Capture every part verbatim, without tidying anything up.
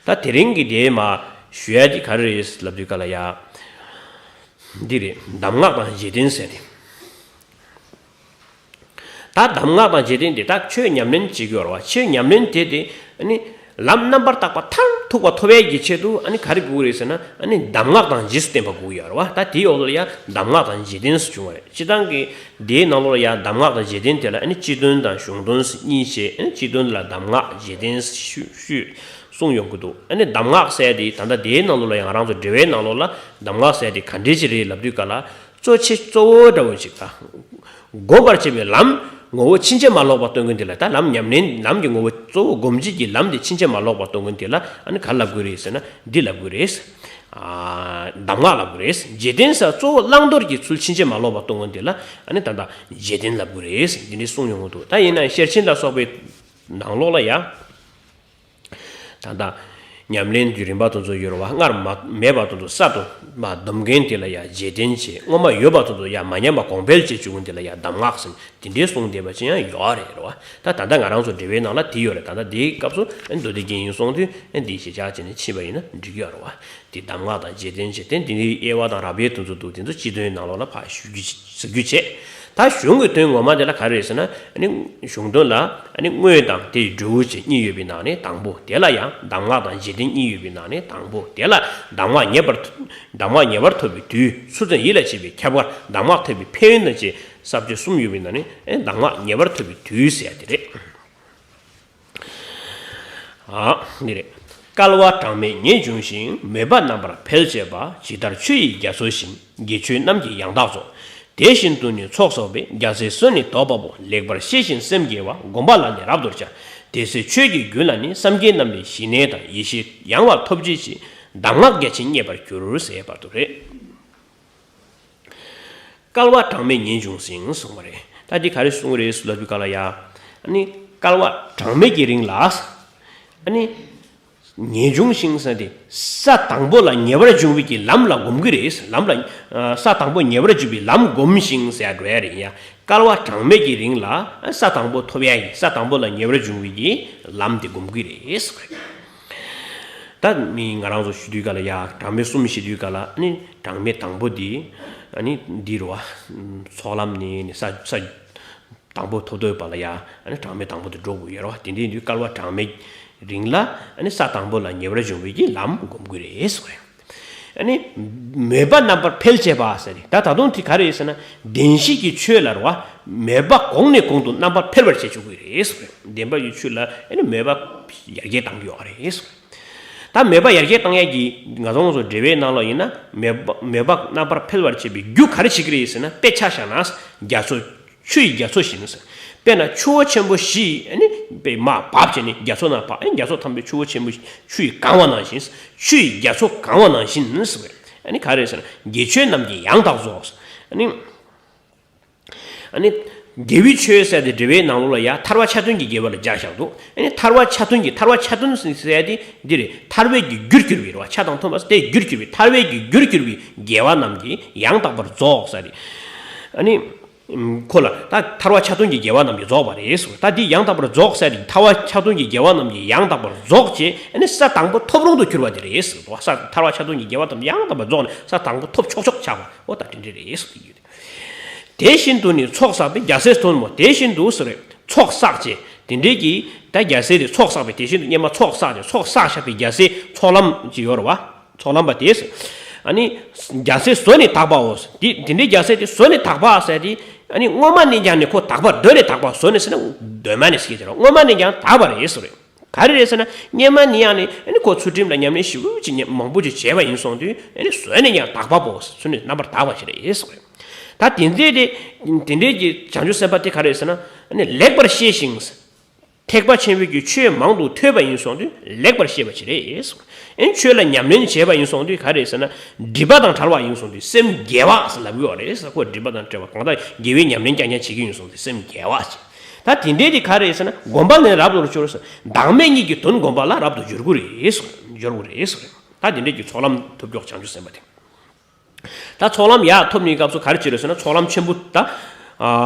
ད་དེ་རིང་གི་དེའི་མ་ཞུ་ཡ་དེ་ག་རེ་རེད་ལབ་དུས་ག་ལ་ཡ། འདི་རེད། གདམས་ངག་དང་རྗེས་བསྟན་ཟེར་ཏེ། ད་གདམས་ངག་དང་རྗེས་བསྟན་དེ་དག་ཆོས་ཉམས་ལེན་བྱེད་ཀྱི་ཡོད་རེད་བ། ཆོས་ཉམས་ལེན་དེ་དེ་ཨ་ནི་ལམ་རྣམ་པར་དག་པ་མཐར་ཐུག་པ་ཐོབ་ཡས་ཀྱི་ཆེད་དུ་ཨ་ནི་ག་རེ་དགོས་ཀྱི་རེད་ཟེར་ན། ཨ་ནི་གདམས་ངག་དང་རྗེས་སུ་བསྟན་པ་དགོས་ཀྱི་ཡོད་རེད་བ། ད་དེའི་འོག་ལ་ཡང་གདམས་ངག་དང་རྗེས་བསྟན་ཟེར་བྱུང་བ་རེད། སྤྱིར་བཏང་གི་དེའི་ནང་ལོགས་ལ་ཡང་གདམས་ངག་དང་རྗེས་བསྟན་དེ་ལ་ཨ་ནི་སྤྱི་དོན་དང་གཞུང་དོན་ཟེར་གཉིས་བྱས། ཨ་ནི་སྤྱི་དོན་ལ་གདམས་ངག་རྗེས་བསྟན་ཟེར་ཞུས་ཞུས་གསུངས་ཡོང་གི་འདུག་ཨ་ནི་གདམས་ངག་ཟེར་དེ་ད་ལྟ་དེའི་ནང་ལོགས་ལ་ཡང་ང་རང་ཚོ་འགྲེལ་བའི་ནང་ལོགས་ལ་གདམས་ངག་ཟེར་དེ་ག་འདྲས་ཅིག་རེད་ལབ་དུས་ག་ལ། གཙོ་ཆེ་གཙོ་བོ་འདྲ་བོ་ཅིག་དང་། བསྒོམ་པར་བྱེད་པའི་ལམ་ངོ་བོ་ཕྱིན་ཅི་མ་ལོག་པ་སྟོན་མཁན་དེ་ལ། ད་ལམ་ཉམས་ལེན་ལམ་གྱི་ངོ་བོ་གཙོ་བོ་སྒོམ་བྱེད་ཀྱི་ལམ་དེ་ཕྱིན་ཅི་མ་ལོག་པ་སྟོན་མཁན་དེ་ལ་ཨ་ནི་ག་རེ་ལབ་དགོས་རེད་ཟེར་ན། འདི་ལབ་དགོས་རེད། ཨ། གདམས་ངག་ལབ་དགོས་རེད། རྗེས་བསྟན་ཟེར་གཙོ་བོ་བླང་དོར་གྱི་ཚུལ་ཕྱིན་ཅི་མ་ལོག་པ་སྟོན་མཁན་དེ་ལ་ཨ་ནི་ད་ལྟ་རྗེས་བསྟན་ལབ་དགོས་རེད། འདི་འདྲས་གསུངས་ཡོང་གི་འདུག་ད་ཡིན་ན་ཤེར་ཕྱིན་ལ་སོགས་པའི་ནང་ལོགས་ལ་ཡང་། ད་ལྟ་ཉམས་ལེན་གྱི་རིམ་པ་དེ་ཚོ་ཡོད་རེད་བ། སྔར་མ་མེད་པ་དེ་ཚོ་གསར་དུ་མ་སྡོམ་མཁན་དེ་ལ་ཡང་རྗེས་བསྟན་བྱེད། སྔོན་མ་ཡོད་པ་དེ་ཚོ་ཡང་མ་ཉམས་པ་གོང་འཕེལ་བྱེད་བཅུག་མཁན་དེ་ལ་ཡང་གདམས་ངག་ཟེར་དེ་འདྲའི་གསུངས་བསྡད་པ་ཅི་ཡང་ཡོད་རེད་རེད་བ། ད་ད་ལྟ་ང་རང་ཚོ་འགྲེལ་པའི་ནང་ལ་དེ་ཡོད་རེད། ད་ལྟ་དེའི་སྐབས་སུ་མདོ་སྡེ་རྒྱན་ཡིན་གསུངས་དུས་འདི་ཞེས་བྱ་བྱས་ནས་ཕྱིན་པ་ཡིན་ན་འགྲིག་གི་ཡོད་རེད་བ། དེ་གདམས་ངག་དང་རྗེས་བསྟན་བྱེད་དེ་འདི་ནི་དབྱེ་བ་དང་རབ་དབྱེ་དེ་ཚོ་འདུག་དེ་ཚོ་སྤྱི་དོན་ནང་ལོགས་ལ་ཕར་ཞུ་རྒྱུ་ཟེར་རྒྱུ་བྱས། ད་གཞུང་གི་དོན་ངོ་མ་དེ་ལ་ག་རེ་རེད་ཟེར་ན། ཨ་ནི་གཞུང་དོན་ལ་ཨ་ནི་དངོས་དང་དེའི་འབྲས་བུ་བཅས་གཉིས་ཡོད་པའི་ནང་ནས་དང་པོ། དེ་ལ་ཡང་གདམས་ངག་དང་རྗེས་བསྟན་གཉིས་ཡོད་པའི་ནང་ནས་དང་པོ། དེ་ལ་གདམས་ངག་ངེས་པར་གདམས་ངག་ངེས་པར་ཐོབ་པའི་དུས། ཚུལ་ཁྲིམས་ཡིད་ལ་བྱེད་པའི་ཁྱད་པར། གདམས་ངག་ཐོས་པའི་ཕན་ཡོན་དང་བཅས་ས་བཅད་གསུམ་ཡོད་པའི་ནང་ནས་ཨ་ནི་གདམས་ངག་ངེས་པར་ཐོབ་པའི་དུས་ཟེར་ཡ་དེ་རེད། ཨ། འདི་རེད། བསྐལ་པ་གྲངས་མེད་ངེས་འབྱུང་ཞིང་། མོས་པ་རྣམ་པར་འཕེལ་བྱེད་པ། ཇི་ལྟར་ཆུ་ཡི་རྒྱ་མཚོ་བཞིན། དགེ་ཆོས་རྣམས་ཀྱིས་ཡང་དག་རྫོགས། དེ་བཞིན་དུ་ནི་ཚོགས་བསགས་པའི། རྒྱལ་སྲས་བསོད་ནི་དོགས་པ་པོ། ལེགས་པར་ཤེས་ཤིང་སེམས་དགེ་བ། བསྒོམ་པ་ལ་ནི་རབ་ཏུ་བྱ། དེ་ཚེ་ཆོས་ཀྱི་རྒྱུན་ལ་ནི། བསམ་གྱིས་རྣམ་པར་ཞི་གནས་དང་། ཡེ་ཤེས་ཡངས་པ་ཐོབ་བྱེད་ཅིང་། གདམས་ངག་རྒྱ་ཆེན་རྙེད་པར་འགྱུར་ཟེར་བར་དུ་རེད། བསྐལ་པ་གྲངས་མེད་ངེས་འབྱུང་ཞིང་གསུངས་པ་རེད། ད་འདི་ག་རེ་གསུངས་རེད་ཟེར་ལབ་དུས་ག་ལ་ཡ། ཨ་ནི་བསྐལ་པ་གྲངས་མེད་ཀྱི་རིང་ལ། ཨ་ནི་ངེས་འབྱུང་ཞིང་ཟེར་དེ་ས་དང་པོ་ལ་ངེས་པར་འབྱུང་བའི་གི་ལམ་ལ་སྒོམ་གྱི་རེད། ལམ་ལ། ས་དང་པོ་ངེས་པར་འབྱུང་བའི་ལམ་སྒོམ་ཞིང་ཟེར་འགྲོ་ཡ་རེད་ཡ། བསྐལ་པ་གྲངས་མེད་ཀྱི་རིང་ལ་ས་དང་པོ་ཐོབ་ཡ་ཡི། ས་དང་པོ་ལ་ངེས་པར་འབྱུང་བའི་གི་ལམ་དེ་སྒོམ་གྱི་རེད། ད་མི་ང་རང་ཚོ་ཞུ་དུས་ག་ལ་ཡ། གྲངས་མེད་གསུམ་ཞུ་དུས་ག་ལ་ཨ་ནི། གྲངས་མེད་དང་པོ་འདི། ཨ་ནི་འདི་རུ་བ། ཚོགས་ལམ་ནི་ནི་ས་ས། དང་པོ་ཐོབ་འདོད་པ་ལ་ཡ། ཨ་ནི་གྲངས་མེད་དང་པོ་དེ་འགྲོ་དགོས་ཡོད་རེད་བ། དེ་འདྲའི་འདི་བསྐལ་པ་གྲངས་མེད་རིང་ལ་ཨ་ནི་ས་དང་པོ་ལ་ངེས་པར་འབྱུང་བའི་གི་ལམ་སྒོམ་དགོས་རེད་ཟེར་བ་རེད། ཨ་ནི་མོས་པ་རྣམ་པར་འཕེལ་བྱེད་པ་ཟེར་རེད། ད་ད་དུང་དེ་ག་རེ་ཡིན་ཟེར་ན། བདེན་བཞི་གི་ཆོས་ལ་རེད་བ། མོས་པ་གོང་ནས་གོང་དུ་རྣམ་པར་འཕེལ་བར་བྱེད་ཆོག་གི་རེད་ཟེར་བ་རེད། བདེན་པ་གི་ཆོས་ལ་ཨ་ནི་མོས་པ་ཡར་རྒྱས་གཏང་གི་ཡོད་རེད་ཟེར་བ་རེད། ད་མོས་པ་ཡར་རྒྱས་བཏང་ཡས་ཀྱི་ང་ཚོ་ང་ཚོ་འགྲེལ་པའི་ནང་ལ་ཡིན་ན། མོས་པ་མོས་པ་རྣམ་པར་འཕེལ་བར་བྱེད་པའི་རྒྱུ་ག་རེ་བྱེད་ཀྱི་རེད་ཟེར་ན། དཔེ་ཆ་བཞག་ན་རྒྱ་མཚོ། ཆུ་ཡི་རྒྱ་མཚོ་བཞིན་ཟེར། དཔེར་ན་ཆུ་བོ་ཆེན་པོ་བཞི་ཨ་ནི་དཔེ་མར་བབས་བྱས་ནས་རྒྱ་མཚོ་ནང་བབས། ཨ་ནི་རྒྱ་མཚོ་དང་པོའི་ཆུ་བོ་ཆེན་པོ་ཆུ་ཡིས་གང་བ་ནང་བཞིན། ཆུ་ཡི་རྒྱ་མཚོ་གང་བ་ནང་བཞིན་ཟེར། ཨ་ནི་ག་རེ་ཟེར་ན། དགེ་ཆོས་རྣམས་ཀྱིས་ཡང་དག་རྫོགས། ཨ་ནི། ཨ་ནི་དགེ་བའི་ཆོས་ཟེར་དེ་འགྲེལ་པའི་ནང་ལོགས་ལ་ཡ། ཐར་པ་ཆ་མཐུན་གྱི་དགེ་བ་ལ་སྦྱར་བཞག་འདུག་ཨ་ནི་ཐར་པ་ཆ་མཐུན་གྱི། ཐར་པ་ཆ་མཐུན་ཟེར་དེ་འདི་རེད། ཐར་པའི་གི་རྒྱུར་གྱུར་པའི་རེད་བ། ཆ་དང་མཐུན་པ་དེ་རྒྱུར་གྱུར་པའི། ཐར་པའི་གི་རྒྱུར་གྱུར་པའི་དགེ་བ་རྣམས་ཀྱིས་ཡང་དག་པར་རྫོགས་ཟེར་དེ། ཨ་ནི་ཁོ་ལ་ད་ཐར་པ་ཆ་མཐུན་གྱི་དགེ་བ་རྣམས་ཀྱིས་རྫོགས་པ་རེད་ཟེར། ད་འདི་ཡང་དག་པར་རྫོགས་ཟེར་དེ། ཐར་པ་ཆ་མཐུན་གྱི་དགེ་བ་རྣམས་ཀྱིས་ཡང་དག་པར་རྫོགས་བྱས། ཨ་ནི་ས་དང་པོ་ཐོབ་རུང་དུ་གྱུར་པ་དེ་རེད་ཟེར། ས་ཐར་པ་ཆ་མཐུན་གྱི་དགེ་བ་རྣམས་ཡང་དག་པར་རྫོགས་ནས་ས་དང་པོ་ཐོབ་ཆོག་ཆོག་ཆགས་པ། འོ་ད་དེ་འདྲ་རེད་ཟེར་གྱི་ཡོད། དེ་བཞིན་དུ་ནི་ཚོགས་བསགས་པའི། རྒྱལ་སྲས་བསོད་ནམས་དེ་བཞིན་དུ་ཟེར་རེད། ཚོགས་བསགས་བྱས། དེ་འདྲའི་གི་ད་རྒྱལ་སྲས་དེ་ཚོགས་བསགས་པའི། དེ་བཞིན་དུ་སྔོན་མ་ཚོགས་བསགས་ཏེ། ཚོགས་བསགས་བཞག་པའི་རྒྱལ་སྲས་ཚོགས་ལམ་ཅིག་ཡོད་རེད་བ། ཚོགས་ལམ་པ་དེས། ཨ་ནི་རྒྱལ་སྲས་བསོད་ནི་དག་པའོ། དེ་དེ་འདྲའི་རྒྱལ་སྲས་དེ་བསོད་ནི་དག་པ་ཟེར་དེ། ཨ་ནི་སྔོན་མ་ནས་ཀྱང་ནི་ཁོ་དག་པ། གདོད་ནས་དག་པ། བསོད་ནི་ཟེར་ན་གདོད་མ་ནས་ཟེར་གྱི་རེད། སྔོན་མ་ནས་ཀྱང་དག་པ་རེད་ཟེར་རེད། ག་རེ་རེད་ཟེར་ན། སྔོན་མ་ནས་ཡང་ནི་ཨ་ནི་ཁོ་ཚུལ་ཁྲིམས་ལ་ཉམས་ལེན་ཞེ་པོ་ཅིག་མང་པོ་ཅིག་བྱས་པ་ཡིན་སོང་དུས། ཨ་ནི་བསོད་ནི་ཡང་དག་པ་པོ། བསོད་ནི་རྣམ་པར་དག་པ་ཞིག་རེད་ཟེར་བ་རེད། ད་དེ་འདྲའི་དེ་དེ་འདྲའི་གི་བྱང་ཆུབ་སེམས་དཔའ་དེ་ག་རེ་རེད་ཟེར་ན། ཨ་ནི་ལེགས་པར་ཤེས་ཤིང་། ཐེག་པ་ཆེན་པོའི་གི་ཆོས་མང་དུ་ཐོས་པ་ཡིན་སོང་དུས་ལེགས་པར་ཤེས་པ་ཞིག་རེད་ཟེར། ཨ་ནི་ཆོས་ལ་ཉམས་ལེན་བྱས་པ་ཡིན་སོང་དུས་ག་རེ་རེད་ཟེར་ན། སྒྲིབ་པ་དང་བྲལ་བ་ཡིན་སོང་དུས་སེམས་དགེ་བ་ཟེར་ལབ་ཀྱི་ཡོད་རེད་ཟེར། ཁོ་སྒྲིབ་པ་དང་བྲལ་བ། གང་ལྟར་དགེ་བའི་ཉམས་ལེན་རྐྱང་རྐྱང་བྱེད་ཀྱི་ཡིན་སོང་དུས་སེམས་དགེ་བ་ཞིག། ད་དེ་འདྲའི་དེ་ག་རེ་རེད་ཟེར་ན། བསྒོམ་པ་ལ་རབ་ཏུ་སྦྱོར་ཟེར། བདག་མེད་གཉིས་ཀྱི་དོན་བསྒོམ་པ་ལ་རབ་ཏུ་སྦྱོར་དགོས་རེད་ཟེར། སྦྱོར་དགོས་རེད་ཟེར། ད་དེ་འདྲའི་གི་ཚོགས་ལམ་ཐོབ་མགྱོགས་བྱང་ཆུབ་སེམས་དཔའ་དེ། ད་ཚོགས་ལམ་ཡར་ཐོབ་ནས་སྐབས་སུ་ག་རེ་བྱེད་རེད་ཟེར་ན། ཚོགས་ལམ་ཆེན་པོ་ད།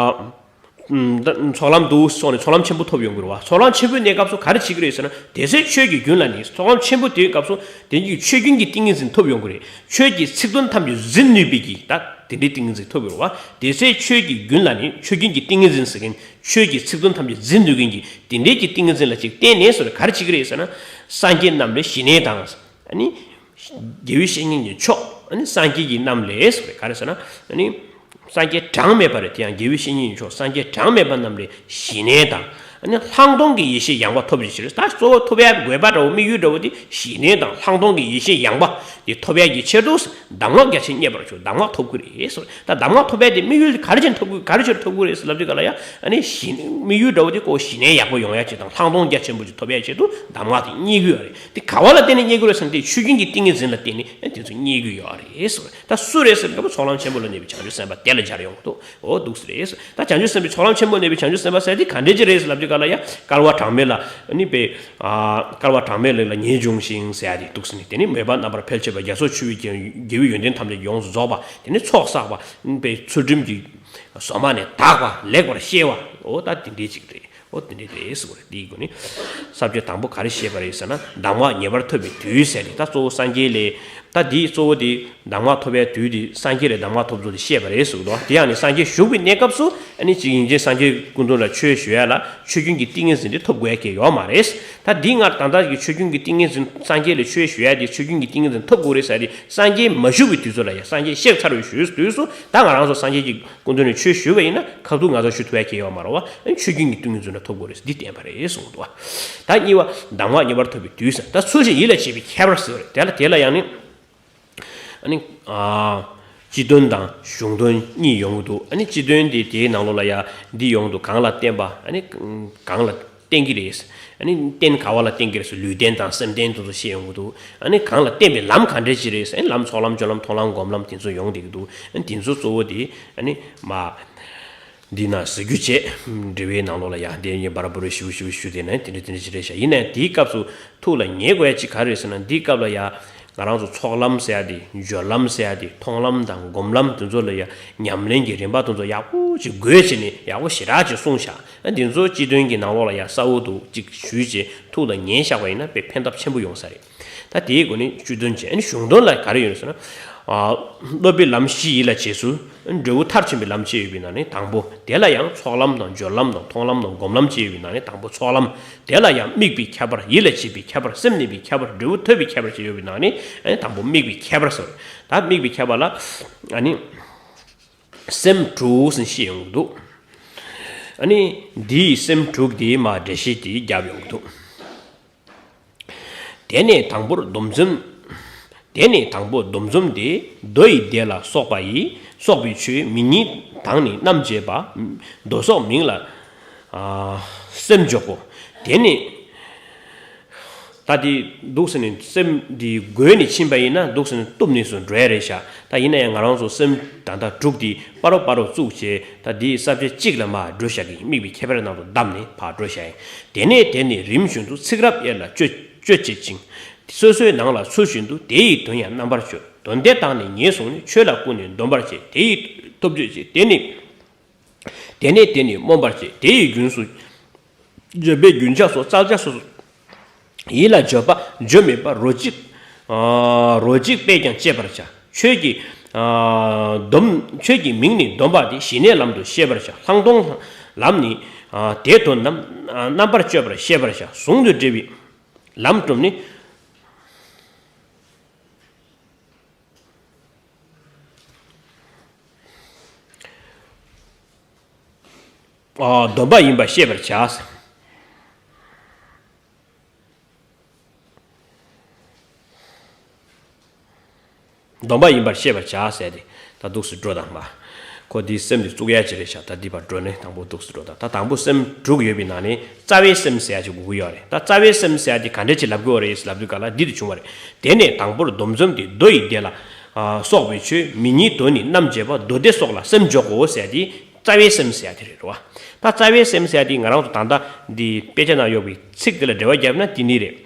ཨ། ཚོགས་ལམ་དུ་སོང་ནས་ཚོགས་ལམ་ཆེན་པོ་ཐོབ་ཡོང་གི་རེད་བ། ཚོགས་ལམ་ཆེན་པོའི་གནས་སྐབས་སུ་ག་རེ་བྱེད་ཀྱི་རེད་ཟེར་ན། དེ་ཚེ་ཆོས་ཀྱི་རྒྱུན་ལ་ནི། ཚོགས་ལམ་ཆེན་པོ་དེའི་སྐབས་སུ་དེ་ཉིད་ཆོས་རྒྱུན་གྱི་ཏིང་ངེ་འཛིན་ཐོབ་ཡོང་གི་རེད། ཆོས་ཀྱི་ཚིག་དོན་ཐམས་ཅད་འཛིན་ནུས་པའི་གི་ད་དེ་འདྲའི་ཏིང་ངེ་འཛིན་ཐོབ་ཡོང་བ། དེ་ཚེ་ཆོས་ཀྱི་རྒྱུན་ལ་ནི་ཆོས་རྒྱུན་གྱི་ཏིང་ངེ་འཛིན་ཟེར་མཁན། ཆོས་ཀྱི་ཚིག་དོན་ཐམས་ཅད་འཛིན་ནུས་མཁན་གྱི་དེ་འདྲའི་གི་ཏིང་ངེ་འཛིན་ལ་ཅིག་བརྟེན་ནས་སོ་རེ་ག་རེ་བྱེད་ཀྱི་རེད་ཟེར་ན། སངས་རྒྱས་རྣམས་ལས་ཞི་གནས་དང་། ཨ་ནི། དགེ་བའི་བཤེས་གཉེན་གྱི་མཆོག་ཨ་ནི་སངས་རྒྱས་ཀྱི་རྣམས་ལས་སོ་རེ་ག་རེ་ཟེར་ན། ཨ་ནི། སངས་རྒྱས་གྲངས་མེད་པ་རེད། དེ་ཡང་དགེ་བའི་བཤེས་གཉེན་མཆོག་སངས་རྒྱས་གྲངས་མེད་པ་རྣམས་ལས་ཞི་གནས་དང་། ཨ་ནི་ལྷག་མཐོང་གི་ཡེ་ཤེས་ཡངས་པ་ཐོབ་ཅིག་ཕྱིར། ད་གཙོ་བོ་ཐོབ་ཡ་དགོས་པ་འདྲ་བོ་དམིགས་ཡུལ་འདྲ་བོ་དེ་ཞི་གནས་དང་ལྷག་མཐོང་གི་ཡེ་ཤེས་ཡངས་པ་དེ་ཐོབ་ཡ་གི་ཆེད་དུ་གདམས་ངག་རྒྱ་ཆེན་རྙེད་པར་གྱུར། གདམས་ངག་ཐོབ་ཀྱི་རེད་ཟེར། ད་གདམས་ངག་ཐོབ་ཡ་དེ་དམིགས་ཡུལ་དེ་ག་རེ་བྱས་ནས་ཐོབ་ཀྱི་ག་རེ་བྱས་ནས་ཐོབ་ཀྱི་རེད་ཟེར་ལབ་དུས་ག་ལ་ཡ། ཨ་ནི་ཞི་དམིགས་ཡུལ་འདྲ་བོ་དེ་ཁོ་ཞི་གནས་ཡག་པོ་ཡོང་ཡ་ཆེད་དང་ལྷག་མཐོང་རྒྱ་ཆེན་པོ་ཅིག་ཐོབ་ཡ་ཆེད་དུ་གདམས་ངག་དེ་རྙེད་ཀྱི་ཡོད་རེད། དེ་ག་བ་ལ་བརྟེན་ནས་རྙེད་ཀྱི་རེད་ཟེར་ན། དེ་ཆོས་རྒྱུན་གྱི་ཏིང་ངེ་འཛིན་ལ་བརྟེན་ནས་ཨ་དེ་ཚོ་རྙེད་ཀྱི་ཡོད་རེད་ཟེར། ད་སུ་རེད་ཟེར་སྐབས་ཚོགས་ལམ་ཆེན་པོ་ལ་གནས་པའི་བྱང་ཆུབ་སེམས་དཔའ་དེ་ལ་སྦྱར་ཡོང་གི་འདུག་འོ་འདུག་སེ་རེད། ད་བྱང་ཆུབ་སེམས་དཔའི་ཚོགས་ལམ་ཆེན་པོ་གནས་པའི་བྱང་ཆུབ་སེམས་དཔའ་ཟེར་དེ་ག་འདྲས་ཅིག་རེད་ཟེར་ལབ་དུས་ག་ལ་ཡ། བསྐལ་པ་གྲངས་མེད་ལ་ནི་པའི་ཨ་བསྐལ་པ་གྲངས་མེད་ལ་ལ་ངེས་འབྱུང་ཞིང་ཟེར་ཡ་དེ་འདུག་སེ་ནི། དེ་ནི་མོས་པ་རྣམ་པར་འཕེལ་བྱེད་པ་རྒྱ་མཚོར་ཆུད་པའི་རྒྱལ་དགེ་བའི་ཡོན་ཏན་ཐམས་ཅད་ཡོངས་སུ་རྫོགས་པ། དེ་ནི་ཚོགས་བསགས་པ་ནི་པའི་ཚུལ་ཁྲིམས་ཀྱི་ཟོ་མ་ནས་དག་པ་ལེགས་པར་ཤེས་པ། འོ་ད་དེ་འདྲས་ཅིག་རེད། འོ་དེ་འདྲས་རེད་ཟེར་བ་རེད། དེའི་སྒོ་ནས་ས་བཅད་དང་པོ་ག་རེ་བཤད་པ་རེད་ཟེར་ན། གདམས་ངག་ངེས་པར་ཐོབ་པའི་དུས་ཟེར་ཏེ། ད་གཙོ་བོ་སངས་རྒྱས་ལས། ད་འདིའི་གཙོ་བོ་དེ་གདམས་ངག་ཐོབ་པའི་དུས་དེ་སངས་རྒྱས་ལས་གདམས་ངག་ཐོབ་ཚུལ་དེ་བཤད་པ་རེད་ཟེར་གི་འདུག་དེ་ཡང་ནི་སངས་རྒྱས་བཞུགས་པའི་གནས་སྐབས་སུ་ཨ་ནི་ཅིག་ཡིན་གཅིག་སངས་རྒྱས་སྐུ་མདུན་ལ་ཆོས་ཞུ་ཡ་ལ་ཆོས་རྒྱུན་གྱི་ཏིང་ངེ་འཛིན་དེ་ཐོབ་དགོས་ཡ་གལ་ཡོད་མ་རེད། ད་འདི་སྔར་ད་ལྟ་གི་ཆོས་རྒྱུན་གྱི་ཏིང་ངེ་འཛིན། སངས་རྒྱས་ལ་ཆོས་ཞུ་ཡ་དེ་ཆོས་རྒྱུན་གྱི་ཏིང་ངེ་འཛིན་ཐོབ་དགོས་རེད་ཟེར་ཏེ། སངས་རྒྱས་མ་བཞུགས་པའི་དུས་ཚོད་ལ་ཡ། སངས་རྒྱས་གཤེགས་ཚར་བའི་དུས་སུ་ད་ང་རང་ཚོ་སངས་རྒྱས་ཀྱི་སྐུ་མདུན་ནས་ཆོས་ཞུས་པ་ཡིན་ན་ཁ་ཐུག་ང་ཚོ་ཞུ་ཐུབ་ཡ་གལ་ཡོད་མ་རེད་བ། ཨ་ནི་ཆོས་རྒྱུན་གྱི་ཏིང་ངེ་འཛིན་ལ་ཐོབ་དགོས་རེད་ཟེར་འདི་བསྟན་པ་རེད་གསུངས་འདུག་ད་གཉིས་པ་གདམས་ངག་ངེས་པར་ཐོབ་པའི་དུས་ཟེར། ད་ཚུལ་བཞིན་ཡིད་ལ་བྱེད་པའི་ཁྱད་པར་ཟེར་བ་རེད། དེ་ལ་དེ་ལ་ཡང་ནི་ཨ་ནི་ཨ་སྤྱི་དོན་དང་གཞུང་དོན་གཉིས་ཡོང་གི་འདུག་ཨ་ནི་སྤྱི་དོན་དེ་དེའི་ནང་ལོགས་ལ་ཡ་འདི་ཡོང་གི་འདུག་གང་ལ་བརྟེན་པ། ཨ་ནི་གང་ལ་བརྟེན་གྱི་རེད། ཨ་ནི་རྟེན་ག་བ་ལ་བརྟེན་གྱི་རེད་ཟེར། ལུས་རྟེན་དང་སེམས་རྟེན་དེ་ཚོ་བཤད་ཡོང་གི་འདུག་ཨ་ནི་གང་ལ་བརྟེན་པའི་ལམ་ག་འདྲས་ཅིག་རེད་ཟེར། ཨ་ནི་ལམ་ཚོགས་ལམ་སྦྱོར་ལམ་མཐོང་ལམ་སྒོམ་ལམ་དེ་ཚོ་ཡོང་བསྡད་ཀྱི་འདུག་ཨ་ནི་དེ་ཚོ་གཙོ་བོ་དེ་ཨ་ནི་མ་འདི་ན་ཟེར་རྒྱུ་བྱས། འགྲེལ་པའི་ནང་ལོགས་ལ་ཡང་དེ་ཡིན་པར་བོར་ཞིབ་ཞིབ་ཞུ་དེ་ནས་དེ་འདྲ་དེ་འདྲ་ཅིག་རེད་ཤག་ཡིན་ནའི་དེའི་སྐབས་སུ་ཐུགས་ལ་ངེས་དགོས་ཡ་ཅིག་ག་རེ་རེད་ཟེར་ན། འདིའི་སྐབས་ལ་ཡ་ང་རང་ཚོ་ཚོགས་ལམ་ཟེར་ཡ་དེ། སྦྱོར་ལམ་ཟེར་ཡ་དེ། མཐོང་ལམ་དང་སྒོམ་ལམ་དེ་ཚོ་ལ་ཡ་ཉམས་ལེན་གྱི་རིམ་པ་དེ་ཚོ་ཡག་པོ་ཅིག་བགོས་བྱས་ནས་ཡག་པོ་ཞེ་དྲག་ཅིག་གསུངས་ཤག་ཨ་འདི་ཚོ་སྤྱི་དོན་གྱི་ནང་ལོགས་ལ་ཡ་གསལ་བོ་འདུག་ཅིག་ཞུས་བྱས་ཐུགས་ལ་ངེས་བཞག་པ་ཡིན་ན་དཔེ་ཕན་ཐབས་ཆེན་པོ་ཡོང་ས་རེད། ད་དེའི་སྒོ་ནས་སྤྱི་དོན་བྱས། ཨ་ནི་གཞུང་དོན་ལ་ག་རེ་ཡོད་ཟེར་ན། ཨ་སློབ་པའི་ལམ་བཞི་ཡིད་ལ་བྱེད་ཚུལ། འབྲས་བུ་མཐར་ཕྱིན་པའི་ལམ་བཅས་ཡོད་པའི་ནང་ནས་དང་པོ། དེ་ལ་ཡང་ཚོགས་ལམ་དང་སྦྱོར་ལམ་དང་མཐོང་ལམ་དང་སྒོམ་ལམ་བཅས་ཡོད་པའི་ནང་ནས་དང་པོ་ཚོགས་ལམ། དེ་ལ་ཡང་དམིགས་པའི་ཁྱད་པར། ཡིད་ལ་བྱེད་པའི་ཁྱད་པར། སེམས་གནས་པའི་ཁྱད་པར། འབྲས་བུ་ཐོབ་པའི་ཁྱད་པར་བཅས་ཡོད་པའི་ནང་ནས་ཨ་ནི་དང་པོ་དམིགས་པའི་ཁྱད་པར་ཟེར། ད་དམིགས་པའི་ཁྱད་པར་ལ་ཨ་ནི་སེམས་དྲུག་ཟེར་བཤད་ཡོང་གི་འདུག་ཨ་ནི་འདིའི་སེམས་དྲུག་དེའི་མ་འགྲེལ་བཤད་དེ་བརྒྱབ་ཡོང་གི་འདུག་དེ་ནས་དང་པོར་སྡོམ་བརྩོན། དེ་ནས་དང་པོ་སྡོམ་བརྩོན་དེ། མདོ་ཡི་སྡེ་ལ་སོགས་པ་ཡི། སོགས་པའི་ཆོས་མིང་ཉིད་དང་ནི་རྣམ་འབྱེད་པ། མདོ་སོགས་མིང་ལ་ཨ་སེམས་འཇོག་གོ། དེ་ནས་ད་དེ་འདུག་ཟེར་ནས་སེམས་འདི་བགོས་ནས་ཕྱིན་པ་ཡིན་ན་འདུག་ཟེར་ནས་གཏུབ་ནས་སུ་འགྲོ་ཡ་རེད་ཤག་ད་ཡིན་ན་ཡང་ང་རང་ཚོ་སེམས་ད་ལྟ་དྲུག་དེ་སྤ་རོ་སྤ་རོ་བཙུགས་བྱས། ད་འདིའི་ས་བཅད་གཅིག་ལ་མར་འགྲོ་བཞག་གི་ཡིན། དམིགས་པའི་ཁྱད་པར་ནང་དུ་བསྡམས་ནས་ཕར་འགྲོ་བཞག་ཡིན། དེ་ནས་དེ་ནི་རིམ་བཞིན་དུ་ཚིག་རབ་དབྱེ་ལ་དཔྱོད་དཔྱོད་བྱེད་ཅིང་། སོ་སོའི་ནང་ལ་ཚུལ་བཞིན་དུ་དེ་ཡི་དོན་ཡང་རྣམ་པར་དཔྱོད། དོན་དེ་དག་ནི་ངེས་བཟུང་ནས། ཆོས་ལ་ཀུན་ནས་འདོམས་པར་བྱེད། དེ་ཡི་ཐོབ་དཔྱོད་བྱེད། དེ་ནི་དེ་ནས་དེ་ནི་སྨོན་པར་བྱེད། དེ་ཡི་རྒྱུན་སུ་བརྗོད་པའི་རྒྱུན་ཆགས་སོགས་བརྩལ་བྱ་སོ་སོ་ཡིད་ལ་བརྗོད་པ་བརྗོད་མེད་པ་རོ་གཅིག་ཨ་རོ་གཅིག་པས་ཀྱང་གཅེས་པར་བྱ། ཆོས་ཀྱི་ཨ་སྡོམ། ཆོས་ཀྱི་མིང་ནི་སྡོམ་པ་སྟེ། ཞི་གནས་ལམ་དུ་ཤེས་པར་བྱ། ལྷག་མཐོང་ལམ་ནི་ཨ་དེ་དོན་རྣམ་རྣམ་པར་དཔྱོད་པར་ཤེས་པར་བྱ། ཟུང་དུ་འབྲེལ་བའི་ལམ་སྒྲུབ་ནི། ཨ་སྡོམ་པ་ཡིན་པར་ཤེས་པར་བྱ། སྡོམ་པ་ཡིན་པར་ཤེས་པར་བྱ་ཟེར་ཏེ། ད་འདུག་སེ་འགྲོ་དང་མ། ཁོ་འདི་སེམས་འདི་བཙུགས་ཡ་ཅིག་རེད་ཤག་ད་འདི་བར་འགྲོ་ནས་དང་པོ་འདུག་སེ་འགྲོ་དང་། ད་དང་པོ་སེམས་དྲུག་ཡོད་པའི་ནང་ནས་རྩ་བའི་སེམས་ཟེར་ཡ་ཅིག་དགོས་ཀྱི་ཡོད་རེད། ད་རྩ་བའི་སེམས་ཟེར་ཡ་དེ་ག་འདྲས་ཅིག་ལབ་དགོས་རེད་ལབ་དུས་ག་ལ་འདི་དུ་བྱུང་བ་རེད། དེ་ནས་དང་པོར་སྡོམ་བརྩོན་ཏེ། མདོ་ཡི་སྡེ་ལ་ཨ་སོགས་པའི་ཆོས་མིང་ཉིད་དོན་ནི་རྣམ་འབྱེད་པ། མདོ་སྡེ་སོགས་ལ་སེམས་འཇོག་གོ་ཟེར་ཡ་དེ་རྩ་བའི་སེམས་ཟེར་ཡ་དེ་རེད་རོ། ད་རྩ་བའི་སེམས་ཟེར་ཡ་དེ་ང་རང་ཚོ་ད་ལྟ་འདི་དཔེ་ཆ་ནང་ཡོད་པའི་ཚིག་དེ་ལ་འགྲེལ་བ་བརྒྱབ་ན་དེ་ནི་རེད།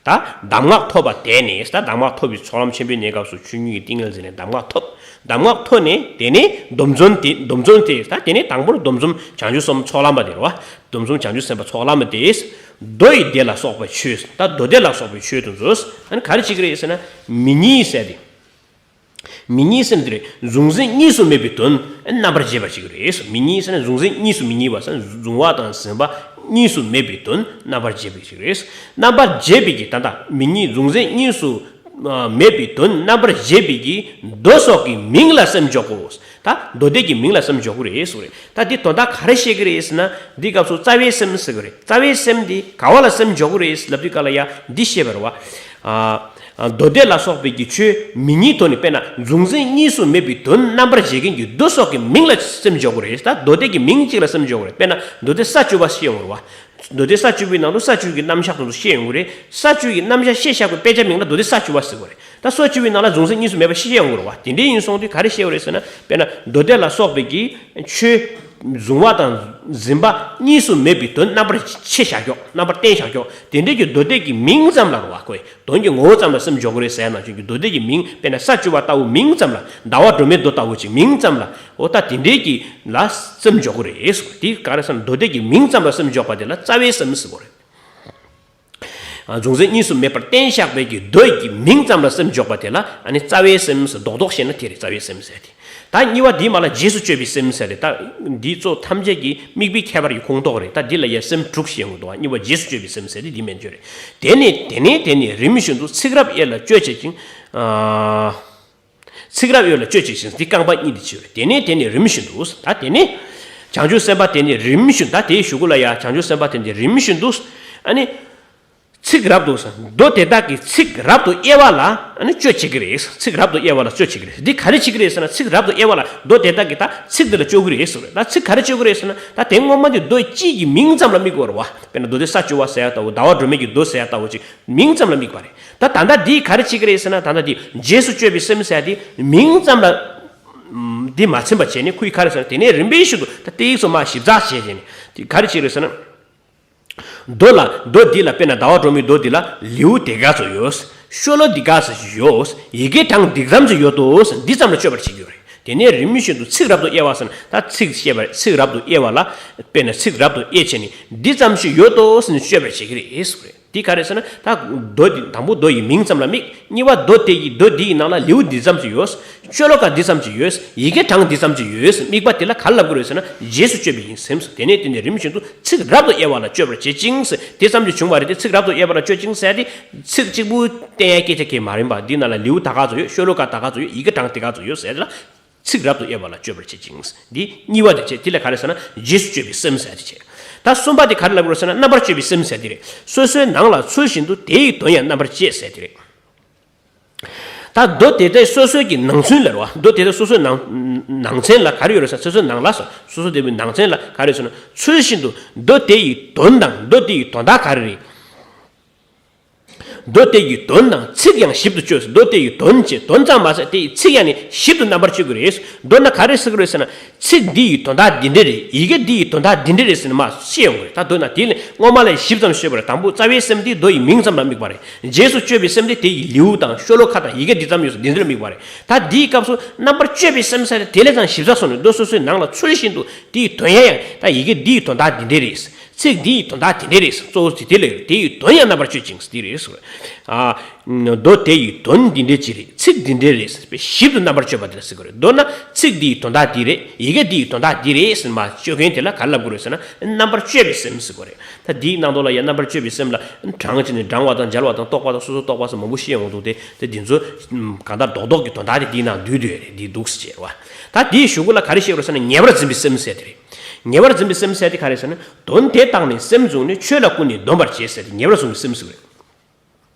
ད་གདམས་ངག་ཐོབ་པ་དེ་ནས། ད་གདམས་ངག་ཐོབ་པའི་ཚོགས་ལམ་ཆེན་པོའི་གནས་སྐབས་སུ་ཆོས་ཉིད་ཀྱི་ཏིང་ངེ་འཛིན་ནས་གདམས་ངག་ཐོབ། གདམས་ངག་ཐོབ་ནས་དེ་ནས་སྡོམ་བརྩོན་དེ། སྡོམ་བརྩོན་དེ། ད་དེ་ནས་དང་པོར་སྡོམ་བརྩོན་བྱང་ཆུབ་སེམས་ཚོགས་ལམ་པ་དེ་རེད་བ། སྡོམ་བརྩོན་བྱང་ཆུབ་སེམས་དཔའ་ཚོགས་ལམ་པ་དེས། མདོ་ཡི་སྡེ་ལ་སོགས་པའི་ཆོས། ད་མདོ་སྡེ་ལ་སོགས་པའི་ཆོས་དེ་ཚོ་ཨ་ནི་ག་རེ་བྱེད་ཀྱི་རེད་ཟེར་ན། མི་གཉིད་ཟེར་ཏེ། མི་གཉིད་ཟེར་ན་དེ་རེད། གཟུང་འཛིན་གཉིས་སུ་མེད་པའི་དོན་རྣམ་པར་འབྱེད་པར་བྱེད་ཀྱི་རེད། མི་གཉིད་ཟེར་ན་གཟུང་འཛིན་གཉིས་སུ་མི་གཉིད་པ་ཟེར་ན། གཟུང་བ་དང་འཛིན་པ་གཉིས་སུ་མེད་པའི་དོན་རྣམ་པར་འབྱེད་པར་བྱེད་ཀྱི་རེད། རྣམ་པར་འབྱེད་པའི་གི། ད་ལྟ་མི་གཉིད་གཟུང་འཛིན་གཉིས་སུ་ཨ་མེད་པའི་དོན་རྣམ་པར་འབྱེད་པའི་གི་མདོ་སོགས་ཀྱི་མིང་ལ་སེམས་འཇོག་གོ། ད་མདོ་སྡེ་གི་མིང་ལ་སེམས་འཇོག་གི་རེད་ཟེར་བ་རེད། ད་འདི་དོན་དག་ག་རེ་བཤད་ཀྱི་རེད་ཟེར་ན། འདི་སྐབས་སུ་རྩ་བའི་སེམས་ཟེར་གི་རེད། རྩ་བའི་སེམས་འདི་ག་བ་ལ་སེམས་འཇོག་གི་རེད་ལབ་དུས་སྐབས་ལ་ཡ་འདི་བཤད་པ་རེད་བ། ཨ། མདོ་སྡེ་ལ་སོགས་པའི་གི་ཆོས་མི་གཉིད་ཐོག་ནས། དཔེར་ན་གཟུང་འཛིན་གཉིས་སུ་མེད་པའི་དོན་རྣམ་པར་འབྱེད་མཁན་གྱི་མདོ་སོགས་ཀྱི་མིང་ལ་སེམས་འཇོག་གི་རེད། ད་མདོ་སྡེ་གི་མིང་གཅིག་ལ་སེམས་འཇོག་གི་རེད། དཔེར་ན་མདོ་སྡེ་ས་བཅུ་པ་བཤད་ཡོང་གི་རེད་བ། མདོ་སྡེ་ས་བཅུ་པའི་ནང་དུ་ས་བཅུ་གི་རྣམ་གཞག་དེ་ཚོ་བཤད་ཡོང་གི་རེད། ས་བཅུ་གི་རྣམ་གཞག་བཤད་བཞག་པའི་དཔེ་ཆ་མིང་ལ་མདོ་སྡེ་ས་བཅུ་པ་ཟེར་གི་རེད། ད་ས་བཅུ་པའི་ནང་ལ་གཟུང་འཛིན་གཉིས་སུ་མེད་པ་བཤད་ཡོང་གི་རེད་བ། དེ་འདྲའི་ཡིན་སོང་དུས་ག་རེ་བཤད་ཡོང་རེད་ཟེར་ན། དཔེར་ན་མདོ་སྡེ་ལ་སོགས་པའི་གི་ཆོས་གཟུང་བ་དང་འཛིན་པ་གཉིས་སུ་མེད་པའི་དོན་རྣམ་པར་ཕྱེ་བཞག་ཀྱོག་རྣམ་པར་བསྟན་བཞག་ཀྱོག་དེ་འདྲའི་གི་མདོ་སྡེ་གི་མིང་ཙམ་ལ་རེད་བ། ཁོས་དོན་གྱི་ངོ་བོ་ཙམ་ལ་སེམས་འཇོག་གི་རེད་ཟེར་ན། ཁྱོད་ཀྱི་མདོ་སྡེ་གི་མིང་དཔེར་ན་ས་བཅུ་པ་ལྟ་བུ་མིང་ཙམ་ལ། ཟླ་བ་སྒྲོན་མེའི་མདོ་ལྟ་བུ་ཅིག་མིང་ཙམ་ལ། འོ་ད་དེ་འདྲའི་གི་ལ་སེམས་འཇོག་གི་རེད་ཟེར། དེ་ག་རེ་ཟེར་ན། མདོ་སྡེ་གི་མིང་ཙམ་ལ་སེམས་འཇོག་པ་དེ་ལ་རྩ་བའི་སེམས་ཟེར་གི་རེད། ཨ། གཟུང་འཛིན་གཉིས་སུ་མེད་པར་བསྟན་བཞག་པའི་གི་མདོ་ཡི་གི་མིང་ཙམ་ལ་སེམས་འཇོག་པ་དེ་ལ་ཨ་ནི་རྩ་བའི་སེམས་ཟེར། རྡོག་རྡོག་བཤད་ན་དེ་རེད། རྩ་བའི་སེམས་ཟེར་དེ། ད་གཉིས་པ་འདིའི་མ་ལ་རྗེས་སུ་དཔྱོད་པའི་སེམས་ཟེར་རེད། ད་འདིའི་གཙོ་ཐམས་ཅད་ཀྱི་དམིགས་པའི་ཁྱད་པར་གྱི་ཁོངས་གཏོགས་རེད། ད་འདི་ལ་ཡ་སེམས་དྲུག་བཤད་ཡོང་གི་འདུག་གཉིས་པ་རྗེས་སུ་དཔྱོད་པའི་སེམས་ཟེར་དེ་འདི་མན་ཆད་རེད། དེ་ནས་དེ་ནས་དེ་ནས་རིམ་བཞིན་དུ་ཚིག་རབ་དབྱེ་ལ་དཔྱོད་བྱེད་ཅིང་། ཨ། ཚིག་རབ་དབྱེ་ལ་དཔྱོད་བྱེད་ཅིང་། འདི་རྐང་པ་གཉིས་དེ་ཕྱེ་བས། དེ་ནས་དེ་ནས་རིམ་བཞིན་དུ། ད་དེ་ནས་བྱང་ཆུབ་སེམས་དཔའ་དེ་ནས་རིམ་བཞིན། ད་དེའི་གཞུག་གུ་ལ་ཡ་བྱང་ཆུབ་སེམས་དཔའ་དེ་ནས་རིམ་བཞིན་དུ། ཨ་ནི་ཚིག་རབ་ཏུ། མདོ་དེ་དག་གི་ཚིག་རབ་ཏུ་དབྱེ་བ་ལ་ཨ་ནི་དཔྱོད་བྱེད་ཀྱི་རེད། ཚིག་རབ་ཏུ་དབྱེ་བ་ལ་དཔྱོད་བྱེད་ཀྱི་རེད། འདི་ག་རེ་བྱེད་ཀྱི་རེད་ཟེར་ན། ཚིག་རབ་ཏུ་དབྱེ་བ་ལ། མདོ་དེ་དག་གི་ད་ཚིག་འདི་ལ་དཔྱོད་ཀྱི་རེད་ཟེར་བས། ད་ཚིག་ག་རེ་དཔྱོད་ཀྱི་རེད་ཟེར་ན། ད་དེ་སྔོན་མ་འདི་མདོ་གཅིག་གི་མིང་ཙམ་ལ་དམིགས་པ་རེད་བ། དཔེར་ན་མདོ་སྡེ་ས་བཅུ་པ་ཟེར་ཡ་ལྟ་བུ། ཟླ་བ་སྒྲོན་མེ་གི་མདོ་ཟེར་ཡ་ལྟ་བུ་ཅིག་མིང་ཙམ་ལ་དམིགས་པ་རེད། ད་ད་ལྟ་འདིས་ག་རེ་བྱེད་ཀྱི་རེད་ཟེར་ན། ད་ལྟ་འདི་རྗེས་སུ་དཔྱོད་པའི་སེམས་ཟེར་ཡ་དེ་མིང་ཙམ་ལ་འདི་མ་ཚིམ་པ་བྱས་ནས། ཁོས་ག་རེ་ཟེར་ན། དེ་ནས་རིམ་པས་ཤིན་ཏུ་ད་ཏིག་སོ་མ་ཞིབ་ཚགས་བྱས་བྱས་ནས་དེ་ག་རེ་བྱེད་ཀྱི་རེད་ཟེར་ན། མདོ་ལ། མདོ་འདི་ལ། དཔེར་ན་ཟླ་བ་སྒྲོན་མེའི་མདོ་འདི་ལ་ལེའུ་དེ་ག་ཚོད་ཡོད། ཤོ་ལོ་འདི་ག་ཚོད་ཡོད། ཡི་གེ་གྲངས་འདི་ཙམ་ཞིག་ཡོད་དོ། འདི་ཙམ་ལ་དཔྱོད་པར་བྱེད་ཀྱི་ཡོད་རེད། དེ་ནས་རིམ་བཞིན་དུ་ཚིག་རབ་ཏུ་དབྱེ་བ་ཟེར་ན། ད་ཚིག་བཤད་པ་རེད། ཚིག་རབ་ཏུ་དབྱེ་བ་ལ། དཔེར་ན་ཚིག་རབ་ཏུ་དབྱེ་བྱས་ནས་འདི་ཙམ་ཞིག་ཡོད་དོ་ཟེར་ནས་དཔྱོད་པར་བྱེད་ཀྱི་རེད་ཟེར་བ་རེད། འདི་ག་རེ་ཟེར་ན། ད་མདོ་འདི་དང་པོ་མདོ་ཡི་མིང་ཙམ་ལ་དམིགས། གཉིས་པ་མདོ་དེ་ཡི། མདོ་འདི་ཡི་ནང་ལ་ལེའུ་འདི་ཙམ་ཞིག་ཡོད། ཤོ་ལོ་ཀ་འདི་ཙམ་ཞིག་ཡོད། ཡི་གེ་གྲངས་འདི་ཙམ་ཞིག་ཡོད། དམིགས་པ་དེ་ལ་ག་རེ་ལབ་དགོས་རེད་ཟེར་ན། རྗེས་སུ་དཔྱོད་པའི་ཡིན་སེམས་སོ། དེ་ནས་དེ་ནས་རིམ་བཞིན་དུ་ཚིག་རབ་ཏུ་དབྱེ་བ་ལ་དཔྱོད་པར་བྱེད་ཅིང་ཟེར། དེ་ཙམ་གྱིས་བྱུང་བ་རེད་དེ། ཚིག་རབ་ཏུ་དབྱེ་བ་ལ་དཔྱོད་ཅིང་ཟེར་དེ། ཚིག་གཅིག་པུ་བསྟན་ཡ་སྐད་ཆ་གང་ཡང་མ་རེད་པ། འདི་ནང་ལ་ལེའུ་ད་ག་ཚོད་ཡོད། ཤོ་ལོ་ཀ་ད་ག་ཚོད་ཡོད། ཡི་གེ་གྲངས་དེ་ག་ཚོད་ཡོད་ཟེར་དེ་ལ། ཚིག་རབ་ཏུ་དབྱེ་བ་ལ་དཔྱོད་པར་བྱེད་ཅིང་། འདི་གཉིས་པ་དེ་བྱེད། དེ་ལ་ག་རེ་ཟེར་ན། རྗེས་སུ་དཔྱོད་པའི་སེམས་ཟེར་དེ་བྱེད། ད་གསུམ་པ་དེ་ག་རེ་ལབ་དགོས་ཟེར་ན། རྣམ་པར་དཔྱོད་པའི་སེམས་ཟེར་དེ་རེད། སོ་སོའི་ནང་ལ་ཚུལ་བཞིན་དུ་དེ་ཡི་དོན་ཡང་རྣམ་པར་དཔྱད་ཟེར་དེ་རེད། ད་མདོ་དེ་དག་སོ་སོའི་གི་ནང་ཚན་ལ་རེད་བ། མདོ་དེ་དག་སོ་སོའི་ནང་ནང་ཚན་ལ་ག་རེ་ཡོད་རེད་ཟེར། སོ་སོའི་ནང་ལ་སོ་སོ་དེ་བའི་ནང་ཚན་ལ་ག་རེ་ཟེར་ན། ཚུལ་བཞིན་དུ་མདོ་དེ་ཡི་དོན་དང་། མདོ་དེ་ཡི་དོན་དག་ག་རེ་རེད། མདོ་དེ་ཡི་དོན་དང་ཚིག་ཡང་ཞིབ་ཏུ་དཔྱོད། མདོ་དེ་ཡི་དོན་བྱས། དོན་ཙམ་མ་ཟད་དེ་ཡི་ཚིག་ཡང་ནི་ཞིབ་ཏུ་རྣམ་པར་དཔྱོད་དགོས་རེད། མདོར་ན་ག་རེ་ཟེར་དགོས་རེད་ཟེར་ན། ཚིག་འདི་ཡི་དོན་དག་འདི་འདྲ་རེད། ཡི་གེ་འདི་ཡི་དོན་དག་འདི་འདྲ་རེད་ཟེར་ནས་མར་ཤེས་ཡོང་གི་རེད། ད་མདོར་ན་དེ་ལས་སྔོན་མ་ལས་ཞིབ་ཙམ་ཤེས་པ་རེད། དང་པོ་རྩ་བའི་སེམས་དེ་མདོ་ཡི་མིང་ཙམ་ལ་དམིགས་པ་རེད། རྗེས་སུ་དཔྱོད་པའི་སེམས་དེ་དེ་ཡི་ལེའུ་དང་ཤོ་ལོ་ཀ་དང་ཡི་གེ་འདི་ཙམ་ཡོད་ས་འདི་འདི་ལ་དམིགས་པ་རེད། ད་འདིའི་སྐབས་སུ་རྣམ་པར་དཔྱོད་པའི་སེམས་ཟེར་དེ་ལས་ཀྱང་ཞིབ་ཚགས་སོང་ནས། མདོ་སོ་སོའི་ནང་ལ་ཚུལ་བཞིན་དུ་དེ་ཡི་དོན་ཡང་ཡང་། ད་ཡི་གེ་འདི་ཡི་དོན་དག་འདི་འདྲ་རེད། ཚིག་འདི་ཡི་དོན་དག་འདི་འདྲ་རེད། གཙོ་བོ་དེ་དེ་ལ་ཡོད། དེ་ཡི་དོན་ཡང་རྣམ་པར་དཔྱོད་ཅིང་འདི་རེད་ཟེར། ཨ། མདོ་དེ་ཡི་དོན་འདི་འདྲ་ཅིག་རེད། ཚིག་འདི་འདྲ་རེད་ཟེར་བའི་ཞིབ་ཏུ་རྣམ་པར་དཔྱོད་པ་དེ་ལ་ཟེར་གྱི་རེད། མདོར་ན་ཚིག་འདི་ཡི་དོན་དག་འདི་རེད། ཡི་གེ་འདི་ཡི་དོན་དག་འདི་རེད་ཟེར་མར་དཔྱོད་མཁན་དེ་ལ་ག་རེ་ལབ་དགོས་རེད་ཟེར་ན། རྣམ་པར་དཔྱོད་པའི་སེམས་ཟེར་གྱི་རེད། ད་འདིའི་ནང་དོན་ལ་ཡང་རྣམ་པར་དཔྱོད་པའི་སེམས་ལ་གྲངས་ཀྱིས་ནི་བགྲང་བ་དང་སྦྱར་བ་དང་རྟོག་པ་དང་སོ་སོར་རྟོག་པ་སོགས་མང་པོ་བཤད་ཡོང་འདུག་སྟེ། དེ་འདི་ཚོ་གང་ལྟར་རྡོག་རྡོག་གི་དོན་དག་དེ་འདིའི་ནང་འདུས་བསྡད་ཡོད་རེད། འདི་འདུག་ཟེར་བྱས་རེད་བ། ད་འདིའི་གཞུག་གུ་ལ་ག་རེ་བཤད་ཡོད་རེད་ཟེར་ན། ངེས་པར་འཛིན་པའི་སེམས་ཟེར་དེ་རེད། ངེས་པར་འཛིན་པའི་སེམས་ཟེར་དེ་ག་རེ་ཟེར་ན། དོན་དེ་དག་ནི་སེམས་བཟུང་ནས། ཆོས་ལ་ཀུན་ནས་སྡོམ་པར་བྱེད་ཟེར་ཏེ། ངེས་པར་བཟུང་བའི་སེམས་ཟེར་བ་རེད།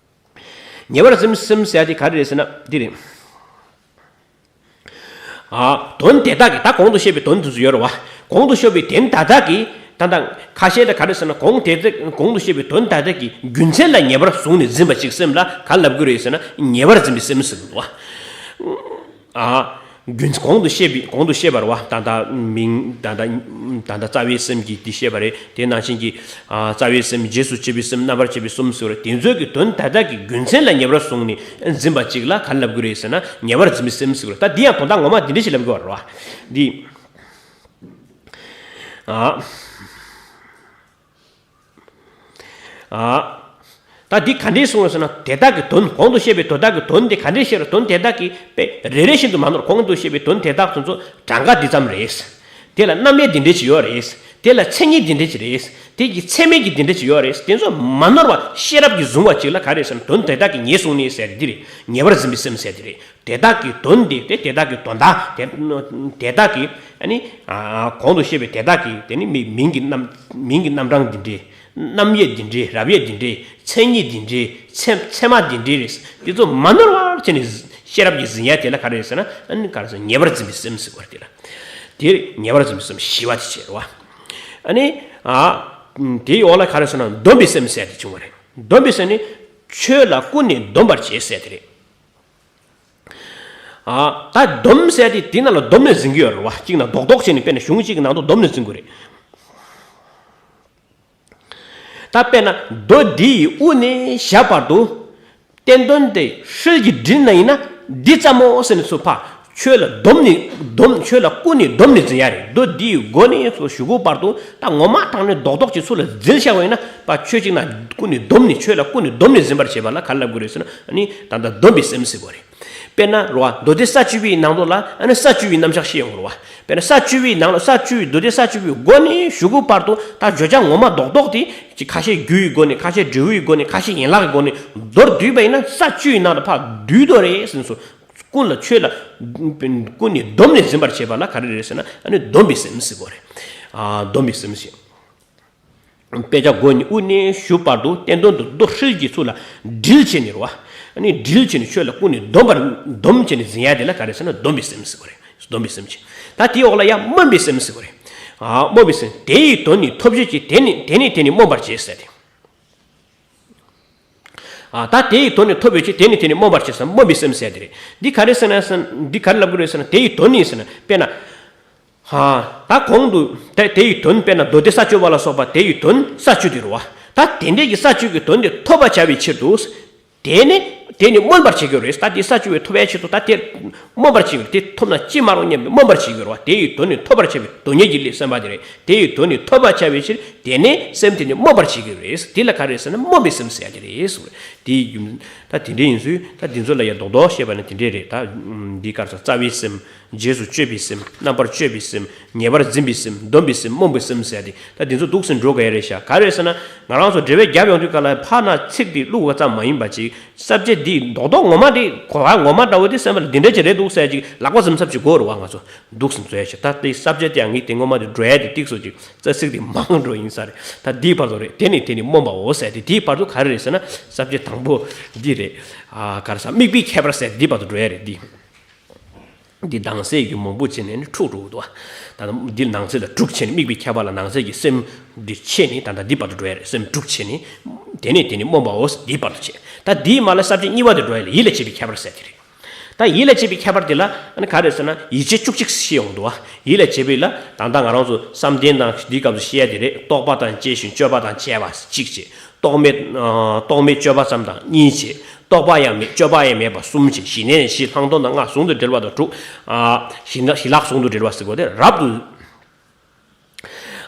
ངེས་པར་འཛིན་པའི་སེམས་ཟེར་དེ་ག་རེ་རེད་ཟེར་ན། འདི་རེད། ཨ། དོན་དེ་དག་གི། ད་གོང་དུ་བཤད་པའི་དོན་དེ་ཚོ་ཡོད་རེད་བ། གོང་དུ་བཤད་པའི་དོན་ད་དག་གི། ད་ལྟ་ཁ་ཤས་ལ་ག་རེ་ཟེར་ན། གོང་དེ་དག་གོང་དུ་བཤད་པའི་དོན་ད་དག་གི་རྒྱུ་མཚན་ལ་ངེས་པར་བཟུང་ནས་འཛིན་པ་ཅིག་སེམས་ལ་ག་རེ་ལབ་དགོས་རེད་ཟེར་ན། ངེས་པར་འཛིན་པའི་སེམས་ཟེར་གི་འདུག་བ། ཨ། རྒྱུ་མཚན་གོང་དུ་བཤད་པའི་གོང་དུ་བཤད་པ་རེད་བ། ད་ལྟ་མིང་ད་ལྟ་ད་ལྟ་རྩ་བའི་སེམས་ཀྱི་འདི་བཤད་པ་རེད། དེ་ནང་བཞིན་གྱི་ཨ་རྩ་བའི་སེམས། རྗེས་སུ་སྤྱོད་པའི་སེམས། རྣམ་པར་དཔྱད་པའི་སེམས་ཟེར་བ་རེད། དེ་ཚོའི་གི་དོན་དེ་དག་གི་རྒྱུ་མཚན་ལ་ངེས་པར་བཟུང་ནས་འཛིན་པ་ཅིག་ལ་ག་རེ་ལབ་དགོས་རེད་ཟེར་ན། ངེས་པར་འཛིན་པའི་སེམས་ཟེར་བ་རེད། ད་འདི་ཡང་དོན་དག་ངོ་མ་འདི་འདྲ་ཞིག་ལབ་དགོས་པ་རེད་བ། འདི་ཨ་ཨ། ད་འདི་ག་འདྲས་གསུངས་ཟེར་ན། དེ་དག་གི་དོན། གོང་དུ་བཤད་པའི་དོན་དག་གི་དོན་དེ་ག་འདྲས་བཤད་རེད། དོན་དེ་དག་གི་དཔེ་རེ་རེ་བཞིན་དུ་མ་ནོར། གོང་དུ་བཤད་པའི་དོན་དེ་དག་དེ་ཚོ་གྲངས་ཀ་འདི་ཙམ་རེད། དེ་ལ་རྣམ་དབྱེ་འདི་འདྲས་ཅིག་ཡོད་རེད། དེ་ལ་མཚན་ཉིད་འདི་འདྲས་ཅིག་རེད། དེ་གི་ཚད་མིན་གྱི་འདི་འདྲས་ཅིག་ཡོད་རེད། དེ་ཚོ་མ་ནོར་བ་ཤེས་རབ་ཀྱིས་བཟུང་བ་ཅིག་ལ་ག་རེ་ཟེར་ན། དོན་དེ་དག་གི་ངེས་བཟུང་ནས་ཟེར་དེ་རེད། ངེས་པར་འཛིན་པའི་སེམས་ཟེར་དེ་རེད། དེ་དག་གི་དོན་དེ། དེ་དེ་དག་གི་དོན་དག་དེ། དེ་དག་གི་ཨ་ནི་ཨ་གོང་དུ་བཤད་པའི་དེ་དག་གི་དེ་ནི་མི་མིང་གི་རྣམ་མིང་གི་རྣམ་གྲངས་འདི་འདྲས། རྣམ་དབྱེ་འདི་འདྲས། རབ་དབྱེ་འདི་འདྲས། མཚན་ཉིད་འདི་འདྲས། ཚད་ཚད་མ་འདི་འདྲས་རེད། དེ་ཚོ་མ་ནོར་བར་བྱས་ནས་ཤེས་རབ་ཀྱིས་འཛིན་ཡ་དེ་ལ་ག་རེ་ཟེར་ན། ཨ་ནི་ག་རེ་ཟེར། ངེས་པར་འཛིན་པའི་སེམས་ཟེར་བ་དེ་ལ། དེ་ངེས་པར་འཛིན་པའི་སེམས་ཞི་བ་དེ་བྱེད་རོ། ཨ་ནི་ཨ་དེའི་འོག་ལ་ག་རེ་ཟེར་ན། སྡོམ་པའི་སེམས་ཟེར་དེ་བྱུང་བ་རེད། སྡོམ་པའི་སེམས་ནི་ཆོས་ལ་ཀུན་ནས་སྡོམ་པར་བྱེད་ཟེར་དེ་རེད། ཨ་ད་སྡོམ་ཟེར་དེ་དེ་ནང་ལ་སྡོམ་ནས་འཛིན་གྱི་ཡོད་རེད་བ། གཅིག་ན་རྡོག་རྡོག་བྱས་ནས། དཔེར་ན་གཞུང་གཅིག་གི་ནང་དུ་སྡོམ་ནས་འཛིན་དགོས་རེད། ད་དཔེར་ན་མདོ་འདི་ཡི་དབུ་ནས་ཞབས་བར་དུ་བསྟན་དོན་དེ་ཧྲིལ་གྱིས་དྲིལ་ན་ཡིན་ན། འདི་ཙམ་མོ་ཟེར་ནས་ཚུར་ཕར་ཆོས་ལ་སྡོམ་ནས་སྡོམ། ཆོས་ལ་ཀུན་ནས་སྡོམ་ནས་འཛིན་ཡ་རེད། མདོ་འདི་ཡི་མགོ་ནས་ཚུར་གཞུག་གུ་བར་དུ། ད་ངོ་མ་དྲང་ནས་རྡོག་རྡོག་ཅིག་ཚུར་ལ་འཛིན་བཞག་པ་ཡིན་ན། ཕར་ཆོས་གཅིག་ན་ཀུན་ནས་སྡོམ་ནས། ཆོས་ལ་ཀུན་ནས་སྡོམ་ནས་འཛིན་པར་བྱེད་པ་ལ་ག་རེ་ལབ་དགོས་རེད་ཟེར་ན། ཨ་ནི་ད་ལྟ་སྡོམ་པའི་སེམས་ཟེར་དགོས་རེད། དཔེར་ན་རོ། མདོ་སྡེ་ས་བཅུ་པའི་ནང་དུ་ལ་ཨ་ནི་ས་བཅུ་པའི་རྣམ་གཞག་བཤད་ཡོང་རོ། དཔེར་ན་ས་བཅུ་པའི་ནང་ལ། ས་བཅུ་པའི། མདོ་སྡེ་ས་བཅུ་པའི་མགོ་ནས་གཞུག་གུ་བར་དུ་ད་བརྗོད་བྱ་ངོ་མ་རྡོག་རྡོག་དེ་ཅིག་ཁ་ཤས་རྒྱུ་ཡི་སྒོ་ནས། ཁ་ཤས་འབྲས་བུའི་སྒོ་ནས། ཁ་ཤས་ཡན་ལག་གི་སྒོ་ནས་མདོར་བསྡུས་པ་ཡིན་ན། ས་བཅུ་ཡི་ནང་ལ་ཕར་བསྡུས་དོ་རེད་ཟེར་ནས་སོ། ཀུན་ལ་ཆོས་ལ་ཀུན་ནས་སྡོམ་ནས་འཛིན་པར་བྱེད་པ་ལ་ག་རེ་རེད་ཟེར་ན། ཨ་ནི་སྡོམ་པའི་སེམས་ཟེར་དགོས་རེད། ཨ་སྡོམ་པའི་སེམས་ཞེས། དཔེ་ཆ་མགོ་ནས་དབུ་ནས་གཞུག་བར་དུ་བསྟན་དོན་དུ་རྡོ་ཧྲིལ་གྱིས་ཚུར་ལ་དྲིལ་བྱས་ནས་རོ། ཨ་ནི་དྲིལ་བྱས་ནས་ཆོས་ལ་ཀུན་ནས་སྡོམ་པར། སྡོམ་བྱས་ནས་འཛིན་ཡ་དེ་ལ་ག་རེ་ཟེར་ན། སྡོམ་པའི་སེམས་ཟེར་དགོས་རེད། སྡོམ་པའི་སེམས་ཀྱི། ད་དེའི་འོག་ལ་ཡང་སྨོན་པའི་སེམས་ཟེར་དགོས་རེད། ཨ་སྨོན་པའི་སེམས། དེ་ཡི་དོན་ནི་ཐོབ་བྱེད་ཀྱི། དེ་ནི་དེ་ནི་དེ་ནི་སྨོན་པར་བྱེད་ཟེར་ཏེ། ཨ་ད་དེ་ཡི་དོན་ནི་ཐོབ་བྱེད་ཀྱི། དེ་ནི་དེ་ནི་སྨོན་པར་བྱེད་ཟེར། སྨོན་པའི་སེམས་ཟེར་དེ་རེད། འདི་ག་རེ་ཟེར་ན་ཟེར། འདི་ག་རེ་ལབ་དགོས་རེད་ཟེར་ན། དེ་ཡི་དོན་ནི་ཟེར་ན། དཔེར་ན། ཧ། ད་གོང་དུ་དེ་དེ་ཡི་དོན། དཔེར་ན་མདོ་སྡེ་ས་བཅུ་པ་ལ་སོགས་པ་དེ་ཡི་དོན་ས་བཅུ་དེ་རེད་བ། ད་དེ་འདྲའི་གི་ས་བཅུ་གི་དོན་དེ་ཐོབ་པར་བྱ་བའི་ཕྱིར་དུ། དེ་ནི་དེ་ནི་སྨོན་པར་བྱེད་དགོས་རེད། ད་དེ་ས་བཅུ་པའི་ཐོབ་པའི་ཕྱིར་དུ་ད་དེ་སྨོན་པར་བྱེད་དགོས་རེད། དེ་ཐོབ་ན་ཅི་མ་རུང་སྙམ་པའི་སྨོན་པར་བྱེད་དགོས་རེད་བ། དེ་ཡི་དོན་ནི་ཐོབ་པར་བྱ་བའི། དོན་གཉེར་གྱི་ལས་བསམ་པ་དེ་རེད། དེ་ཡི་དོན་ནི་ཐོབ་པར་བྱ་བའི་ཕྱིར། དེ་ནི་སེམས་དེ་ནི་སྨོན་པར་བྱེད་དགོས་རེད། དེ་ལ་ག་རེ་ཟེར་ན། སྨོན་པའི་སེམས་ཟེར་ཡ་དེ་རེད་གསུངས་རེད། དེ་ཡི་རྒྱུ། ད་དེ་འདྲ་ཡིན་ཚུལ། ད་དེ་ཚོ་ལ་ཡ་རྡོག་རྡོག་བཤད་པ་ནི་དེ་འདྲས་རེད། ད་འདི་ག་རེ་ཟེར། རྩ་བའི་སེམས། རྗེས་སུ་སྤྱོད་པའི་སེམས། རྣམ་པར་དཔྱོད་པའི་སེམས། ངེས་པར་འཛིན་པའི་སེམས། སྡོམ་པའི་སེམས། སྨོན་པའི་སེམས་ཟེར་ཏེ། ད་འདི་ཚོ་འདུག་སེ་འགྲོ་ག་ཡ་རེད་ཤག་ག་རེ་ཟེར་ན། ང་རང་ཚོ་འགྲེལ་པ་རྒྱབ་ཡོང་དུས་ག་ལ་ཕར་ན་ཚིག་འདི་བླུགས་པ་ཙམ་མ་ཡིན་པ་ཅིག་ས་བཅད་འདི་རྡོག་རྡོག་ངོ་མ་འདི་གོ་བ་ངོ་མ་འདྲ་བོ་འདི་སེམས་པ་ལ་འདི་འདྲ་ཅིག་རེད་འདུག་ཟེར་ཅིག་ལག་པ་འཛེམ་ཚབ་ཅིག་དགོས་རེད་བ། ང་ཚོ་འདུག་སེ་འཛོལ་ཡ་ཞིག་ད་དེ་ས་བཅད་དེ་ཡང་ངས་དེ་ངོ་མ་དེ་འགྲོ་ཡ་དེ་ཏིག་སོ་ཅིག་རྩ་ཚིག་དེ་མང་འགྲོ་ཡིན་ས་རེད། ད་འདིའི་བར་དུ་རེད། དེ་ནི་དེ་ནི་སྨོན་པའོ་ཟེར་ཏེ། དེའི་བར་དུ་ག་རེ་རེད་ཟེར་ན། ས་བཅད་དང་པོ་འདི་རེད། ཨ་ག་རེ་ཟེར། དམིགས་པའི་ཁྱད་པར་ཟེར་ཏེ་འདིའི་བར་དུ་འགྲོ་ཡ་རེད། འདི། འདི་ནང་གསེས་ཀྱི་མང་པོ་བྱས་ནས་ནི་འཁྲུག་འགྲོ་གི་འདུག་ད་ལྟ་འདི་ནང་གསེས་ལ་དྲུག་བྱས་ནས། དམིགས་པའི་ཁྱད་པར་ལ་ནང་གསེས་ཀྱི་སེམས་འདི་ཕྱེ་ནས། ད་ལྟ་འདི་བར་དུ་འགྲོ་ཡ་རེད། སེམས་དྲུག་བྱས་ནས། དེ་ནས་དེ་ནི་སྨོན་པའོ། འདི་བར་དུ་བྱས། ད་འདིའི་མ་ལ་ས་བཅད་གཉིས་པ་དེ་འགྲོ་ཡ་ལ་ཡིད་ལ་བྱེད་པའི་ཁྱད་པར་ཟེར་དེ་རེད། ད་ཡིད་ལ་བྱེད་པའི་ཁྱད་པར་དེ་ལ་ཨ་ནི་ག་རེ་ཟེར་ན། ཡིད་བྱེད་བཅུ་གཅིག་ཞེས་ཡོང་འདུག་ཡིད་ལ་བྱེད་པའི་ལ་ད་ལྟ་ང་རང་ཚོ་བསམ་གཏན་དང་འདིའི་སྐབས་སུ་བཤད་ཡ་དེ་རེད། རྟོག་པ་དང་བཅས་ཤིང་སྤྱོད་པ་དང་བཅས་པ་གཅིག་བྱས། རྟོག་མེད། ཨ་རྟོག་མེད་སྤྱོད་པ་ཙམ་དང་གཉིས་བྱས། རྟོག་པ་ཡང་མེད་སྤྱོད་པ་ཡང་མེད་པ་གསུམ་བྱས། ཞི་གནས་བཞི། ལྷག་མཐོང་དང་ལྔ། ཟུང་དུ་འབྲེལ་བ་དང་དྲུག་ཨ་ཞི་གནས་ཞི་ལྷག་ཟུང་དུ་འབྲེལ་བ་ཟེར་དགོས་ཏེ། རབ་ཏུ།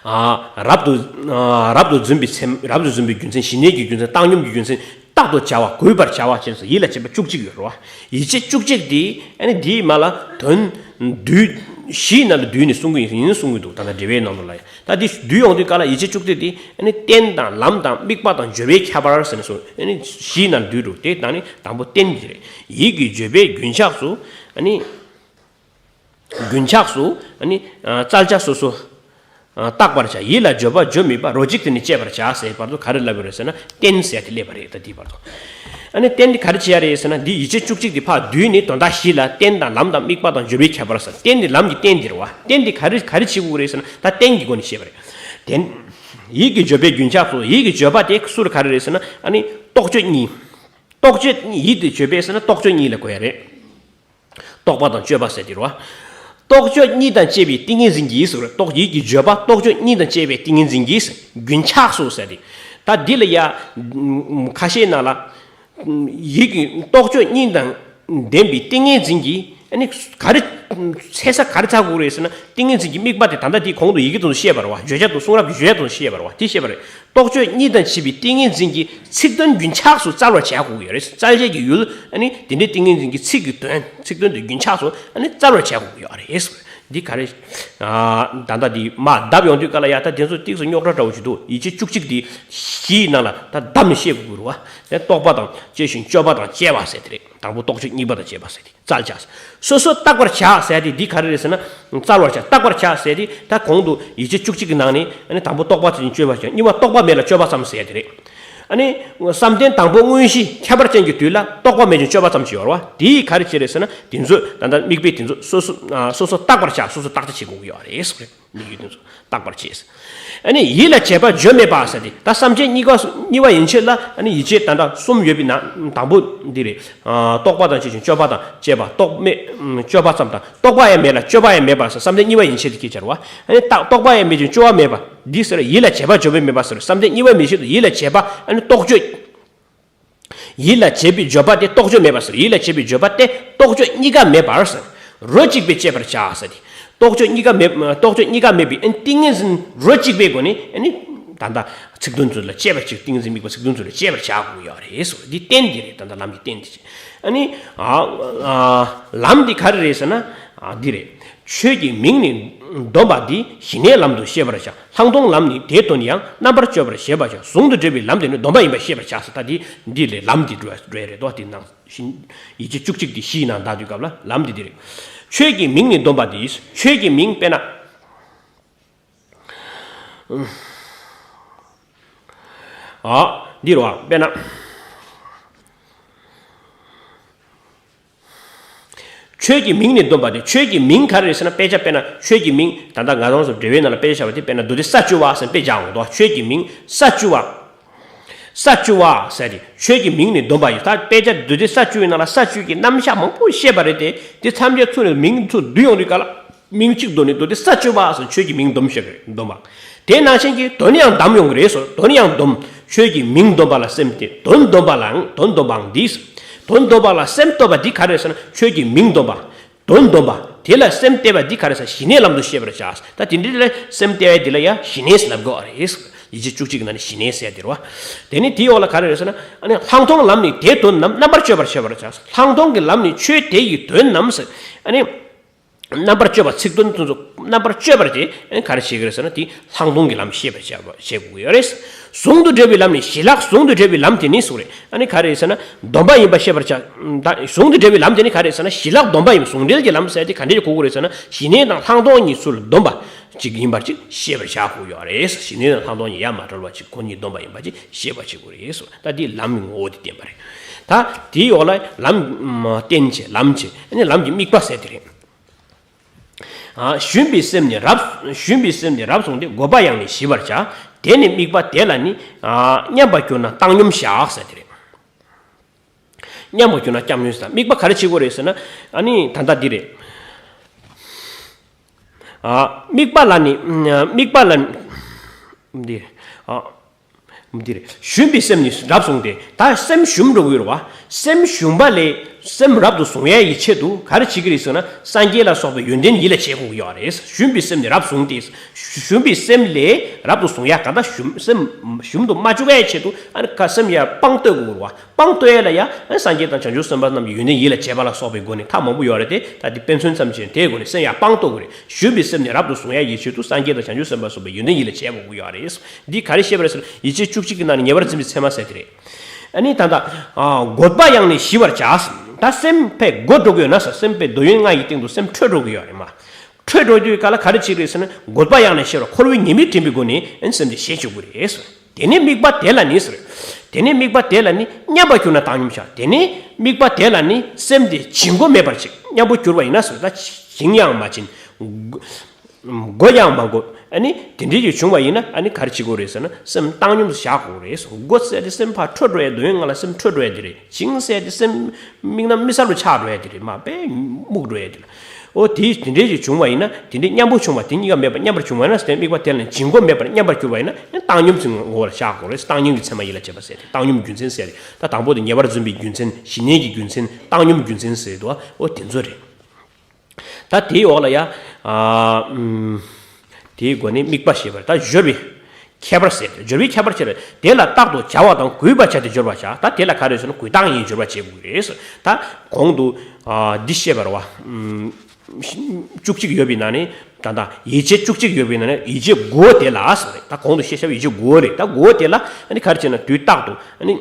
ཨ་རབ་ཏུ། ཨ་རབ་ཏུ་འཛིན་པའི་ཚད། རབ་ཏུ་འཛིན་པའི་རྒྱུ་མཚན། ཞི་གནས་ཀྱི་རྒྱུ་མཚན། བཏང་སྙོམས་ཀྱི་རྒྱུ་མཚན། རྟག་ཏུ་བྱ་བ། གུས་པར་བྱ་བ་བཅས་སོ། ཡིད་ལ་བྱེད་པ་བཅུ་གཅིག་ཡོད་རེད་བ། ཡིད་བྱེད་བཅུ་གཅིག་དེ་ཨ་ནི་འདིའི་མ་ལ་དོན་བསྡུས། བཞིའི་ནང་དུ་བསྡུས་ནས་གསུང་གི་ཡིན་གསུང་གི་འདུག་ད་ལྟ་འགྲེལ་པའི་ནང་དུ་ལ་ཡང་། ད་འདི་བསྡུས་ཡོང་དུས་ག་ལ་ཡིད་བྱེད་བཅུ་གཅིག་དེ་ཨ་ནི་རྟེན་དང་ལམ་དང་དམིགས་པ་དང་བརྗོད་པའི་ཁྱད་པར་ཟེར་ནས་གསུངས། ཨ་ནི་བཞིའི་ནང་བསྡུས་འདུག་དེ་དང་ནི་དང་པོ་རྟེན་གྱི་རེད། ཡིད་ཀྱི་བརྗོད་པས་རྒྱུན་ཆགས་སུ། ཨ་ནི་རྒྱུན་ཆགས་སུ། ཨ་ནི་ཨ་བཙལ་བྱ་སོ་སོ་ཨ་བརྟག་པར་བྱ། ཡིད་ལ་བརྗོད་པ་བརྗོད་མེད་པ་རོ་གཅིག་དེ་ནི་དཔྱད་པར་བྱ་ཟེར་བར་དུ་ག་རེ་ལབ་ཡོད་རེད་ཟེར་ན། རྟེན་ཟེར་དེ་སླེབས་པ་རེད། ད་འདིའི་བར་དུ། ཨ་ནི་རྟེན་འདི་ག་རེ་བྱེད་ཡ་རེད་ཟེར་ན། འདི་ཡིད་བྱེད་བཅུ་གཅིག་འདི་ཕར་བསྡུས་ནས་དོན་དག་བཞི་ལ། རྟེན་དང་ལམ་དང་དམིགས་པ་དང་བརྗོད་པའི་ཁྱད་པར་ཟེར། རྟེན་འདི་ལམ་གྱི་རྟེན་འདི་རེད་བ། རྟེན་འདི་ག་རེ་ག་རེ་བྱེད་དགོས་རེད་ཟེར་ན། ད་རྟེན་གྱི་སྒོ་ནས་བཤད་པ་རེད། རྟེན། ཡིད་ཀྱི་བརྗོད་པས་རྒྱུན་ཆགས་སུ། ཡིད་ཀྱི་བརྗོད་པ་དེ་སུ་རེད་ག་རེ་རེད་ཟེར་ན། ཨ་ནི་རྟོག་དཔྱོད་གཉིས། རྟོག་དཔྱོད་གཉིས། ཡིད་ཀྱི་བརྗོད་པས་ཟེར་ན་རྟོག་དཔྱོད་གཉིས་ལ་གོ་ཡ་རེད། རྟོག་པ་དང་དཔྱོད་པ་ཟེར་དེ་རེད་བ། རྟོག་དཔྱོད་གཉིས་དང་བཅས་པའི་ཏིང་ངེ་འཛིན་གྱིས་ཟེར། རྟོག་ཡིད་ཀྱི་བརྗོད་པ་རྟོག་དཔྱོད་གཉིས་དང་བཅས་པའི་ཏིང་ངེ་འཛིན་གྱིས་རྒྱུན་ཆགས་སུ་ཟེར་ཏེ། ད་འདི་ལ་ཡ། ཁ་ཤས་ནང་ལ། ཡིད་ཀྱི་རྟོག་དཔྱོད་གཉིས་དང་ལྡན་པའི་ཏིང་ངེ་འཛིན་གྱིས་ཨ་ནི་ག་རེ། འཚེ་ས་ག་རེ་ཚར་དགོས་རེད་ཟེར་ན། ཏིང་ངེ་འཛིན་གྱི་དམིགས་པ་དེ་ད་ལྟ་དེའི་གོང་དུ་ཡི་གེ་དང་བཤད་པ་རེད་བ། བརྗོད་བྱ་དང་གསུང་རབ་ཀྱི་བརྗོད་བྱ་དང་བཤད་པ་རེད་བ། དེ་བཤད་པ་རེད། རྟོག་དཔྱོད་གཉིས་དང་བཅས་པའི་ཏིང་ངེ་འཛིན་གྱིས་ཚིག་དོན་རྒྱུན་ཆགས་སུ་བཙལ་བར་བྱ་དགོས་ཀྱི་ཡོད་རེད། བཙལ་བྱེད་ཀྱི་ཡུལ་ཨ་ནི་དེ་འདྲའི་ཏིང་ངེ་འཛིན་གྱིས་ཚིག་གི་དོན་ཚིག་དོན་དེ་རྒྱུན་ཆགས་སུ་ཨ་ནི་བཙལ་བར་བྱ་དགོས་ཀྱི་ཡོད་རེད། འདི་ག་རེ། ཨ། ད་ལྟ་འདི་མར་བརྡབ་ཡོང་དུས་སྐབས་ལ་ཡ། ད་དེ་ཚོ་ཏོག་ཙམ་རྙོག་དྲ་འདྲ་བོ་ཞིག་འདུག་ཡིད་བྱེད་བཅུ་གཅིག་དེ་གཞིའི་ནང་ལ་ད་བརྡབ་ནས་བཤད་དགོས་ཀྱི་རེད་བ། དེ་རྟོག་པ་དང་བཅས་ཤིང་དཔྱོད་པ་དང་བཅས་པ་ཟེར་དེ་རེད། དང་པོ་རྟོག་དཔྱོད་གཉིས་པ་དང་བཅས་པ་ཟེར་དེ། བཙལ་བྱ། སོ་སོ་བརྟག་པར་བྱ་ཟེར་དེ་འདི་ག་རེ་རེད་ཟེར་ན། བཙལ་བར་བྱ། བརྟག་པར་བྱ་ཟེར་དེ་ད་གོང་དུ་ཡིད་བྱེད་བཅུ་གཅིག་གི་ནང་ནས་ཨ་ནི་དང་པོ་རྟོག་པ་དེ་བཞིན་དཔྱོད་པ་བྱ། གཉིས་པ་རྟོག་པ་མེད་ལ་དཔྱོད་པ་ཙམ་ཟེར་དེ་རེད། ཨ་ནི། བསམ་གཏན་དང་པོ་དངོས་གཞི་ཁྱད་པར་ཅན་གྱི་དུས་ལ་རྟོག་པ་མེད་ཅིང་དཔྱོད་པ་ཙམ་ཞིག་ཡོད་རེད་བ། དེའི་ག་རེ་བྱེད་རེད་ཟེར་ན། དེ་ཚོ་ད་ལྟ་དམིགས་པའི་དེ་ཚོ་སོ་སོ། ཨ། སོ་སོ་བརྟག་པར་བྱ། སོ་སོ་བརྟག་དཔྱད་བྱེད་དགོས་ཀྱི་ཡོད་རེད་ཟེར་རེད། དམིགས་ཡུལ་དེ་ཚོ་བརྟག་པར་བྱེད། ཨ་ནི་ཡིད་ལ་བྱེད་པ་བརྗོད་མེད་པ་ཟེར་ཏེ། ད་བསམ་གཏན་གཉིས་ཀ་གཉིས་པ་ཡན་ཆད་ལ་ཨ་ནི་ཡིད་བྱེད་ད་ལྟ་གསུམ་ཡོད་པའི་ནང་དང་པོ་འདི་རེད། ཨ། རྟོག་པ་དང་བཅས་ཤིང་དཔྱོད་པ་དང་བཅས་པ། རྟོག་མེད། ཨ། དཔྱོད་པ་ཙམ་དང་། རྟོག་པ་ཡང་མེད་ལ་དཔྱོད་པ་ཡང་མེད་པ་ཟེར། བསམ་གཏན་གཉིས་པ་ཡན་ཆད་དེ་སྐད་ཆ་རེད་བ། ཨ་ནི་རྟག་རྟོག་པ་ཡང་མེད་ཅིང་དཔྱོད་པ་མེད་པ། འདི་ཟེར། ཡིད་ལ་བྱེད་པ་བརྗོད་པ་མེད་པ་ཟེར། བསམ་གཏན་གཉིས་པ་མེད་བཞིན་དུ་ཡིད་ལ་བྱེད་པ་ཨ་ནི་རྟོག་དཔྱོད། ཡིད་ལ་བྱེད་པའི་བརྗོད་པ་དེ་རྟོག་དཔྱོད་མེད་པར་ཟེར། ཡིད་ལ་བྱེད་པའི་བརྗོད་པ་དེ་རྟོག་དཔྱོད་གཉིས་ཀ་མེད་པར་ཟེར། རོ་གཅིག་པས་དཔྱད་པར་བྱ་ཟེར་ཏེ། རྟོག་དཔྱོད་གཉིས་ཀ་མེད། རྟོག་དཔྱོད་གཉིས་ཀ་མེད་པའི་ཨ་ནི་ཏིང་ངེ་འཛིན་རོ་གཅིག་པའི་སྒོ་ནས་ཨ་ནི་ད་ལྟ་ཚིག་དོན་ཚུལ་ལ་དཔྱད་པ་ཅིག་ཏིང་ངེ་འཛིན་དམིགས་པ་ཚིག་དོན་ཚུལ་ལ་དཔྱད་པར་བྱ་དགོས་ཀྱི་ཡོད་རེད་ཟེར། འདི་རྟེན་འདི་རེད། ད་ལྟ་ལམ་གྱི་རྟེན་འདི་ཅིག་ཨ་ནི། ཨ། ཨ། ལམ་འདི་ག་རེ་རེད་ཟེར་ན། ཨ། འདི་རེད། ཆོས་ཀྱི་མིང་ནི་འདོམས་པ་འདི། ཞི་གནས་ལམ་དུ་ཤེས་པར་བྱ། ལྷག་མཐོང་ལམ་ནི་དེའི་དོན་ཡང་། རྣམ་པར་དཔྱོད་པར་བྱེད་པ་ཡང་། ཟུང་དུ་འབྲེལ་བའི་ལམ་དེ་ནི། སྡོམ་པ་ཡིན་པར་ཤེས་པར་བྱ་ཟེར། ད་འདི་འདི་ལས་ལམ་འདི་འགྲོ་འགྲོ་ཡ་རེད་དོ། དེ་ནང་བཞིན་ཡིད་བྱེད་བཅུ་གཅིག་འདི་གཞིའི་ནང་བརྡ་དུས་སྐབས་ལ་ལམ་འདི་འདི་རེད། ཆོས་ཀྱི་མིང་ནི་འདོམས་པ་འདི། ཆོས་ཀྱི་མིང་དཔེར་ན། ཨ། འདི་རེད་བ། དཔེར་ན། ཆོས་ཀྱི་མིང་ནི་འདོམས་པ་སྟེ། ཆོས་ཀྱི་མིང་ག་རེ་རེད་ཟེར་ན། དཔེ་ཆ་དཔེར་ན་ཆོས་ཀྱི་མིང་ད་ལྟ་ང་རང་ཚོ་འགྲེལ་པའི་ནང་ལ་དཔེ་ཆ་བཞག་པ་དེ། དཔེར་ན་མདོ་སྡེ་ས་བཅུ་པ་ཟེར་དཔེ་ཆ་འོང་དོ། ཆོས་ཀྱི་མིང་ས་བཅུ་པ། ས་བཅུ་པ་ཟེར་ཏེ། ཆོས་ཀྱི་མིང་ནི་འདོམས་པ་ཡིན། ད་དཔེ་ཆ་མདོ་སྡེ་ས་བཅུ་པའི་ནང་ལ་ས་བཅུ་གི་རྣམ་གཞག་མང་པོ་བཤད་པ་རེད་དེ། དེ་ཐམས་ཅད་ཚུར་ནས་མིང་ཚུར་བསྡུས་ཡོང་དུས་ག་ལ། མིང་གཅིག་བསྡུས་ནས་མདོ་སྡེ་ས་བཅུ་པ་ཟེར་ཆོས་ཀྱི་མིང་འདོམས་ཤིག་རེད། འདོམས་པ། དེ་ནང་བཞིན་གྱི་དོན་ཡང་གདམས་ཡོང་གི་རེད་ཟེར། དོན་ཡང་འདོམས། ཆོས་ཀྱི་མིང་འདོམས་པ་ལ་སེམས་གཏད། དོན་འདོམས་པ་ལའང་། དོན་འདོམས་པའང་འདི། དོན་འདོམས་པ་ལ་སེམས་གཏད་པ་འདི་ག་རེ་ཟེར་ན། ཆོས་ཀྱི་མིང་འདོམས་པ། དོན་འདོམས་པ། དེ་ལ་སེམས་གཏད་པ་འདི་ག་རེ་ཟེར། ཞི་གནས་ལམ་དུ་ཤེས་པར་བྱ། ད་དེ་འདྲ་ལ་སེམས་གཏད་པ་འདི་ལ་ཡང་ཞི་གནས་ལབ་དགོས་རེད། ཡིད་བྱེད་བཅུ་གཅིག་ནང་ནས་ཞི་གནས་ཟེར་དེ་རེད་བ། དེ་ནི་དེའི་འོག་ལ་ག་རེ་རེད་ཟེར་ན། ཨ་ནི་ལྷག་མཐོང་ལམ་ནི་དེའི་དོན་ནམ། རྣམ་པར་དཔྱོད་པར་བྱེད་པར་བྱ། ལྷག་མཐོང་གི་ལམ་ནི་ཆོས་དེ་ཡི་དོན་ནམ་ཟེར། ཨ་ནི། རྣམ་པར་དཔྱོད་པ་ཚིག་དོན་དེ་ཚོ་རྣམ་པར་དཔྱོད་པར་དེ་ག་རེ་བྱེད་ཀྱི་རེད་ཟེར་ན། དེ་ལྷག་མཐོང་གི་ལམ་ཤེས་པར་བྱ་བ་བྱེད་དགོས་ཀྱི་ཡོད་རེད། ཟུང་དུ་འབྲེལ་བའི་ལམ་ནི་ཞི་ལྷག་ཟུང་དུ་འབྲེལ་བའི་ལམ་དེ་ནི་ཟེར་རེད། ཨ་ནི་ག་རེ་ཟེར་ན། སྡོམ་པ་ཡིན་པ་ཤེས་པར་བྱ། ད་ཟུང་དུ་འབྲེལ་བའི་ལམ་དེ་ནི་ག་རེ་ཟེར་ན། ཞི་ལྷག་སྡོམ་པ་ཡིན། ཟུང་འབྲེལ་གྱི་ལམ་ཟེར་དེ་ག་འདྲས་གོ་དགོས་རེད་ཟེར་ན། ཞི་གནས་དང་ལྷག་མཐོང་གཉིས་ཚུར་སྡོམ་པ་ཅིག་ཡིན་པར་ཅིག་ཤེས་པར་བྱ་དགོས་ཡོད་རེད། ཞི་གནས་དང་ལྷག་མཐོང་གཉིས་ཡ་མ་བྲལ་བ་ཅིག་ཁོ་གཉིས་སྡོམ་པ་ཡིན་པ་ཅིག་ཤེས་པ་བྱེད་དགོས་རེད་ཟེར། ད་དེ་ལམ་གྱི་ངོ་བོ་དེ་བསྟན་པ་རེད། ད་དེའི་འོག་ལ་ལམ་རྟེན་བྱེད། ལམ་བྱེད། ཨ་ནི་ལམ་གྱི་དམིགས་པ་ཟེར་དེ་རེད། ཨ། ཞུམ་པའི་སེམས་ནི་རབ། ཞུམ་པའི་སེམས་ནི་རབ་བཟུང་སྟེ། རྒོད་པ་ཡང་ནི་ཞི་བར་བྱ། དེ་ནི་དམིགས་པ་དེ་ལ་ནི། ཨ། མཉམ་པར་གྱུར་ན་བཏང་སྙོམས་བཞག་ཟེར་དེ་རེད། མཉམ་པར་གྱུར་ན་བཏང་སྙོམས་བཞག། དམིགས་པ་ག་རེ་བྱེད་དགོས་རེད་ཟེར་ན། ཨ་ནི་ད་ལྟ་འདི་རེད། ཨ། དམིགས་པ་ལ་ནི། དམིགས་པ་ལ་ནི། འདི། ཨ། འདི་རེད། ཞུམ་པའི་སེམས་ནི་རབ་བཟུང་སྟེ། ད་སེམས་ཞུམ་འགྲོ་གི་ཡོད་རེད་བ། སེམས་ཞུམ་པ་ལས་སེམས་རབ་ཏུ་བཟུང་ཡ་ཡི་ཆེད་དུ་ག་རེ་བྱེད་ཀྱི་རེད་ཟེར་ན། སངས་རྒྱས་ལ་སོགས་པའི་ཡོན་ཏན་ཡིད་ལ་བྱེད་དགོས་ཀྱི་ཡོད་རེད། ཞུམ་པའི་སེམས་ནི་རབ་བཟུང་སྟེ། ཞུམ་པའི་སེམས་ལས་རབ་ཏུ་བཟུང་ཡ། གང་ལྟར་ཞུམ་སེམས་ཞུམ་དུ་མ་བཅུག་ཡ་ཡི་ཆེད་དུ། ཨ་ནི་ཁ་སེམས་ཡར་སྤང་གཏོད་དགོས་རེད་བ། སྤང་གཏོད་ཡ་ལ་ཡ། ཨ། སངས་རྒྱས་དང་བྱང་ཆུབ་སེམས་དཔའ་རྣམས་ཀྱི་ཡོན་ཏན་ཡིད་ལ་བྱེད་པ་ལ་སོགས་པའི་སྒོ་ནས་ཐབས་མང་པོ་ཡོད་རེད་དེ། ད་འདི་དཔེ་མཚོན་ཙམ་བྱས་དེའི་སྒོ་ནས་སེམས་ཡར་སྤང་གཏོད་དགོས་རེད། ཞུམ་པའི་སེམས་ནི་རབ་ཏུ་བཟུང་ཡ་ཡི་ཆེད་དུ། སངས་རྒྱས་དང་བྱང་ཆུབ་སེམས་དཔའ་སོགས་པའི་ཡོན་ཏན་ཡིད་ལ་བྱེད་དགོས་ཀྱི་ཡོད་རེད། འདི་ག་རེ་བཤད་པ་རེད་ཟེར་ན། ཡིད་བྱེད་བཅུ་གཅིག་གི་ནང་ནས་ངེས་པར་འཛིན་པའི་ཚད་མ་ཟེར་དེ་རེད། ཨ་ནི་ད་ལྟ། ཨ། རྒོད་པ་ཡང་ནི་ཞི་བར་བྱ། ད་སེམས་དཔེ་རྒོད་འགྲོ་གི་ཡོད་ན་ཟེར། སེམས་དཔེ་འདོད་ཡོན་ལྔ་ཡི་སྟེང་དུ་སེམས་འཕྲོད་འགྲོ་གི་ཡོད་རེད་མ། འཕྲོད་འགྲོ་དུས་ག་ལ་ག་རེ་བྱེད་ཀྱི་རེད་ཟེར་ན། རྒོད་པ་ཡང་ནི་ཞི་བར་འཁོར་བའི་ཉེས་དམིགས་དྲན་པའི་སྒོ་ནས། ཨ་ནི་སེམས་དེ་ཞི་བར་བྱེད་དགོས་རེད། དེ་ནས་དམིགས་པ་དེ་ལ་ནི་ཟེར། དེ་ནས་དམིགས་པ་དེ་ལ་ནི་མཉམ་པར་གྱུར་ན་བཏང་སྙོམས་བྱ། དེ་ནས་དམིགས་པ་དེ་ལ་ནི་སེམས་དེ་བྱིང་རྒོད་མེད་པར་བྱེད། མཉམ་པོ་གྱུར་པ་ཡིན་ན་ཟེར། ད་བྱིང་ཡང་མ་བྱིང་། རྒོད་ཡང་མ་རྒོད། ཨ་ནི་དེ་འདྲའི་ཅིག་བྱུང་བ་ཡིན་ན་ཨ་ནི་ག་རེ་བྱེད་དགོས་རེད་ཟེར་ན་སེམས་བཏང་སྙོམས་སུ་བཞག་དགོས་རེད། མགོ་བཙུགས་ཏེ་སེམས་ཕར་འཕྲོ་འགྲོ་ཡ་འདོད་ཡོན་ལྔ་ལ་སེམས་འཕྲོ་འགྲོ་ཡ་དེ་རེད། བྱིངས་བཙུགས་ཏེ་སེམས་དམིགས་རྣམ་དམིགས་བསལ་དུ་ཆགས་འགྲོ་ཡ་དེ་རེད། མ་དཔེ་རྨུགས་འགྲོ་ཡ་དེ་རེད། འོ་དེ་དེ་འདྲའི་ཅིག་བྱུང་བ་ཡིན་ན་དེ་འདྲའི་མཉམ་པོ་བྱུང་བ་དེ་གཉིས་ཀ་མེད་པར་མཉམ་པར་བྱུང་བ་ཡིན་ན་དེ་དམིགས་པ་དེ་ལ་འབྱིང་པོ་མེད་པར་མཉམ་པར་གྱུར་པ་ཡིན་ན་བཏང་སྙོམས་ཀྱི་ངོ་བོ་ལ་བཞག་དགོས་རེད། བཏང་སྙོམས་ཀྱི་མཚན་མ་ཡིད་ལ་བྱེད་པ་ཟེར་ཏེ་བཏང་སྙོམས་རྒྱུ་མཚན་ཟེར་ཏེ། ད་དང་པོ་དེ་ཉེ་བར་འཛིན་པའི་རྒྱུ་མཚན། ཞི་གནས་ཀྱི་རྒྱུ་མཚན། བཏང་སྙོམས་རྒྱུ་མཚན་ཟེར་དུས་འོ་དེ་ཚོ་རེད། ད་དེའི་འོག་ལ་ཡ། ཨ། ཨུམ། དེའི་སྒོ་ནས་དམིགས་པ་ཞེས་པ་ད་སྦྱོར་བའི་ཁྱད་པར་ཟེར་ཏེ། སྦྱོར་བའི་ཁྱད་པར་ཆེ་རེད། དེ་ལ་རྟག་ཏུ་བྱ་བ་དང་གུས་པར་བྱ་སྟེ་སྦྱོར་བར་བྱ། ད་དེ་ལ་ག་རེ་ཟེར་ན་གུས་བཏང་ཡིན་སྦྱོར་བ་བྱེད་དགོས་རེད། ད་གོང་དུ་ཨ་འདི་བཤད་པ་རེད་བ། ཨུམ། བཅུ་གཅིག་ཡོད་པའི་ནང་ནས་ད་ལྟ་ཡིད་བྱེད་བཅུ་གཅིག་ཡོད་པའི་ནང་ནས་ཡིད་བྱེད་དགུ་པོ་དེ་ལ་ཟེར་རེད། ད་གོང་དུ་བཤད་བྱ་བའི་ཡིད་བྱེད་དགུ་པོ་རེད། ད་དགུ་པོ་དེ་ལ་ཨ་ནི་ག་རེ་བྱས་ན་དུས་རྟག་ཏུ་ཨ་ནི།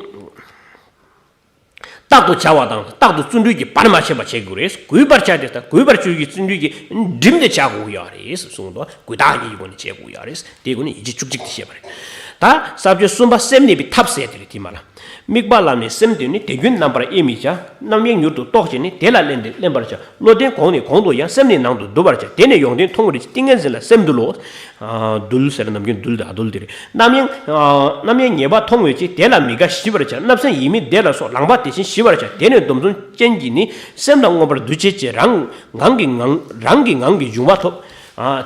རྟག་ཏུ་བྱ་བ་དང་རྟག་ཏུ་བརྩོན་འགྲུས་ཀྱིས་བར་མ་ཆད་པ་བྱེད་དགོས་རེད། གུས་པར་བྱ་སྟེ་ད་གུས་པར་བྱ་རྒྱུའི་བརྩོན་འགྲུས་ཀྱིས་བསྒྲིམས་ཏེ་བྱ་དགོས་ཀྱི་ཡོད་རེད་གསུངས་འདུག་གུས་བཏང་གི་སྒོ་ནས་བྱེད་དགོས་ཀྱི་ཡོད་རེད། དེའི་སྒོ་ནས་ཡིད་བྱེད་བཅུ་གཅིག་དེ་བཤད་པ་རེད། ད་ས་བཅད་གསུམ་པ་སེམས་གནས་པའི་ཐབས་ཟེར་དེ་རེད། དེ་མ་ལ། དམིགས་པ་ལ་ནི་སེམས་གཏད་ནས། དེ་ཀུན་རྣམ་པར་དབྱེ་མི་བྱ། རྣམ་གཡེང་མྱུར་དུ་རྟོག་བྱས་ནས། དེ་ལ་བརྟེན་ཏེ་བརླན་པར་བྱ། བློ་ལྡན་གོང་ནས་གོང་དུ་ཡང་། སེམས་ནི་ནང་དུ་འདུ་བར་བྱ། དེ་ནས་ཡོངས་ལྡན་མཐོང་བའི་ཕྱིར། ཏིང་ངེ་འཛིན་ལ་སེམས་འདུལ་ལོ། ཨ་འདུལ་ཟེར་ན་ནམ་རྒྱུན་འདུལ་དང་འདུལ་དེ་རེད། རྣམ་གཡེང་། ཨ་རྣམ་གཡེང་ཉེས་པ་མཐོང་བའི་ཕྱིར། དེ་ལ་མི་དགའ་ཞི་བར་བྱ། བརྣབ་སེམས་ཡིད་མི་བདེ་ལ་སོགས། ལངས་པ་དེ་བཞིན་ཞི་བར་བྱ། དེ་ནས་སྡོམ་བརྩོན་ཅན་གྱིས་ནི། སེམས་ལ་མངོན་པར་འདུ་བྱེད་ཅེས། རང་ངང་གིས་ངང་རང་གིས་ངང་གིས་འབྱུང་བ་ཐོབ། ཨ་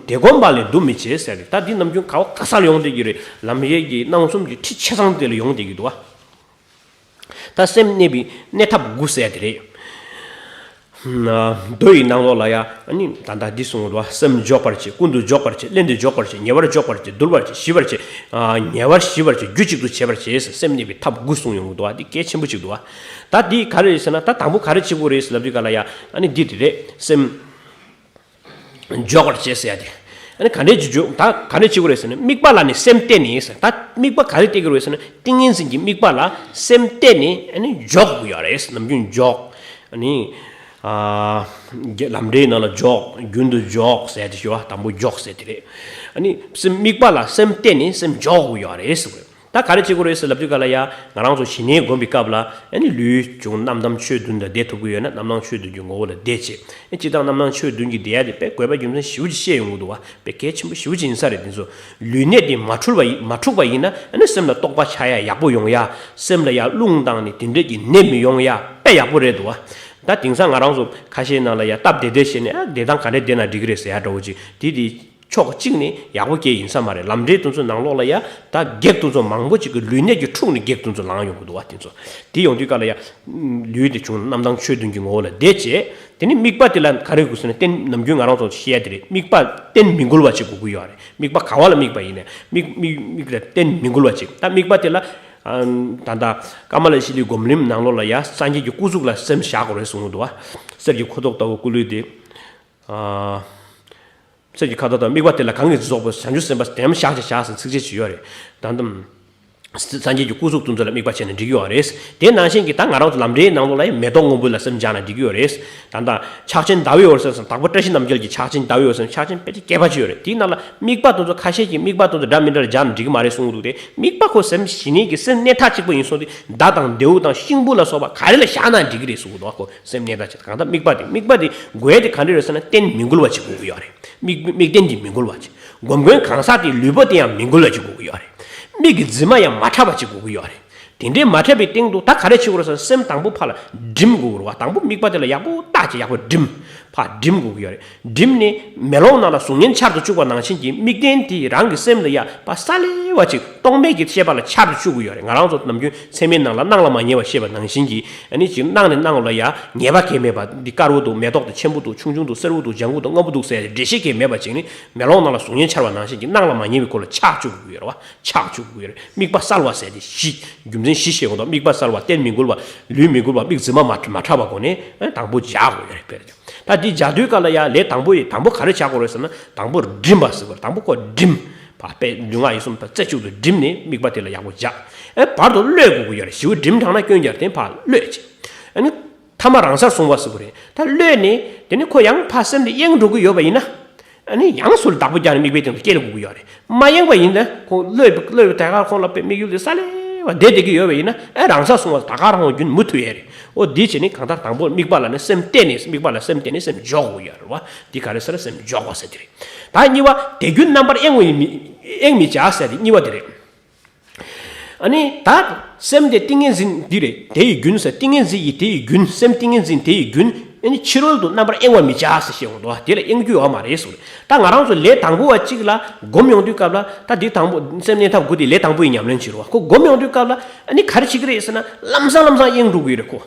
དེ་གོམས་པ་ལས་འདུ་མི་བྱེད་ཟེར་རེད། ད་འདི་ནམ་རྒྱུན་ག་བ་ག་ས་ལ་ཡོང་བསྡད་ཀྱི་རེད། ལམ་ཡས་ཀྱི་སྣང་གསུམ་གྱི་ཁྲིད་ཆ་ཚང་དེ་ལ་ཡོང་བསྡད་ཀྱི་འདུག་བ། ད་སེམས་གནས་པའི་གནས་ཐབས་དགུ་ཟེར་དེ་རེད། མདོ་ཡི་ནང་ལོགས་ལ་ཡ་ཨ་ནི་ད་ལྟ་འདི་གསུངས་འདུག་བ། སེམས་འཇོག་པར་བྱེད། ཀུན་ཏུ་འཇོག་པར་བྱེད། བརླན་ཏེ་འཇོག་པར་བྱེད། ཉེ་བར་འཇོག་པར་བྱེད། འདུལ་བར་བྱེད། ཞི་བར་བྱེད། ཉེ་བར་ཞི་བར་བྱེད། རྒྱུ་གཅིག་ཏུ་བྱེད་པར་བྱེད་ཟེར་སེམས་གནས་པའི་ཐབས་དགུ་གསུངས་ཡོང་གི་འདུག་བ། འདི་གལ་ཆེན་པོ་གཅིག་འདུག་བ། ད་འདི་ག་རེ་རེད་ཟེར་ན་ད་དང་པོ་ག་རེ་བྱེད་དགོས་རེད་ཟེར་ལབ་དུས་ག་ལ་ཡ་ཨ་ནི་འདི་དེ་རེད། སེམས་འཇོག་པར་བྱེད་ཟེར་ཡ་དེ། ཨ་ནི་ག་འདྲས་ཀྱི་འཇོག་ད་ག་འདྲས་བྱེད་དགོས་རེད་ཟེར་ན་དམིགས་པ་ལ་ནི་སེམས་གཏད་ནས་ཟེར། ད་དམིགས་པ་ག་རེ་གཏད་དགོས་རེད་ཟེར་ན་ཏིང་ངེ་འཛིན་གྱི་དམིགས་པ་ལ་སེམས་གཏད་ནས་ཨ་ནི་འཇོག་དགོས་ཡོད་རེད། ནམ་རྒྱུན་འཇོག་ཨ་ནི་ཨ་ལམ་འབྲས་ནང་ལ་འཇོག་རྒྱུན་དུ་འཇོག་ཟེར་དེ་ཞུ་བ་དང་པོ་འཇོག་ཟེར་དེ་རེད། ཨ་ནི་སེམས་དམིགས་པ་ལ་སེམས་གཏད་ནས་སེམས་འཇོག་དགོས་ཡོད་རེད་ཟེར་དགོས། ད་ག་རེ་བྱེད་དགོས་རེད་ཟེར་ལབ་དུས་ག་ལ་ཡ་ང་རང་ཚོ་ཞི་གནས་སྒོམ་པའི་སྐབས་ལ་ཨ་ནི་ལུས་བྱུང་རྣམ་དག་ཆོས་བདུན་དང་བསྡད་ཐུབ་ཀྱི་ཡོད་ན་རྣམ་དག་ཆོས་བདུན་གྱི་ངོ་བོ་ལ་བསྡད་བྱེད། ཨ་སྤྱིར་བཏང་རྣམ་དག་ཆོས་བདུན་གྱི་བསྡད་ཡ་དེ་དཔེ་དགོས་པ་རྒྱུ་མཚན་ཞེ་པོ་ཅིག་བཤད་ཡོང་གི་འདུག་བ། དཔེ་གལ་ཆེན་པོ་ཞེ་པོ་ཅིག་ཡིན་ས་རེད། དེ་ཚོ་ལུས་གནད་དེ་མ་འཁྲུགས་པ་ཡིན་མ་འཁྲུགས་པ་ཡིན་ན་ཨ་ནི་སེམས་ལ་རྟོགས་པ་འཆར་ཡ་ཡག་པོ་ཡོང་ཡ། སེམས་ལ་ཡ་རླུང་བཏང་ནས་དེ་འདྲས་ཀྱི་ནད་མི་ཡོང་ཡ་དཔེ་ཡག་པོ་རེད་འདུག་བ། ད་དེང་སང་ང་རང་ཚོ་ཁ་ཤས་ནང་ལ་ཡ་སྟབས་བདེ་བདེ་བྱས་ནས་ཨ་བདེ་ཐང་ག་འདྲས་བསྡད་ན་འགྲིག་གི་རེད་ཟེར་ཡ་འདྲ་བོ་ཅིག་དེ་དེ། ཕྱོགས་གཅིག་ནས་ཡག་པོ་སྐྱེ་ཡིན་ས་མ་རེད། ལམ་འབྲས་དེ་ཚོ་ནང་ལོགས་ལ་ཡ་ད་བགེགས་དེ་ཚོ་མང་པོ་ཅིག་གི་ལུས་གནད་ཀྱི་འཁྲུགས་ནས་བགེགས་དེ་ཚོ་ལངས་ཡོང་གི་འདུག་བ། དེ་ཚོ་དེ་ཡོང་དུས་ག་ལ་ཡ་ལུས་དེ་བྱུང་རྣམ་དག་ཆོས་བདུན་གྱི་ངོ་བོ་ལ་བསྡད་བྱས། དེ་ནི་དམིགས་པ་དེ་ལ་ག་རེ་དགོས་ཟེར་ན་རྟེན་ནམ་རྒྱུན་ང་རང་ཚོ་བཤད་ཡ་དེ་རེད། དམིགས་པ་རྟེན་མི་འགུལ་བ་ཅིག་དགོས་ཀྱི་ཡོད་རེད། དམིགས་པ་ག་བ་ལ་དམིགས་པ་ཡིན་ནའི་དམིགས་དམིགས་དམིགས་ལ་རྟེན་མི་འགུལ་བ་ཅིག་ད་དམིགས་པ་དེ་ལ་ཨ་ད་ལྟ་ཀ་མ་ལ་ཤཱི་ལའི་སྒོམ་རིམ་ནང་ལོགས་ལ་ཡ་སངས་རྒྱས་ཀྱི་སྐུ་གཟུགས་ལ་སེམས་བཞག་དགོས་རེད་གསུངས་འདུག་བ། གསེར་གྱི་ཁ་དོག་ལྟ་བུ་སྐུ་ལུས་དེ། ཨ། གསེར་གྱི་ཁ་དོག་དང་དམིགས་པ་དེ་ལ་གང་གིས་རྫོགས་པའི་བྱང་ཆུབ་སེམས་དཔའ་དེ་ཡང་བཞག་ཅིང་བཞག་ཟེར་ཚིགས་བཅད་ཅིག་ཡོད་རེད། ད་ལྟ་སངས་རྒྱས་ཀྱི་སྐུ་གཟུགས་དེ་ཚོ་ལ་དམིགས་པ་བྱས་ན་འགྲིག་གི་ཡོད་རེད། དེ་ནང་བཞིན་གྱི་ད་ང་རང་ཚོ་ལམ་འབྲས་ནང་ལོགས་ལ་ཡང་མེ་ཏོག་སྔོན་པོ་ལ་སེམས་བཞག་ན་འགྲིག་གི་ཡོད་རེད། ད་ལྟ་ཕྱག་ཆེན་ཟླ་འོད་འོད་ཟེར་སོང་དྭགས་པོ་བཀྲ་ཤིས་རྣམ་རྒྱལ་གྱི་ཕྱག་ཆེན་ཟླ་འོད་འོད་ཟེར་ཕྱག་ཆེན་དཔེ་ཆ་རྒྱས་པ་ཅིག་ཡོད་རེད། དེའི་ནང་ལ་དམིགས་པ་དེ་ཚོ་ཁ་ཤས་ཀྱིས་དམིགས་པ་དེ་ཚོ་འདྲ་མི་འདྲ་ལ་སྦྱར་ན་འགྲིག་གི་མ་རེད་གསུངས་འདུག་སྟེ། དམིགས་པ་ཁོ་སེམས་ཞི་གནས་ཀྱི་སེམས་གནས་མཐའ་གཅིག་པ་ཡིན་སོང་སྟེ་མདའ་དང་མདེའུ་དང་གཤིན་པོ་ལ་སོགས་པ་ག་རེ་ལ་བཞག་ན་འགྲིག་གི་རེད་གསུངས་འདུག་ཁོ་སེམས་གནས་མཐའ་གཅིག་གང་ལྟར་དམིགས་པ་དེ་དམིགས་པ་དེ་དགོས་ཡ་དེ་ག་འདྲ་རེད་ཟེར་ན་རྟེན་མི་འགུལ་བ་ཅིག་དགོས་ཀྱི་ཡོད་རེད། དམིགས་དམིགས་རྟེན་གྱིས་མི་འགུལ་བ་ཅིག་སྒོམ་མགོན་གང་ཟག་དེའི་ལུས་པོ་དེ་ཡང་མི་འགུལ་བ་ཅིག་དགོས་ཀྱི་ཡོད་རེད། མིག་གི་རྫི་མ་ཡང་མ་འཁྲབ་པ་ཅིག་དགོས་ཀྱི་ཡོད་རེད། དེ་འདྲའི་མ་འཁྲབ་པའི་སྟེང་དུ་ད་ག་རེ་བྱེད་དགོས་རེད་ཟེར་ན་སེམས་དང་པོ་ཕར་ལ་སྒྲིམ་དགོས་རེད་བ། དང་པོ་དམིགས་པ་དེ་ལ་ཡག་པོ་བརྟག་ཅིག་ཡག་པོ་སྒྲིམ། ཕར་སྒྲིམ་དགོས་ཀྱི་ཡོད་རེད། སྒྲིམ་ནས་མེ་ལོང་ནང་ལ་གཟུགས་བརྙན་འཆར་དུ་བཅུག་པ་ནང་བཞིན་གྱི་དམིགས་རྟེན་དེ་རང་གི་སེམས་ལ་ཡ་ཕར་གསལ་བ་ཅིག་རྟོག་མེད་ཀྱི་ཤེས་པ་ལ་འཆར་དུ་བཅུག་གི་ཡོད་རེད། ང་རང་ཚོ་ནམ་རྒྱུན་ཚད་མའི་ནང་ལ་སྣང་ལ་མ་ཉེ་བར་ཤེས་པ་ནང་བཞིན་གྱི་ཨ་ནི་ཅིག་སྣང་ནས་སྣང་བ་ལ་ཡ་ཉེས་པ་གང་མེད་པ་འདི་དཀར་པོ་འདུག་མེ་ཏོག་དེ་ཆེན་པོ་འདུག་ཆུང་ཆུང་འདུག་སེར་པོ་འདུག་ལྗང་གུ་འདུག་སྔོན་པོ་འདུག་ཟེར་ཏེ་འགྲེལ་བཤད་གང་མེད་པ་ཅིག་ནི་མེ་ལོང་ནང་ལ་གཟུགས་བརྙན་འཆར་བ་ནང་བཞིན་གྱི་སྣང་ལ་མ་ཉེ་བའི་སྐོར་ལ་ཆགས་བཅུག་དགོས་ཀྱི་ཡོད་རེད་བ། ཆགས་བཅུག་དགོས་ཀྱི་ཡོད་རེད། དམིགས་པ་གསལ་བ་ཟེར་ཏེ་གཞི་རྒྱུ་མཚན་བཞི་བཤད་དགོས་འདུག་དམིགས་པ་གསལ་བ། རྟེན་མི་འགུལ་བ། ལུས་མི་འགུལ་བ། མིག་རྫི་མ་མ་མ་འཁྲབ་པ་སྒོ་ནས་དང་པོ་སྦྱར་དགོས་ཀྱི་རེད། དཔེར་ན། ད་འདི་སྦྱར་དུས་སྐབས་ལ་ཡ་ལས་དང་པོ་ཡི་དང་པོ་ག་རེ་བྱ་དགོས་རེད་ཟེར་ན་དང་པོ་སྒྲིམ་པ་ཟེར་དགོས་རེད། དང་པོ་ཁོ་སྒྲིམ། ཕར་དཔེ་ལུས་ངག་ཡིད་གསུམ་དང་རྩེ་གཅིག་ཏུ་སྒྲིམ་ནས་དམིགས་པ་དེ་ལ་ཡག་པོ་སྦྱར། ཨེ་བར་དུ་གློད་དགོས་ཀྱི་ཡོད་རེད། ཞེ་པོ་སྒྲིམ་དྲགས་ན་སྐྱོན་རྒྱག་དེ་ཕར་གློད་བྱེད། ཨ་ནི་ཐ་མ་རང་སར་སོང་བ་ཟེར་དགོས་རེད། ད་གློད་ནས་དེ་ནི་ཁོ་ཡང་ཕར་སེམས་དེ་གཡེང་འགྲོ་གི་ཡོད་པ་ཡིན་ན། ཨ་ནི་ཡང་སུ་ལ་བདག་པོ་རྒྱག་ནས་དམིགས་པའི་སྟེང་དུ་སྐྱེལ་དགོས་ཀྱི་ཡོད་རེད། མ་གཡེང་བ་ཡིན་ན་ཁོ་གློད་པའི་གློད་པའི་ཐད་ཀར་ཁོང་ལ་དཔེ་དམིགས་ཡུལ་དེ་གསལ་ལེ་ བ་བསྡད་བསྡད་ཀྱི་ཡོད་པ་ཡིན་ན། ཨེ་རང་སར་སོང་བ་ད་ག་རང་རྒྱུན་མུ་མཐུད་ཡས་རེད། འོ་འདི་བྱས་ནས་གང་ལྟར་དང་པོ་དམིགས་པ་ལ་ནི་སེམས་གཏད་ནས། དམིགས་པ་ལ་སེམས་གཏད་ནས་སེམས་འཇོག་དགོས་ཡོད་རེད་བ། འདི་ག་རེ་ཟེར་ན་སེམས་འཇོག་པ་ཟེར་དེ་རེད། ད་གཉིས་པ་དེ་རྒྱུན་རྣམ་པར་གཡེང་བའི་མི་གཡེང་མི་བྱ་ཟེར་དེ་གཉིས་པ་དེ་རེད། ཨ་ནི་ད་སེམས་དེ་ཏིང་ངེ་འཛིན་འདི་རེད། དེ་ཡི་རྒྱུན་ཟེར། ཏིང་ངེ་འཛིན་ཡི་དེ་ཡི་རྒྱུན། སེམས་ཏིང་ངེ་འཛིན་དེ་ཡི་རྒྱུན། ཨ་ནི་ཕྱི་རོལ་དུ་རྣམ་པར་གཡེང་བར་མི་བྱ་ཟེར་བཤད་འོང་དོ། དེ་ལ་གཡེང་རྒྱུ་ཡོད་མ་རེད་ཟེར། ད་ང་རང་ཚོ་ལས་དང་པོ་བ་གཅིག་ལ་སྒོམ་ཡོང་དུས་སྐབས་ལ། ད་འདི་དང་པོ་སེམས་གནས་ཐབས་དགུ་དེ་ལས་དང་པོ་ཡི་ཉམས་ལེན་བྱེད་རོགས། ཁོ་སྒོམ་ཡོང་དུས་སྐབས་ལ་ཨ་ནི་ག་རེ་བྱེད་ཀྱི་རེད་ཟེར་ན། ལམ་སང་ལམ་སང་གཡེང་འགྲོ་གི་རེད་ཁོ།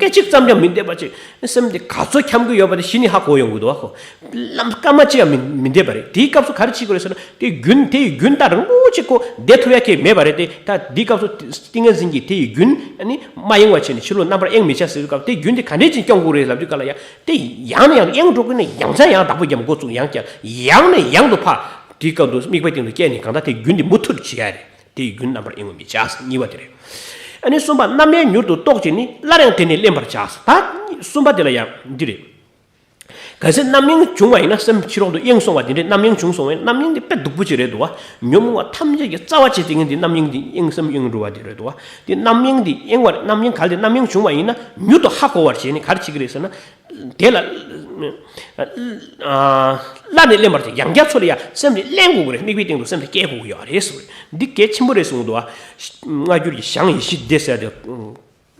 སྐད་ཅིག་ཙམ་ཀྱང་མི་བདེ་བ་ཅིག་སེམས་དེ་ག་ཚོད་འཁྱམ་གྱི་ཡོད་པ་དེ་གཞི་ནས་ཧ་གོ་ཡོང་གི་འདུག་བ་ཁོ། ལམ་སྐར་མ་གཅིག་ཡང་མི་མི་བདེ་བ་རེད། དེའི་སྐབས་སུ་ག་རེ་བྱེད་དགོས་རེད་ཟེར་ན། དེ་རྒྱུན་དེ་ཡི་རྒྱུན་ལྟར་རིང་པོ་ཅིག་ཁོ་བསྡད་ཐུབ་ཡ་གི་མེད་པ་རེད་དེ། ད་འདིའི་སྐབས་སུ་ཏིང་ངེ་འཛིན་གྱི་དེ་ཡི་རྒྱུན་ཨ་ནི་མ་གཡེང་བ་བྱས་ནས་ཕྱི་ལོགས་རྣམ་པར་གཡེང་མི་བྱ་ཟེར་བའི་སྐབས། དེ་རྒྱུན་དེ་ག་འདྲས་ཅིག་སྐྱོང་དགོས་རེད་ལབ་དུས་སྐབས་ལ། ཡང་དེ་ཡང་ནས་ཡང་དུ་གཡེང་འགྲོ་དགོས་ན། ཡང་ཆ་ཡང་དག་པོ་རྒྱབ་འགོ་བཙུགས། ཡང་བསྐྱར་ཡང་ནས་ཡང་དུ་ཕར་དེའི་སྐབས་སུ་དམིགས་པའི་སྟེང་དུ་བསྐྱལ་ནས་གང་ལྟར་དེ་རྒྱུན་དེ་མུ་མཐུད་བྱེད་ཡ་རེད། དེ་ཡི་རྒྱུན་རྣམ་པར་གཡེང་བ་མི་བྱ། གཉིས་པ་དེ་རེད། ཨ་ནི་གསུམ་པ། རྣམ་གཡེང་མྱུར་དུ་རྟོག་ཅིང་ནི། སླར་ཡང་དེ་ནས་གླེན་པར་བྱ། ད་གསུམ་པ་དེ་ལ་ཡང་འདི་རེད། གལ་སྲིད་རྣམ་གཡེང་བྱུང་བ་ཡིན་ན། སེམས་ཕྱི་ལོགས་དུ་གཡེང་སོང་བ་དེ་འདྲའི་རྣམ་གཡེང་བྱུང་སོང་བས། རྣམ་གཡེང་དེ་དཔེ་སྡུག་པོ་ཅིག་རེད་འདུག་བ། ཉོན་མོངས་པ་ཐམས་ཅད་ཀྱི་རྩ་བ་བྱེད་བསྡད་མཁན་དེ་རྣམ་གཡེང་དེ། གཡེང་སེམས་གཡེང་འགྲོ་བ་དེ་རེད་འདུག་བ། དེ་རྣམ་གཡེང་དེ་གཡེང་བར། རྣམ་གཡེང་གལ་ཏེ་རྣམ་གཡེང་བྱུང་བ་ཡིན་ན། མྱུར་དུ་ཧ་གོ་བར་བྱས་ནས་ག་རེ་བྱེད་ཀྱི་རེད་ཟེར་ན། དེ་ལ་ཨ་སླར་ནས་གླེན་པར་བྱ། ཡང་བསྐྱར་ཚུར་ལ་ཡང་སེམས་དེ་གླེན་དགོས་ཀྱི་རེད། དམིགས་པའི་སྟེང་དུ་སེམས་དེ་བསྐྱལ་དགོས་ཀྱི་ཡོད་རེད་ཟེར་བ་རེད། འདི་གལ་ཆེན་པོ་རེད་གསུངས་འདུག་བ། སྔ་འགྱུར་གྱི་ཞང་ཡེ་ཤེས་སྡེ་ཟེར་ཡ་དེ།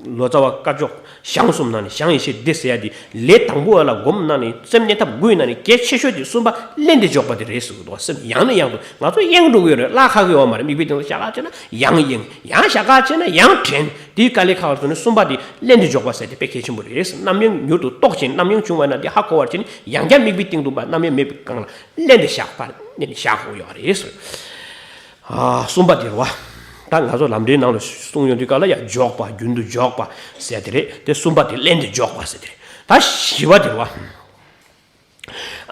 ལོ་ཙཱ་བ་སྐ་ཅོག་ཞང་གསུམ་ནང་ནས་ཞང་ཡེ་ཤེས་སྡེ་ཟེར་ཡ་དེ། ལས་དང་པོ་བ་ལ་སྒོམ་ནང་ནས། སེམས་གནས་ཐབས་དགུའི་ནང་ནས་གལ་ཆེ་ཤོས་དེ་གསུམ་པ་གླེན་ཏེ་འཇོག་པ་དེ་རེད་ཟེར་གྱི་འདུག་བ། སེམས་ཡང་ནས་ཡང་དུ། ང་ཚོ་གཡེང་འགྲོ་གི་ཡོད་རེད། བརླག་ཁག་གི་ཡོད་མ་རེད། དམིགས་པའི་སྟེང་དུ་ཞག་ཁ་བྱས་ན་ཡང་གཡེང་། ཡང་ཞག་ཁ་བྱས་ན་ཡང་དྲན། དེའི་དཀའ་ལས་ཁག་ཚོ་ནི་གསུམ་པ་དེ་གླེན་ཏེ་འཇོག་པ་ཟེར་དེ་དཔེ་གལ་ཆེན་པོ་རེད། རྣམ་གཡེང་མྱུར་དུ་རྟོག་ཅིང་། རྣམ་གཡེང་བྱུང་བ་ན་དེ་ཧ་གོ་བར་བྱས་ནས། ཡང་བསྐྱར་དམིགས་པའི་སྟེང་དུ་ཕར་རྣམ་གཡེང་མེད་པའི་སྒང་ལ་གླེན་ཏེ་བཞག་པ། གླེན་ཏེ་བཞག་དགོས་ཡོད་རེད། ཨ། གསུམ་པ་དེ་རེད་བ། ད་ང་ཚོ་ལམ་འབྲས་ནང་ལ་གསུངས་ཡོང་དུས་སྐབས་ལ་ཡང་འཇོག་པ། རྒྱུན་དུ་འཇོག་པ་ཟེར་དེ་རེད། དེ་གསུམ་པ་དེ་གླེན་ཏེ་འཇོག་པ་ཟེར་དེ་རེད། ད་བཞི་པ་དེ་རེད་བ།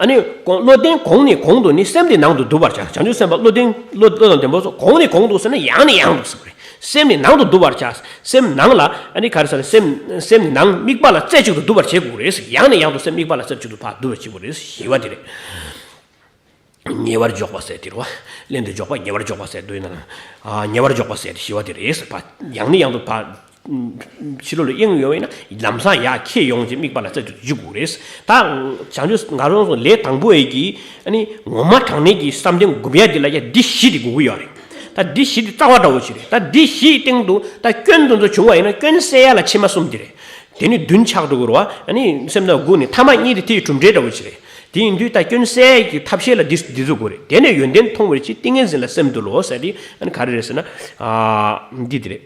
ཨ་ནི་གོང་། བློ་ལྡན་གོང་ནས་གོང་དུ་ནི། སེམས་དེ་ནང་དུ་འདུ་བར་བྱ། བྱང་ཆུབ་སེམས་དཔའ་བློ་ལྡན། བློ། བློ་དང་ལྡན་པ་སོགས་གོང་ནས་གོང་དུ་ཟེར་ན་ཡང་ནས་ཡང་དུ་ཟེར་བ་རེད། སེམས་ནི་ནང་དུ་འདུ་བར་བྱ། སེམས་ནང་ལ་ཨ་ནི་ག་རེ་ཟེར་ན། སེམས། སེམས་ནི་ནང་དམིགས་པ་ལ་རྩེ་གཅིག་ཏུ་འདུ་བར་བྱེད་དགོས་རེད། ཡང་ནས་ཡང་དུ་སེམས་དམིགས་པ་ལ་རྩེ་གཅིག་ཏུ་ཕར་འདུ་བར་བྱེད་དགོས་རེད། བཞི་པ་དེ་རེད། ཉེ་བར་འཇོག་པ་ཟེར་དེ་རེད་བ། གླེན་ཏེ་འཇོག་པ། ཉེ་བར་འཇོག་པ་ཟེར་དུས་ན། ཨ། ཉེ་བར་འཇོག་པ་ཟེར་དེ་བཞི་པ་དེ་རེད་ཟེར་བ། ཡང་ནས་ཡང་དུ་ཕར་ཕྱི་ལོགས་ལ་གཡེང་ཡོང་བས་ན། ལམ་སང་ཡར་ཁྱེར་ཡོང་བྱས་དམིགས་པ་ལ་རྩེ་གཅིག་ཏུ་འཇུག་དགོས་རེད། ད་བྱང་ཆུབ། ང་རང་ཚོ་ལས་དང་པོ་ཡི་གི་ཨ་ནི་ངོ་མ་དྲང་གནས་ཀྱི་བསམ་གཏན་སྒོམ་ཡ་འདི་ལ་ཡ་འདི་བཞི་དེ་དགོས་ཀྱི་ཡོད་རེད། ད་འདི་བཞི་དེ་རྩ་བ་འདྲ་བོ་ཞིག་རེད། ད་འདི་བཞིའི་སྟེང་དུ་ད་སྐྱོན་དེ་ཚོ་བྱུང་བ་ཡིན་ན། སྐྱོན་བསལ་ཡ་ལ་ཕྱི་མ་གསུམ་དེ་རེད། དེ་ནི་བདུན་ཆགས་འགྲོ་གི་རེད་བ། ཨ་ནི་སེམས་ནང་དགུ་ནི། ཐ་མ་གཉིས་དེ་དེའི་གྲུབ་འབྲས་འདྲ་བོ་ཞིག་རེད། དེ་ཡིན་དུས་ད་སྐྱོན་བསལ་གྱི་ཐབས་ཤེས་ལ་འདི་འདི་ཚོ་དགོས་རེད། དེ་ནས་ཡོན་ཏན་མཐོང་བའི་ཕྱིར། ཏིང་ངེ་འཛིན་ལ་སེམས་འདུལ་ལོ་ཟེར་དེ་ཨ་ནི་ག་རེ་རེད་ཟེར་ན། ཨ། འདི་དེ་རེད།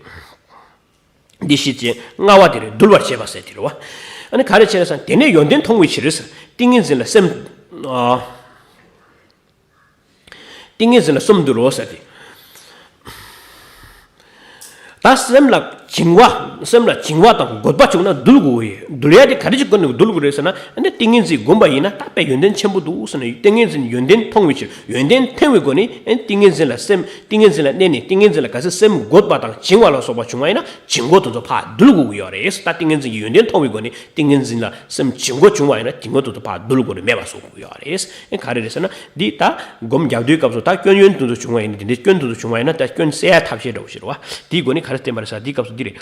འདི་བཞི་བྱས་ལྔ་པ་དེ་རེད། འདུལ་བར་བྱེད་པ་ཟེར་དེ་རེད་བ། ཨ་ནི་ག་རེ་བྱས་ན་ཟེར་ན། དེ་ནས་ཡོན་ཏན་མཐོང་བའི་ཕྱིར། ཏིང་ངེ་འཛིན་ལ་སེམས། ཨ། ཏིང་ངེ་འཛིན་ལ་སེམས་འདུལ་ལོ་ཟེར་ཏེ། ད་སེམས་ལ་བྱིང་བ། སེམས་ལ་བྱིང་བ་དང་རྒོད་པ་བྱུང་ན་འདུལ་དགོས་ཡོད། འདུལ་ཡ་དེ་ག་རེ་ཅིག་སྒོ་ནས་འདུལ་དགོས་རེད་ཟེར་ན། ཨ་ནི་ཏིང་ངེ་འཛིན་བསྒོམ་པ་ཡིན་ན་ད་དཔེ་ཡོན་ཏན་ཆེན་པོ་འདུག་ཟེར་ན། ཏིང་ངེ་འཛིན་ཡོན་ཏན་མཐོང་བའི་ཕྱིར། ཡོན་ཏན་མཐོང་བའི་སྒོ་ནས། ཨ་ནི་ཏིང་ངེ་འཛིན་ལ་སེམས། ཏིང་ངེ་འཛིན་ལ་གནས་ནས། ཏིང་ངེ་འཛིན་ལ་ག་ཚོད་སེམས་རྒོད་པ་དང་བྱིང་བ་ལ་སོགས་པ་བྱུང་བ་ཡིན་ན། བྱིང་རྒོད་དེ་ཚོ་ཕར་འདུལ་དགོས་ཀྱི་ཡོད་རེད། ད་ཏིང་ངེ་འཛིན་གྱི་ཡོན་ཏན་མཐོང་བའི་སྒོ་ནས། ཏིང་ངེ་འཛིན་ལ་སེམས་བྱིང་རྒོད་བྱུང་བ་ཡིན་ན། བྱིང་རྒོད་དེ་ཚོ་ཕར་འདུལ་དགོས་རེད། མེད་པ་བཟོ་དགོས་ཀྱི་ཡོད་རེད། ཨེ། ག་རེ་རེད་ཟེར་ན། འདི་ད་སྒོམ་རྒྱབ་དུས་སྐབས་སུ་ད་སྐྱོན་ཡོན་དེ་ཚོ་བྱུང་བ་ཡིན་ན། འདི་འདྲའི་སྐྱོན་དེ་ཚོ་བྱུང་བ་ཡིན་ན། ད་སྐྱོན་བསལ་ཡ་ཐབས་ཤེས་འདྲ་བོ་ཞིག་རེད་བ། དེའི་སྒོ་ནས་ག་རེ་བསྟན་པ་རེད་ཟེར་ན། འདིའི་སྐབས་སུ་འདི་རེད།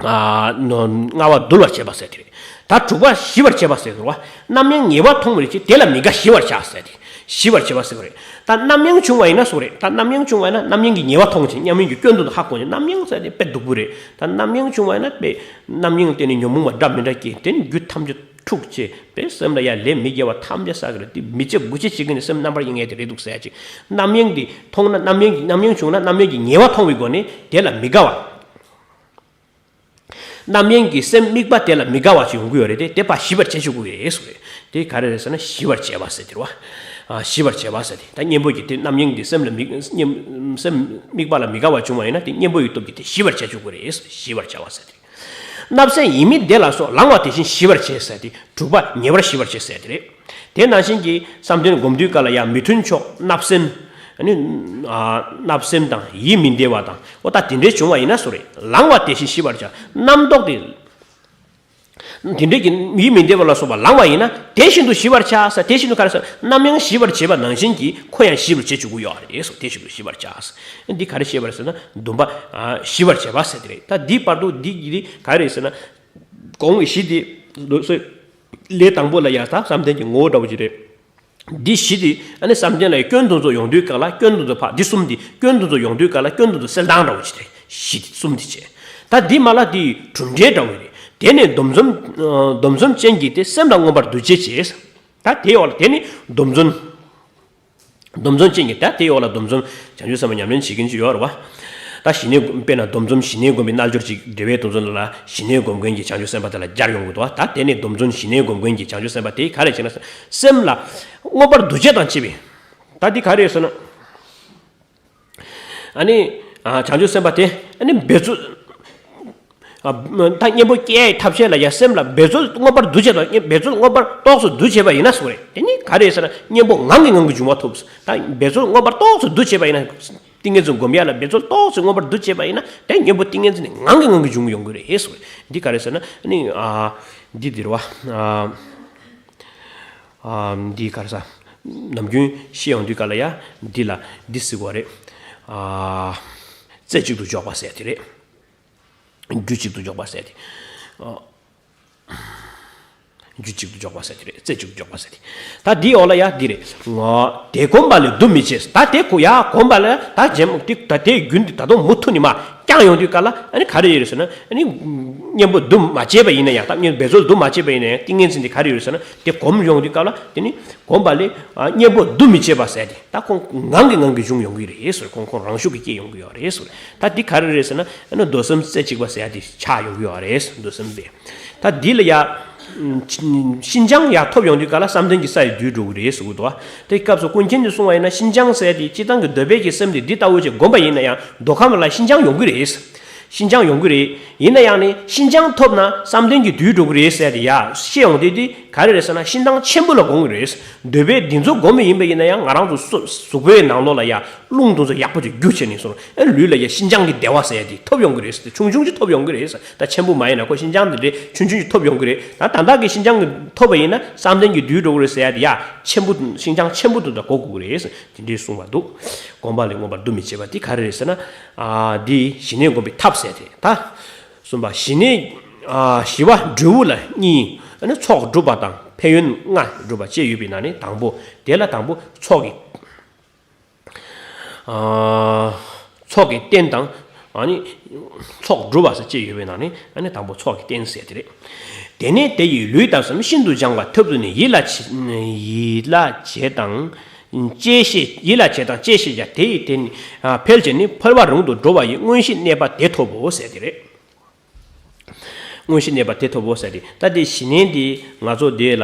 ཨ། ནོ། ལྔ་པ་འདུལ་བར་བྱེད་པ་ཟེར་དེ་རེད། ད་དྲུག་པ་ཞི་བར་བྱེད་པ་ཟེར་དགོས་རེད་བ། རྣམ་གཡེང་ཉེ་བར་མཐོང་བའི་ཕྱིར། དེ་ལ་མི་དགའ་ཞི་བར་བྱ་ཟེར་དེ། ཞི་བར་བྱེད་པ་ཟེར་དགོས་རེད། ད་རྣམ་གཡེང་བྱུང་བ་ཡིན་ན་ཟེར་དགོས་རེད། ད་རྣམ་གཡེང་བྱུང་བ་ཡིན་ན་རྣམ་གཡེང་གི་ཉེ་བ་མཐོང་ཞིང་། རྣམ་གཡེང་གི་སྐྱོན་དེ་ཚོ་ཧ་གོ་ནས། རྣམ་གཡེང་ཟེར་དེ་དཔེ་སྡུག་པོ་རེད། ད་རྣམ་གཡེང་བྱུང་བ་ཡིན་ན་དཔེ། རྣམ་གཡེང་དེ་ནི་ཉོན་མོངས་པ་འདྲ་མི་འདྲ་སྐྱེས། དེ་ནི་རྒྱུ་ཐམས་ཅད་འཁྲུགས་བྱས། དཔེ་སེམས་ལ་ཡ་ལས་མི་དགེ་བ་ཐམས་ཅད་བསགས་ཀྱི་རེད། དེ་མི་བྱེད་དགུ་བྱེད་བྱེད་ཀྱི་ནི་སེམས་རྣམ་པར་གཡེང་ཡས་དེ་རེད་འདུག་ཟེར་ཡ་ཅིག་རྣམ་གཡེང་དེ་མཐོང་ན། རྣམ་གཡེང་གི། རྣམ་གཡེང་བྱུང་ན་རྣམ་གཡེང་གི་ཉེ་བ་མཐོང་བའི་སྒོ་ནས་དེ་ལ་མི་དགའ་བ། རྣམ་གཡེང་གི་སེམས་དམིགས་པ་དེ་ལ་མི་དགའ་བ་ཞིག་ཡོང་གི་ཡོད་རེད་དེ། དེ་ཕར་ཞི་བར་བྱེད་ཆོག་གི་རེད་ཟེར་རེད། དེ་ག་རེ་རེད་ཟེར་ན། ཞི་བར་བྱེད་པ་ཟེར་དེ་རེད་བ། ཨ། ཞི་བར་བྱེད་པ་ཟེར་དེ། ད་གཉེན་པོ་གི་དེ་རྣམ་གཡེང་དེ། སེམས་ལ་མི། གཉེན། སེམས་དམིགས་པ་ལ་མི་དགའ་བ་བྱུང་བ་ཡིན་ན། དེ་གཉེན་པོ་ཡི་སྟོབས་ཀྱིས་དེ་ཞི་བར་བྱེད་ཆོག་གི་རེད། ཞི་བར་བྱ་བ་ཟེར་དེ། བརྣབ་སེམས་ཡིད་མི་བདེ་ལ་སོགས། ལང་བ་དེ་བཞིན་ཞི་བར་བྱེད་ཟེར་དེ། དྲུག་པ་ཉེ་བར་ཞི་བར་བྱེད་ཟེར་དེ་རེད། དེ་ནང་བཞིན་གྱི་བསམ་གཏན་སྒོམ་དུས་སྐབས་ལ་ཡང་མི་མཐུན་ཕྱོགས། བརྣབ་སེམས། ཨ་ནི། ཨ། བརྣབ་སེམས་དང་ཡིད་མི་བདེ་བ་དང་། འོ་ད་དེ་འདྲའི་བྱུང་བ་ཡིན་ན་ཟེར་རེད། ལང་བ་དེ་བཞིན་ཞི་བར་བྱ། རྣམ་རྟོག་དེ། དེ་འདྲའི་གི་ཡིད་མི་བདེ་བ་ལ་སོགས་པ་ལངས་པ་ཡིན་ན། དེ་བཞིན་དུ་ཞི་བར་བྱ་ཟེར། དེ་བཞིན་དུ་ག་རེ་ཟེར། ནམ་ཡང་ཞི་བར་བྱེད་པ་ནང་བཞིན་གྱིས་ཁོ་ཡང་ཞི་བར་བྱེད་བཅུག་གི་ཡོད་རེད་ཟེར། དེ་བཞིན་དུ་ཞི་བར་བྱ་ཟེར། འདི་ག་རེ་བཤད་པ་རེད་ཟེར་ན། འདུན་པ་ཞི་བར་བྱེད་པ་ཟེར་དེ་རེད། ད་འདི་བར་དུ་འདི་གི་ག་རེ་ཟེར་ན། གོང་གི་གཞི་དེ་ལོ་སོ། ལས་དང་པོ་ལ་ཡང་ད་བསམ་གཏན་གྱི་ངོ་བོ་འདྲ་བོ་ཅིག་རེད། འདི་བཞི་དེ་ཨ་ནི་བསམ་གཏན་ལ་སྐྱོན་དེ་ཚོ་ཡོང་དུས་སྐབས་ལ། སྐྱོན་དེ་ཚོ་ཕར། འདི་གསུམ་དེ་སྐྱོན་དེ་ཚོ་ཡོང་དུས་སྐབས་ལ་སྐྱོན་དེ་ཚོ་སེལ་སྟངས་འདྲ་བོ་ཅིག་རེད། བཞི་དེ་གསུམ་དེ་བྱས། ད་འདི་མ་ལ་དེ་གྲུབ་འབྲས་འདྲ་བོ་རེད། དེ་ནས་སྡོམ་བརྩོན། སྡོམ་བརྩོན་ཅན་གྱིས་དེ་སེམས་ལ་མངོན་པར་འདུ་བྱེད་བྱེད། ད་དེའི་འོག་ལ་དེ་ནི་སྡོམ་བརྩོན། སྡོམ་བརྩོན་ཅན་གྱིས། ད་དེའི་འོག་ལ་སྡོམ་བརྩོན། བྱང་ཆུབ་སེམས་དཔའ་ཉམས་ལེན་བྱེད་མཁན་ཅིག་ཡོད་རེད་བ། ད་ཞི་གནས། དཔེར་ན་སྡོམ་བརྩོན་ཞི་གནས་སྒོམ་པའི་རྣལ་འབྱོར་ཅིག་འབྲེལ་བའི་སྡོམ་བརྩོན་ལ་ཞི་གནས་སྒོམ་མཁན་གྱི་བྱང་ཆུབ་སེམས་དཔའ་དེ་ལ་སྦྱར་ཡོང་གི་འདུག་བ། ད་དེ་ནི་སྡོམ་བརྩོན་ཞི་གནས་སྒོམ་མཁན་གྱི་བྱང་ཆུབ་སེམས་དཔའ་དེ་ག་རེ་བྱེད་ན། སེམས་ལ་མངོན་པར་འདུ་བྱེད་དང་བཅས་པའི། ད་འདི་ག་རེ་ཟེར་ན། ཨ་ནི་ཨ་བྱང་ཆུབ་སེམས་དཔའ་དེ་ཨ་ནི་འབད་རྩོལ། ཨ་ད་གཉེན་པོ་སྐྱེ་ཡའི་ཐབས་ཤེས་ལ་ཡང་སེམས་ལ་འབད་རྩོལ་མངོན་པར་འདུ་བྱེད་དང་། འབད་རྩོལ་མངོན་པར་ཏོག་ཙམ་འདུ་བྱེད་པ་ཡིན་ན་ཟེར་བ་རེད། དེ་ནི་ག་རེ་ཟེར་ན། གཉེན་པོ་ངང་གིས་ངང་གིས་འབྱུང་བ་ཐོབ། ད་འབད་རྩོལ་མངོན་པར་ཏོག་ཙམ་འདུ་བྱེད་པ་ཡིན་ན། ཏིང་ངེ་འཛིན་སྒོམ་ཡ་ལ་འབད་རྩོལ་ཏོག་ཙམ་མངོན་པར་འདུ་བྱེད་པ་ཡིན་ན། དེ་གཉེན་པོ་ཏིང་ངེ་འཛིན་ནི་ངང་གིས་ངང་གིས་འབྱུང་ཡོང་གི་རེད་ཟེར་བ་རེད། འདི་ག་རེ་ཟེར་ན། ཨ་ནི་ཨ་འདི་འདིར་བ། ཨ་ཨ་འདི་ག་རེ་ཟེར། ནམ་རྒྱུན་བཤད་ཡོང་དུས་སྐབས་ལ་ཡ་འདི་ལ་འདི་ཟེར་བ་རེད། ཨ་རྩེ་གཅིག་ཏུ་འཇོག་པ་ཟེར་དེ་རེད། རྒྱུད་གཅིག་ཏུ་འཇོག་པ་ཟེར་དེ། ཨ་རྒྱུད་གཅིག་ཏུ་འཇོག་པ་ཟེར་དེ་རེད། རྩེ་གཅིག་ཏུ་འཇོག་པ་ཟེར་དེ། ད་འདིའི་འོག་ལ་ཡ་འདི་རེད། ང་དེ་གོམས་པ་ལས་འདུ་མི་བྱེད། ད་དེ་གོ་ཡ་གོམས་པ་ལ་ད་རྗེས་མ་དེ་ད་དེ་རྒྱུན་དེ་ད་དུང་མུ་མཐུད་ནས་མར་བསྐྱངས་ཡོང་དུས་སྐབས་ལ། ཨ་ནི་ག་རེ་ཡོད་རེད་ཟེར་ན། ཨ་ནི་གཉེན་པོ་འདུ་མ་བྱས་པ་ཡིན་ན་ཡང་། ད་གཉེན་འབད་རྩོལ་འདུ་མ་བྱས་པ་ཡིན་ན་ཡང་། ཏིང་ངེ་འཛིན་དེ་ག་རེ་ཡོད་རེད་ཟེར་ན། དེ་གོམས་ཡོང་དུས་སྐབས་ལ་དེ་ནི་གོམས་པ་ལས་ཨ་གཉེན་པོ་འདུ་མི་བྱེད་པ་ཟེར་དེ། ད་ཁོང་ངང་གིས་ངང་གིས་འབྱུང་ཡོང་གི་རེད་ཟེར། ཁོང་ཁོང་རང་ཤུགས་ཀྱིས་སྐྱེ་ཡོང་གི་ཡོད་རེད་ཟེར། ད་འདི་ག་རེ་རེད་ཟེར་ན། ཨ་ནི་མདོ་སེམས་རྩེ་གཅིག་པ་ཟེར་ཡ་དེ་ཆགས་ཡོང་གི་ཡོད་རེད། མདོ་སེམས་དེ། ད་འདི་ལ་ཡ་ཤིན་སྦྱངས་ཡར་ཐོབ་ཡོང་དུས་སྐབས་ལ་བསམ་གཏན་གྱི་ས་ཡི་རྡུལ་འགྲོ་གི་རེད་ཟེར་གི་འདུག་བ། དེ་སྐབས་སུ་ཀུན་མཁྱེན་གྱིས་གསུངས་པ་ཡིན་ན། ཤིན་སྦྱངས་ཟེར་ཡ་དེ་སྤྱིར་བཏང་གི་འདོད་པའི་གི་སེམས་དེ་འདི་ལྟ་བུ་ཅིག་བསྒོམས་པ་ཡིན་ན་ཡང་། མདོ་ཁམས་ལ་ཤིན་སྦྱངས་ཡོང་གི་རེད། ཤིན་སྦྱངས་ཡོང་གི་རེད། ཡིན་ན་ཡང་ནི་ཤིན་སྦྱངས་ཐོབ་ན་བསམ་གཏན་གྱི་རྡུལ་འགྲོ་གི་རེད་ཟེར་ཡ་དེ་ཡ་བཤད་ཡོང་དུས། དེ་ག་རེ་རེད་ཟེར་ན། ཤིན་སྦྱངས་ཆེན་པོ་ལ་དགོངས་ཀྱི་རེད། འདོད་པའི་འདི་ཚོ་སྒོམ་པ་ཡིན་པ་ཡིན་ན་ཡང་། ང་རང་ཚོ་གཟུགས་པོའི་ནང་ལོགས་ལ་ཡ་རླུང་དེ་ཚོ་ཡག་པོ་ཅིག་རྒྱུ་བྱས་ནས་སོང་། ཨ་ལུས་ལ་ཡ་ཤིན་སྦྱངས་ཀྱི་བདེ་བ་ཟེར་ཡ་དེ་ཐོབ་ཡོང་གི་རེད་ཟེར། ཆུང་ཆུང་ཅིག་ཐོབ་ཡོང་གི་རེད་ཟེར། ད་ཆེན་པོ་མ་ཡིན་ན། ཁོ་ཤིན་སྦྱངས་དེ་འདྲའི་ཆུང་ཆུང་ཅིག་ཐོབ་ཡོང་གི་རེད། ད་ད་ལྟ་གི་ཤིན་སྦྱངས་ཀྱི་ཐོབ་པ་ཡིན་ན་བསམ་གཏན་གྱི་རྡུལ་འགྲོ་གི་རེད་ཟེར་ཡ་དེ་ཡ་ཆེན་པོ། ཤིན་སྦྱངས་ཆེན་པོ་དེ་ལ་གོ་དགོས་ཀྱི་རེད་ཟེར། དེ་འདྲའི་གསུངས་པ་འདུག་གོམས་པ་ལས་མངོན་པར་འདུ་མི་བྱེད་པ་དེ་ག་རེ་རེད་ཟེར་ན། ཨ་འདི་ཞི་གནས་སྒོམ་པའི་ཐབས་ཟེར་དེ། ད་གསུམ་པ། ཞི་གནས། ཨ་ཞི་བ་འབྲས་བུ་ལ་གཉིས། ཨ་ནི་ཚོགས་སྒྲུབ་པ་དང་ཕན་ཡོན་ལྔ་སྒྲུབ་པ་བཅས་ཡོད་པའི་ནང་ནས་དང་པོ། དེ་ལ་དང་པོ་ཚོགས་ཀྱི། ཨ་ཚོགས་ཀྱི་རྟེན་དང་། ཨ་ནི་ཚོགས་སྒྲུབ་པ་ཟེར་བཅས་ཡོད་པའི་ནང་ནས། ཨ་ནི་དང་པོ་ཚོགས་ཀྱི་རྟེན་ཟེར་དེ་རེད། དེ་ནས་དེ་ཡི་ལུས་དང་སེམས་ཤིན་ཏུ་སྦྱངས་པ་ཐབས་སུ་ནི། ཡིད་ལ་བྱེད་ཡིད་ལ་བྱེད་དང་བཅས་ཤེས། ཡིད་ལ་བྱེད་དང་བཅས་ཤེས་བྱ། དེ་ཡི་དེ་ནི་ཨ་འཕེལ་བྱེད་ནི། འཕེལ་བ་རུང་དུ་འགྲོ་བ་ཡི། མངོན་ཤེས་གནས་པ་དེ་ཐོབ་བོ་ཟེར་དེ་རེད། མངོན་ཤེས་གནས་པ་དེ་ཐོབ་བོ་ཟེར་ཏེ། ད་དེ་ཞི་གནས་འདི་ང་ཚོ་འདི་ལ་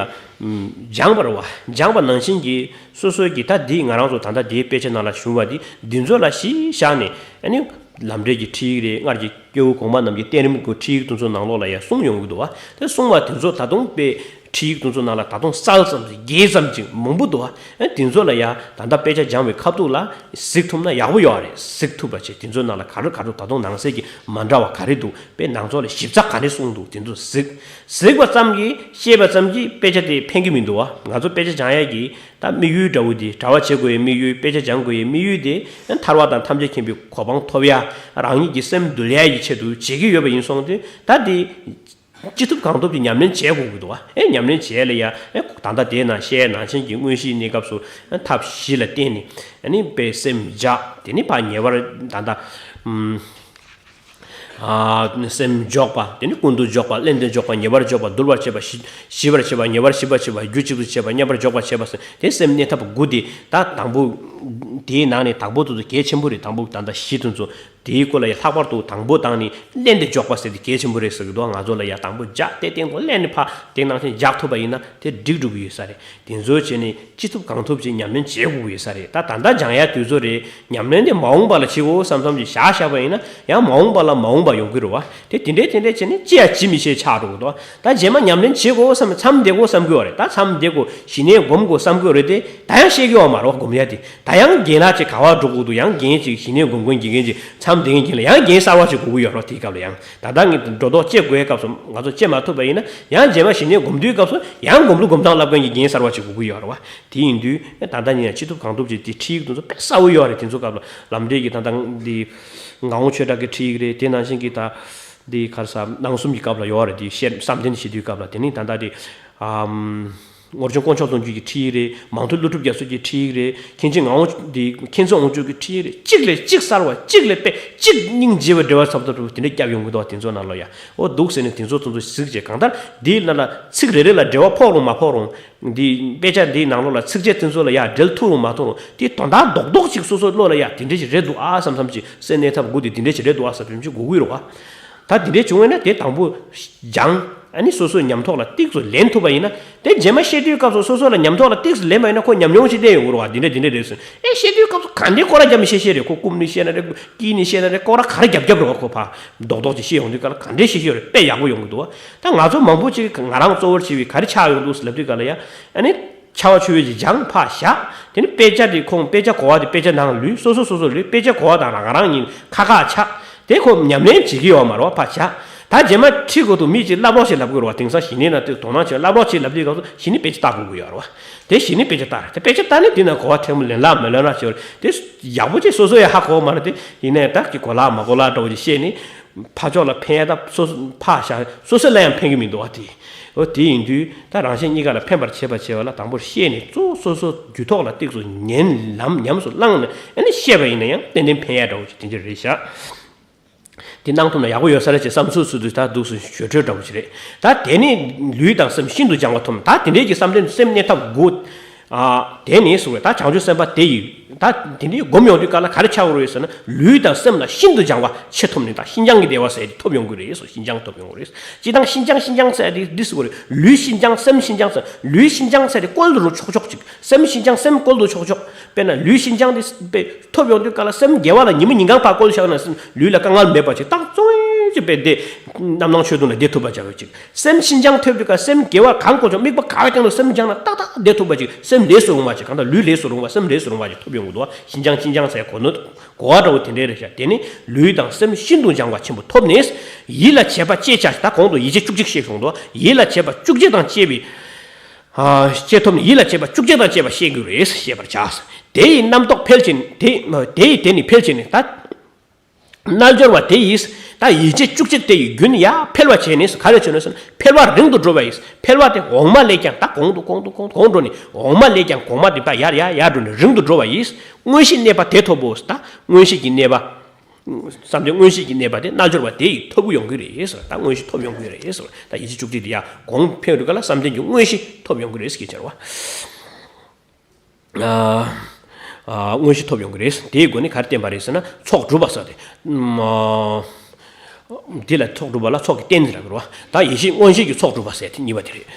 སྦྱངས་པ་རེད་བ། སྦྱངས་པ་ནང་བཞིན་གྱི་སོ་སོའི་གི། ད་འདི་ང་རང་ཚོ་ད་ལྟ་འདིའི་དཔེ་ཆ་ནང་ལ་བྱུང་བ་འདི། འདི་ཚོ་ལ་གཞི་བཞག་ནས། ཨ་ནི་ལམ་འབྲས་ཀྱི་ཁྲིད་ཡིག་རེད། སྔར་གྱི་སྐྱེས་བུ་གོང་མ་རྣམས་ཀྱི་བསྟན་རིམ་གྱི་ཁྲིད་ཡིག་དེ་ཚོ་ནང་ལོགས་ལ་ཡང་གསུངས་ཡོང་གི་འདུག་བ། དེ་གསུངས་པ་དེ་ཚོ་ད་དུང་དཔེ། ཁྲིད་ཡིག་དེ་ཚོ་ནང་ལ་ད་དུང་གསལ་ཙམ་ཅིག་རྒྱས་ཙམ་ཅིག་མང་པོ་འདུག་བ། ཨ་དེ་ཚོ་ལ་ཡང་ད་ལྟ་དཔེ་ཆ་སྦྱངས་པའི་ཁ་ཐུག་ལ་གཟིགས་ཐུབ་ན་ཡག་པོ་ཡོད་རེད། གཟིགས་ཐུབ་པ་བྱས། དེ་ཚོའི་ནང་ལ་ག་རེ་ག་རེ་ད་དུང་ནང་གསེས་ཀྱི་མ་འདྲ་བ་ག་རེ་འདུག་དཔེ་ནང་ཚོགས་ལ་ཞིབ་ཚགས་ག་རེ་གསུངས་འདུག་དེ་ཚོ་གཟིགས། གཟིགས་པ་ཙམ་གྱིས། ཤེས་པ་ཙམ་གྱིས་དཔེ་ཆ་དེ་ཕན་གྱི་མི་འདུག་བ། ང་ཚོ་དཔེ་ཆ་སྦྱང་ཡས་ཀྱི་ད་དམིགས་ཡུལ་འདྲ་བོ་དེ། གྲྭ་པ་བྱེད་དགོས་ཡས་དམིགས་ཡུལ། དཔེ་ཆ་སྦྱང་དགོས་ཡས་དམིགས་ཡུལ་དེ། ཐར་པ་དང་ཐམས་ཅད་མཁྱེན་པའི་གོ་འཕང་ཐོབ་ཡ། རང་ཉིད་ཀྱི་སེམས་འདུལ་ཡ་ཡི་ཆེད་དུ་བྱེད་ཀྱི་ཡོད་པ་ཡིན་སོང་སྟེ། ད་དེ། ཅི་ཐུབ་གང་ཐུབ་ཀྱིས་ཉམས་ལེན་བྱེད་དགོས་ཀྱི་འདུག་བ། ཨེ་ཉམས་ལེན་བྱེད་ལ་ཡ། ཨེ་ད་ལྟ་དེའི་ནང་བཤད་ནང་བཞིན་གྱི་དངོས་གཞིའི་གནས་སྐབས་སུ་ཐབས་བཞི་ལ་བརྟེན་ནས། ཨ་ནི་དཔེ་སེམས་བཞག་དེ་ནི་ཕར་ཉེ་བར་ད་ལྟ་ཨ་སེམས་འཇོག་པ། དེ་ནི་ཀུན་ཏུ་འཇོག་པ། བླན་ཏེ་འཇོག་པ། ཉེ་བར་འཇོག་པ། དུལ་བར་བྱེད་པ། ཞི་ཞི་བར་བྱེད་པ། ཉེ་བར་ཞི་བར་བྱེད་པ། རྒྱུད་གཅིག་ཏུ་བྱེད་པ། མཉམ་པར་འཇོག་པར་བྱེད་པ་ཟེར། དེ་སེམས་གནས་ཐབས་དགུ་དེ། ད་དང་པོ། དེའི་ནང་ནས་དང་པོ་དེ་ཚོ་གལ་ཆེན་པོ་རེད། དང་པོ་ད་ལྟ་བཞི་དེ་ཚོ། དེའི་སྐོར་ལ་ཡང་ལྷག་པར་དུ་དང་པོ་དང་ནི་བླན་ཏེ་འཇོག་པ་ཟེར་དེ་གལ་ཆེན་པོ་རེད་ཟེར་གི་འདུག་ང་ཚོ་ལ་ཡང་དང་པོ་བཞག་སྟེ་སྟེང་དུ་བླན་ནས་ཕར་དེ་ནང་བཞིན་འཇགས་ཐུབ་པ་ཡིན་ན་དེ་འགྲིག་འགྲོ་གི་ཡོད་ས་རེད། དེ་ཚོ་བྱས་ནས་ཅི་ཐུབ་གང་ཐུབ་ཅིག་ཉམས་ལེན་བྱེད་དགོས་ཀྱི་ཡོད་ས་རེད། ད་ད་ལྟ་སྦྱང་ཡ་དུས་ཚོད་རེད། ཉམས་ལེན་དེ་མ་འོངས་པ་ལ་བྱེད་དགོས་བསམ་བསམ་ཅིག་བཞག་བཞག་པ་ཡིན་ན་ཡང་མ་འོངས་པ་ལ་མ་འོངས་པ་ཡོང་གི་རེད་བ། དེ་དེ་འདྲས་དེ་འདྲས་བྱས་ནས་ཅི་ཡང་བྱེད་མི་ཤེས་ཆགས་འགྲོ་གི་འདུག་ད་རྗེས་མ་ཉམས་ལེན་བྱེད་དགོས་བསམ་ནས་མཚམས་བསྡད་དགོས་བསམ་གི་ཡོད་རེད། ད་མཚམས་བསྡད་དགོས། ཞི་གནས་སྒོམ་དགོས་བསམ་གི་ཡོད་རེད་དེ། ད་ཡང་ཤེས་ཀྱི་ཡོད་མ་རེད་བ། སྒོམ་ཡ་དེ། ད་ཡང་རྒན་ལགས་ཅིག་ག་བར་འགྲོ་དགོས་འདུག་ཡང་རྒན་ཅིག་ཞི་གནས་སྒོམ་མཁན་དགེ་རྒན་ཅིག་མཚམས་ དེ་ཡིན་གྱི་ལ་ཡང་རྒྱན་གསར་བ་ཞིག་དགོས་ཀྱི་ཡོད་རེད་བ། དེའི་སྐབས་ལ་ཡང་ད་ལྟ་ངས་སྒྲོ་འདོགས་བཅད་དགོས་སྐབས་སུ་ང་ཚོ་བཅད་མ་ཐུབ་པ་ཡིན་ན་ཡང་རྗེས་མ་ཞི་གནས་སྒོམ་དུས་སྐབས་སུ་ཡང་སྒོམ་ལུགས་སྒོམ་སྟངས་བསླབ་མཁན་གྱི་རྒྱན་གསར་བ་ཞིག་དགོས་ཀྱི་ཡོད་རེད་བ། དེ་ཡིན་དུས་ད་ལྟ་ཉིད་ཡང་ཅི་ཐུབ་གང་ཐུབ་ཅིག་དེ་ཁྲིད་ཡིག་དེ་ཚོ་དཔེ་གསལ་བོ་ཡོད་རེད། དེ་ཚོ་སྐབས་ལ་ལམ་འབྲས་ཀྱི་ད་ལྟ་འདི་ངག་དབང་ཆོས་གྲགས་ཀྱི་ཁྲིད་ཡིག་རེད། དེ་ནང་བཞིན་གྱི་ད་འདི་ག་རེ་ཟ་སྣང་གསུམ་གྱི་སྐབས་ལ་ཡོད་རེད། དེ་བཤད་བསམ་གཏན་བཞེས་དུས་སྐབས་ལ་དེ་ནི་ད་ལྟ་དེ་ཨམ། ངོར་ཆུང་དཀོན་མཆོག་གསུམ་མཆོག་གི་ཁྲིད་ཡིག་རེད། མང་ཐོས་ཀླུ་སྒྲུབ་རྒྱ་མཚོ་གི་ཁྲིད་ཡིག་རེད། མཁན་ཆེན་ངག་དབང་འདི་མཁན་ཆེན་དབང་ཕྱུག་གི་ཁྲིད་ཡིག་རེད། གཅིག་ལས་གཅིག་གསར་བ་གཅིག་ལས་དཔེ་གཅིག་སྙིང་རྗེ་བའི་འགྲེལ་བ་ཚབ་ཏུ་དེ་འདྲ་བརྒྱབ་ཡོང་གི་འདུག་དེ་ཚོ་ནང་ལ་ཡ་ཨོ་འདུག་ཟེར་ནས་དེ་ཚོ་ཚོ་ཚོ་གཟིགས་བྱས་གང་ལྟར་འདིའི་ནང་ལ་ཚིག་རེ་རེ་ལ་འགྲེལ་བ་ཕོག་རུང་མ་ཕོག་རུང་། འདི་དཔེ་ཆ་འདིའི་ནང་ལོགས་ལ་ཚིགས་བཅད་དེ་ཚོ་ལ་ཡ་འགྲེལ་ཐུབ་རུང་མ་ཐུབ་རུང་དེ་དོན་དག་རྡོག་རྡོག་ཅིག་སོ་སོ་བློ་ལ་ཡ་དེ་འདྲ་ཞིག་རེད་འདུག་ཨ་བསམ་བསམ་ཅིག་སེམས་གནས་ཐབས་དགུ་དེ་དེ་འདྲ་ཞིག་རེད་འདུག་ཨ་བསམ་བསམ་ཅིག་དགོས་ཀྱི་རེད་བ། ད་དེ་འདྲ་བྱུང་བས་ན་དེ་དང་པོ་སྦྱང་། ཨ་ནི་སོ་སོའི་ཉམས་རྟོགས་ལ་ཏིག་ཙམ་ལེན་ཐུབ་པ་ཡིན་ན། དེ་རྗེས་མ་བཤད་དུས་སྐབས་སུ་སོ་སོ་ལ་ཉམས་རྟོགས་ལ་ཏིག་ཙམ་ལེན་པ་ཡིན་ན་ཁོ་ཉམས་མྱོང་ཞིག་བསྟན་ཡོང་གི་རེད་བ། འདི་འདྲ་འདི་འདྲ་རེད་ཟེར། ཨེ་བཤད་དུས་སྐབས་སུ་ག་འདྲའི་སྐོར་ར་རྒྱབ་ནས་བཤད་བཤད་རེད། ཁོ་རྐུབ་ནས་བཤད་ན་རེད། དཀྱིལ་ནས་བཤད་ན་རེད། སྐོར་ར་ག་རེ་རྒྱབ་རྒྱབ་རེད་བ། ཁོ་ཕར་རྡོག་རྡོག་ཅིག་བཤད་ཡོང་དུས་སྐབས་ལ་ག་འདྲའི་བཤད་བཤད་རེད། དཔེ་ཡག་པོ་ཡོང་གི་འདུག་བ། ད་ང་ཚོ་མང་པོ་ཅིག་ང་རང་གཙོ་བོར་བྱས་པའི་ག་རེ་ཆགས་ཡོང་འདུག་ཟེར་ལབ་དུས་སྐབས་ལ་ཡ། ཨ་ནི། ཕྱར་བ་ཆུ་བོའི་གི་སྦྱང་ཕར་བཞག་དེ་ནི་དཔེ་ཆ་དེ་ཁོང་དཔེ་ཆ་གོ་བ་དེ་དཔེ་ཆ་ནང་ལུས། སོ་སོ་སོ་སོ་ལུས། དཔེ་ཆ་གོ་བ་དང་རང་རང་ཉིད་ཁ་ཁ་ཆགས། དེ་ཁོ་ཉམས་ལེན་བྱེད་ཀྱི་ཡོད་མ་རེད་བ། ཕར་བཞག་ད་རྗེས་མ་ཁྲིད་དགོས་འདུག་མི་གཅིག་བསླབ་རོགས་ཞེས་ལབ་དགོས་རེད་བ། དེང་སང་གཞི་ནས་ན་དེ་དོ་སྣང་བྱེད། བསླབ་རོགས་ཞེས་ལབ་དུས་སྐབས་སུ་གཞི་ནས་དཔེ་ཆ་ལྟ་དགོས་ཀྱི་ཡོད་རེད་བ། དེ་གཞི་ནས་དཔེ་ཆ་ལྟ་རེད། དེ་དཔེ་ཆ་ལྟ་ནས་དེ་ན་གོ་བ་ཕྲན་བུ་ལེན་ལག་མི་ལེན་ལག་བྱེད་རེད། དེ་ཡག་པོ་ཅིག་སོ་སོ་ཡང་ཧ་གོ་བ་མ་རེད། དེ་ཡིན་ནའི་ད་ཀྱི་གོ་ལག་མ་གོ་ལག་འདྲ་བོ་ཅིག་བཤད་ནས། ཕར་ཕྱོགས་ལ་ཕན་ཡ་དང་སོ་སོ་ཕར་བཞག་སོ་སོ་ལ་ཡང་ཕན་གྱི་མི་འདུག་བ། དེ་འོ་དེ་ཡིན་དུས་ད་རང་གཞན་གཉིས་ཀ་ལ་ཕན་པར་བྱེད་པ་བྱེད་པ་ལ་དང་པོར་ཤེས་ནས་གཙོ་བོ་སོ་སོ་རྒྱུད་ཐོག་ལ་ཏིག་ཙམ་ཉན། ལམ་ཉམས་སུ་བླངས་ནས་ཨ་ནི་བཤད་པ་ཡིན་ན་ཡང་ཏན་ཏན་ཕན་ཡ་འདྲ་བོ་ཞིག་དེ་འདྲ་རེད་བཞག་དེ་གནང་ཐུབ་ན་ཡག་པོ་ཡོད་ས་རེད་ཅེས་བསམ་ཚུལ་ཚུལ་དུ་ད་འདུག་སེ་ཞོ་འཕྲོས་འདྲ་བོ་ཞིག་རེད། ད་དེ་ནས་ལུས་དང་སེམས་ཤིན་ཏུ་སྦྱང་བ་ཐོབ། ད་དེ་འདྲའི་གི་བསམ་གཏན་སེམས་གནས་ཐབས་དགུ། ཨ། དེ་ནས་གསུངས་པས། ད་བྱང་ཆུབ་སེམས་དཔའ་དེ་ཡིས། ད་དེ་འདྲའི་སྒོམ་ཡོང་དུས་སྐབས་ལ་ག་རེ་ཆགས་ཀྱི་རེད་ཟེར་ན། ལུས་དང་སེམས་ལ་ཤིན་ཏུ་སྦྱང་བ་ཆེ་ཐོབ་ནས། ད་ཤིན་སྦྱངས་ཀྱི་བདེ་བ་ཟེར་དེ་ཐོབ་ཡོང་གི་རེད་ཟེར། ཤིན་སྦྱངས་ཐོབ་ཡོང་གི་རེད། སྤྱིར་བཏང་ཤིན་སྦྱངས་ཤིན་སྦྱངས་ཟེར་དེ་འདི་ཟེར་གྱི་རེད། ལུས་ཤིན་སྦྱངས་སེམས་ཤིན་སྦྱངས་ཟེར། ལུས་ཤིན་སྦྱངས་སེམས་ཤིན་སྦྱངས་ཟེར། བསྐོལ་རུང་ཆོག་ཆོག་ཅིག་སེམས་ཤིན་སྦྱངས་སེམས་བསྐོལ་རུང་ཆོག་ཆོག་དཔེར་ན་ལུས་ཤིན་སྦྱངས་དེ་དཔེ་ཐོབ་ཡོང་དུས་སྐབས་ལ་སེམས་དགེ་བ་ལ་ཉིན་མོ་ཉིན་གང་ཕར་བཀོལ་བཞག་ན་སེམས་ལུས་ལ་དཀའ་ངལ་མེད་པ་ཅིག་ཏག་ཏག་ཅིག་དཔེ་བདེ། རྣམ་སྣང་ཆོས་བདུན་ལ་བདེ་ཐུབ་པ་བྱ་བའི་ཅིག་སེམས་ཤིན་སྦྱངས་ཐོབ་དུས་སྐབས་སེམས་དགེ་བ་གང་བཀོལ་ཀྱང་དམིགས་པ་ག་བའི་སྟེང་དུ་སེམས་སྦྱངས་ན་ཏག་ཏག་བདེ་ཐུབ་པ་ཅིག་སེམས་ལས་སུ་རུང་བ་ཅིག་གང་ལྟར་ལུས་ལས་སུ་རུང་བ་སེམས་ལས་སུ་རུང་བ་ཅིག་ཐོབ་ཡོང་གི་འདུག་ཤིན་སྦྱངས་ཤིན་སྦྱངས་ཟེར་གོ་ནོ་གོ་བ་འདྲ་བོ་དེ་འདྲའི་རེད་ཤག་དེ་ནི་ལུས་དང་སེམས་ཤིན་ཏུ་སྦྱང་བ་ཆེན་པོ་ཐོབ་ནས། ཡིད་ལ་བྱེད་པ་བཅས་བྱ། ད་གོང་དུ་ཡིད་བྱེད་བཅུ་གཅིག་བཤད་སོང་འདུག་ཡིད་ལ་བྱེད་པ་བཅུ་གཅིག་དང་བཅས་པའི། ཨ། བཅས་ཐོབ་ནས་ཡིད་ལ་བྱེད་པ་བཅུ་གཅིག་དང་བཅས་པ་བཤད་དགོས་རེད། བཤད་པར་བྱ། དེ་ཡི་རྣམ་རྟོག་འཕེལ་ཕྱིར་དེ། དེ་ཡི་དེ་ནི་འཕེལ་ཕྱིར་ནི་ད། རྣལ་འབྱོར་པ་དེ་ཡིས་ད་ཡིད་བྱེད་བཅུ་གཅིག་དེ་ཡི་རྒྱུན་ཡར་འཕེལ་བར་བྱས་ནས། ག་རེ་བྱས་ནས་ཟེར་ན། འཕེལ་བ་རིང་དུ་འགྲོ་བ་ཡིས། འཕེལ་བ་དེ་འོག་མ་ལས་ཀྱང་ད་གོང་དུ་གོང་དུ་གོང་དུ་གོང་འགྲོ་ནས། འོག་མ་ལས་ཀྱང་གོང་མ་དེ་ད་ཡར་ཡར་ཡར་འགྲོ་ནས་རིང་དུ་འགྲོ་བ་ཡིས། མངོན་ཤེས་གནས་པ་དེ་ཐོབ་བོ། ད་མངོན་ཤེས་ཀྱི་གནས་པ། བསམ་གཏན་མངོན་ཤེས་ཀྱི་གནས་པ་དེ་རྣལ་འབྱོར་པ་དེ་ཡིས་ཐོབ་ཀྱི་ཡོང་གི་རེད་ཟེར། ད་མངོན་ཤེས་ཐོབ་ཡོང་གི་རེད་ཟེར། ད་ཡིད་བྱེད་བཅུ་གཅིག་དེ་ཡར་གོང་འཕེལ་དུས་སྐབས་ལ་བསམ་གཏན་གྱི་མངོན་ཤེས་ཐོབ་ཡོང་གི་རེད་ཟེར་གྱི་ཕྱིར་བ། ཨ། ཨ། མངོན་ཤེས་ཐོབ་ཡོང་གི་རེད། དེའི་སྒོ་ནས་ག་རེ་བསྟན་པ་རེད་ཟེར་ན། ཚོགས་སྒྲུབ་པ་ཟེར་ཏེ། ཨ། འདི་ལ་ཚོགས་སྒྲུབ་པ་ལ་ཚོགས་ཀྱི་རྟེན་ཟེར་གྱི་རེད་བ། ད་ཡེ་ཤེས་མངོན་ཤེས་ཀྱི་ཚོགས་སྒྲུབ་པ་ཟེར་ཏེ་གཉིས་པ་དེ་རེད།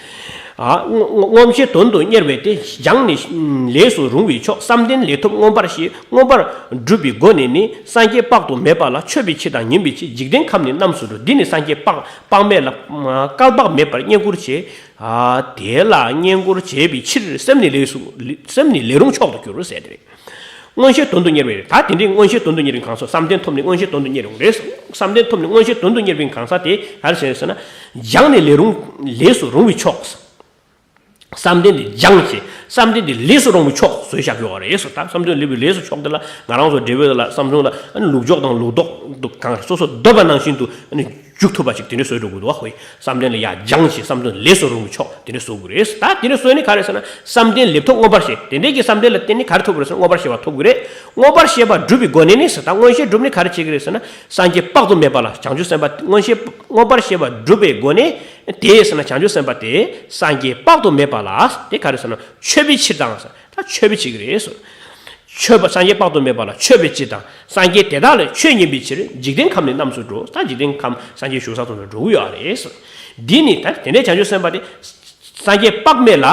ཨ། མངོན་མངོན་ཤེས་དོན་དུ་གཉེར་བས་དེ། སྦྱངས་ནས་ལས་སུ་རུང་བའི་མཆོག་བསམ་གཏན་ལས་ཐོབ་མངོན་པར་ཤེས། མངོན་པར་སྒྲུབ་པའི་སྒོ་ནས་ནི། སངས་རྒྱས་དཔག་ཏུ་མེད་པ་ལ། མཆོད་པའི་ཕྱིར་དང་ཉན་པའི་ཕྱིར། འཇིག་རྟེན་ཁམས་ནི་རྣམས་སུ་འགྲོ། འདི་ནི་སངས་རྒྱས་དཔག་དཔག་མེད་ལ། བསྐལ་པ་མེད་པར་བསྙེན་བཀུར་བྱེད། ཨ། དེ་ལ་བསྙེན་བཀུར་བྱེད་པའི་ཕྱིར། སེམས་ནི་ལས་སུ། སེམས་ནི་ལས་རུང་མཆོག་ཏུ་གྱུར་ཟེར་ཏེ་རེད། མངོན་ཤེས་དོན་དུ་གཉེར་བའི་རེད། ད་དེ་འདྲའི་མངོན་ཤེས་དོན་དུ་གཉེར་བའི་གང་ཟག་བསམ་གཏན་ཐོབ་ནས་མངོན་ཤེས་དོན་དུ་གཉེར་ཡོང་རེད། བསམ་གཏན་ཐོབ་ནས་མངོན་ཤེས་དོན་དུ་གཉེར་བའི་གང་ཟག་དེ་ག་རེ་ཟེར་ཟེར་ན། སྦྱངས་ནས་ལས་རུང་། ལས་སུ་རུང་བའི་མཆོག་བསམ་གཏན་དེ་སྦྱངས་བྱས། བསམ་གཏན་དེ་ལས་སུ་རུང་བའི་མཆོག་བཟོས་བཞག་ཡོད་རེད་ཟེར། ད་བསམ་གཏན་ལས་པའི་ལས་སུ་མཆོག་དེ་ལ་ང་རང་ཚོ་འབྲས་བུ་ལ་བསམ་བྱུང་ལ་ཨ་ནི་ལུགས་འཇོག་དང་ལུགས་ལྡོག་དུ་གང་སོ་སོ་འདོད་པ་ནང་བཞིན་དུ་ཨ་ནི་འཇུག་ཐུབ་པ་ཞིག་དེ་འདྲ་བཟོས་འགྲོ་དགོས་འདུག་བ། ཧོ། བསམ་གཏན་ལ་ཡར་སྦྱངས་བྱས་བསམ་གཏན་ལས་སུ་རུང་བའི་མཆོག་དེ་འདྲ་བཟོ་དགོས་རེད། ད་དེ་འདྲ་བཟོས་ནས་ག་རེ་ཟེར་ན། བསམ་གཏན་ལས་ཐོབ་མངོན་པར་ཤེས། དེ་འདྲའི་གི་བསམ་གཏན་ལ་བརྟེན་ནས་ག་རེ་ཐོབ་དགོས་རེད་ཟེར་ན། མངོན་པར་ཤེས་པ་ཐོབ་དགོས་རེད། མངོན་པར་ཤེས་པ་སྒྲུབ་པའི་སྒོ་ནས་ནི་ཟེར། ད་མངོན་ཤེས་སྒྲུབ་ནས་ག་རེ་བྱེད་ཀྱི་རེད་ཟེར་ན། སངས་རྒྱས་དཔག་ཏུ་མེད་པ་ལ། བྱང་ཆུབ་སེམས་དཔའ་མངོན་ཤེས་མངོན་པར་ཤེས་པ་སྒྲུབ་པའི་སྒོ་ནས། དེ་ཟེར་ན་བྱང་ཆུབ་སེམས་དཔའ་དེ་སངས་རྒྱས་དཔག་ཏུ་མེད་པ་ལ། དེ་ག་རེ་ཟེར་ན། མཆོད་པའི་ཕྱིར་དང་ཟེར། ད་མཆོད་པའི་ཕྱིར་གྱི་རེད་ཟེར། མཆོད་པ་སངས་རྒྱས་དཔག་ཏུ་མེད་པ་ལ་མཆོད་པའི་ཕྱིར་དང་། སངས་རྒྱས་དེ་དག་ལ་ཆོས་ཉན་པའི་ཕྱིར། འཇིག་རྟེན་ཁམས་ནི་རྣམས་སུ་འགྲོ། ད་འཇིག་རྟེན་ཁམས་སངས་རྒྱས་བཞུགས་ས་དེ་ཚོ་འགྲོ་གི་ཡོད་རེད་ཟེར། འདི་ནི་ད་དེ་འདྲའི་བྱང་ཆུབ་སེམས་དཔའ་དེ་སངས་རྒྱས་དཔག་མེད་ལ།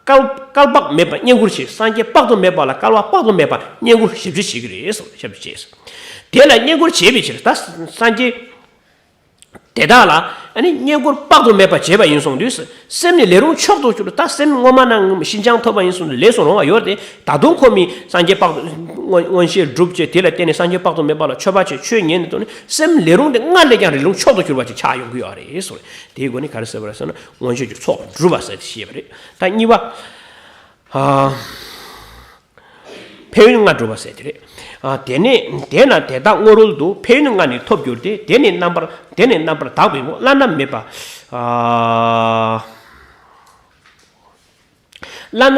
བསྐལ་བསྐལ་པ་མེད་པར་བསྙེན་བཀུར་བྱེད། སངས་རྒྱས་དཔག་ཏུ་མེད་པ་ལ་བསྐལ་པ་དཔག་ཏུ་མེད་པར་བསྙེན་བཀུར་ཞབས་ཕྱི་བྱེད་ཀྱི་རེད་ཟེར། ཞབས་ཕྱི་བྱེད་ཟེར། དེ་ལ་བསྙེན་བཀུར་བྱེད་པའི་ཕྱིར། ད་སངས་རྒྱས་ དེ་དག་ལ་ཨ་ནི་བསྙེན་བཀུར་དཔག་ཏུ་མེད་པ་བྱས་པ་ཡིན་གསུངས་དུས། སེམས་ནི་ལས་རུང་མཆོག་ཏུ་གྱུར། ད་སེམས་སྔོན་མ་ནང་ཤིན་སྦྱངས་ཐོབ་པ་ཡིན་གསུངས་དུས་ལས་སུ་རུང་བ་ཡོད་དེ། ད་དུང་ཁོ་མི་སངས་རྒྱས་དཔག་ཏུ་མངོན་མངོན་ཤེས་སྒྲུབ་བྱས། དེ་ལ་བརྟེན་ནས་སངས་རྒྱས་དཔག་ཏུ་མེད་པ་ལ་མཆོད་པ་བྱས། ཆོས་ཉན་ནས་དུ་ནི་སེམས་ལས་རུང་དེ་སྔར་ལས་ཀྱང་ལས་རུང་མཆོག་ཏུ་གྱུར་པ་ཅིག་ཆགས་ཡོང་གི་ཡོད་རེད་ཟེར། དེའི་སྒོ་ནས་ག་རེ་ཟེར་བ་རེད་ཟེར་ན། མངོན་ཤེས་ཀྱི་ཚོགས་སྒྲུབ་པ་ཟེར་ཏེ་བཤད་པ་རེད། ད་གཉིས་པ། ཨ། ཕན་ཡོན་ལྔ་སྒྲུབ་པ་ཟེར་དེ་རེད། ཨ། དེ་ནས་དེས་ན་དེ་དག་སྔོ་རོལ་དུ་ཕན་ཡོན་ལྔ་ནི་ཐོབ་འགྱུར་ཏེ། དེ་ནི་རྣམ་པར་དེ་ནི་རྣམ་པར་དག་པའི་ངོ་། བླ་ན་མེད་པ། ཨ། བླ་ན་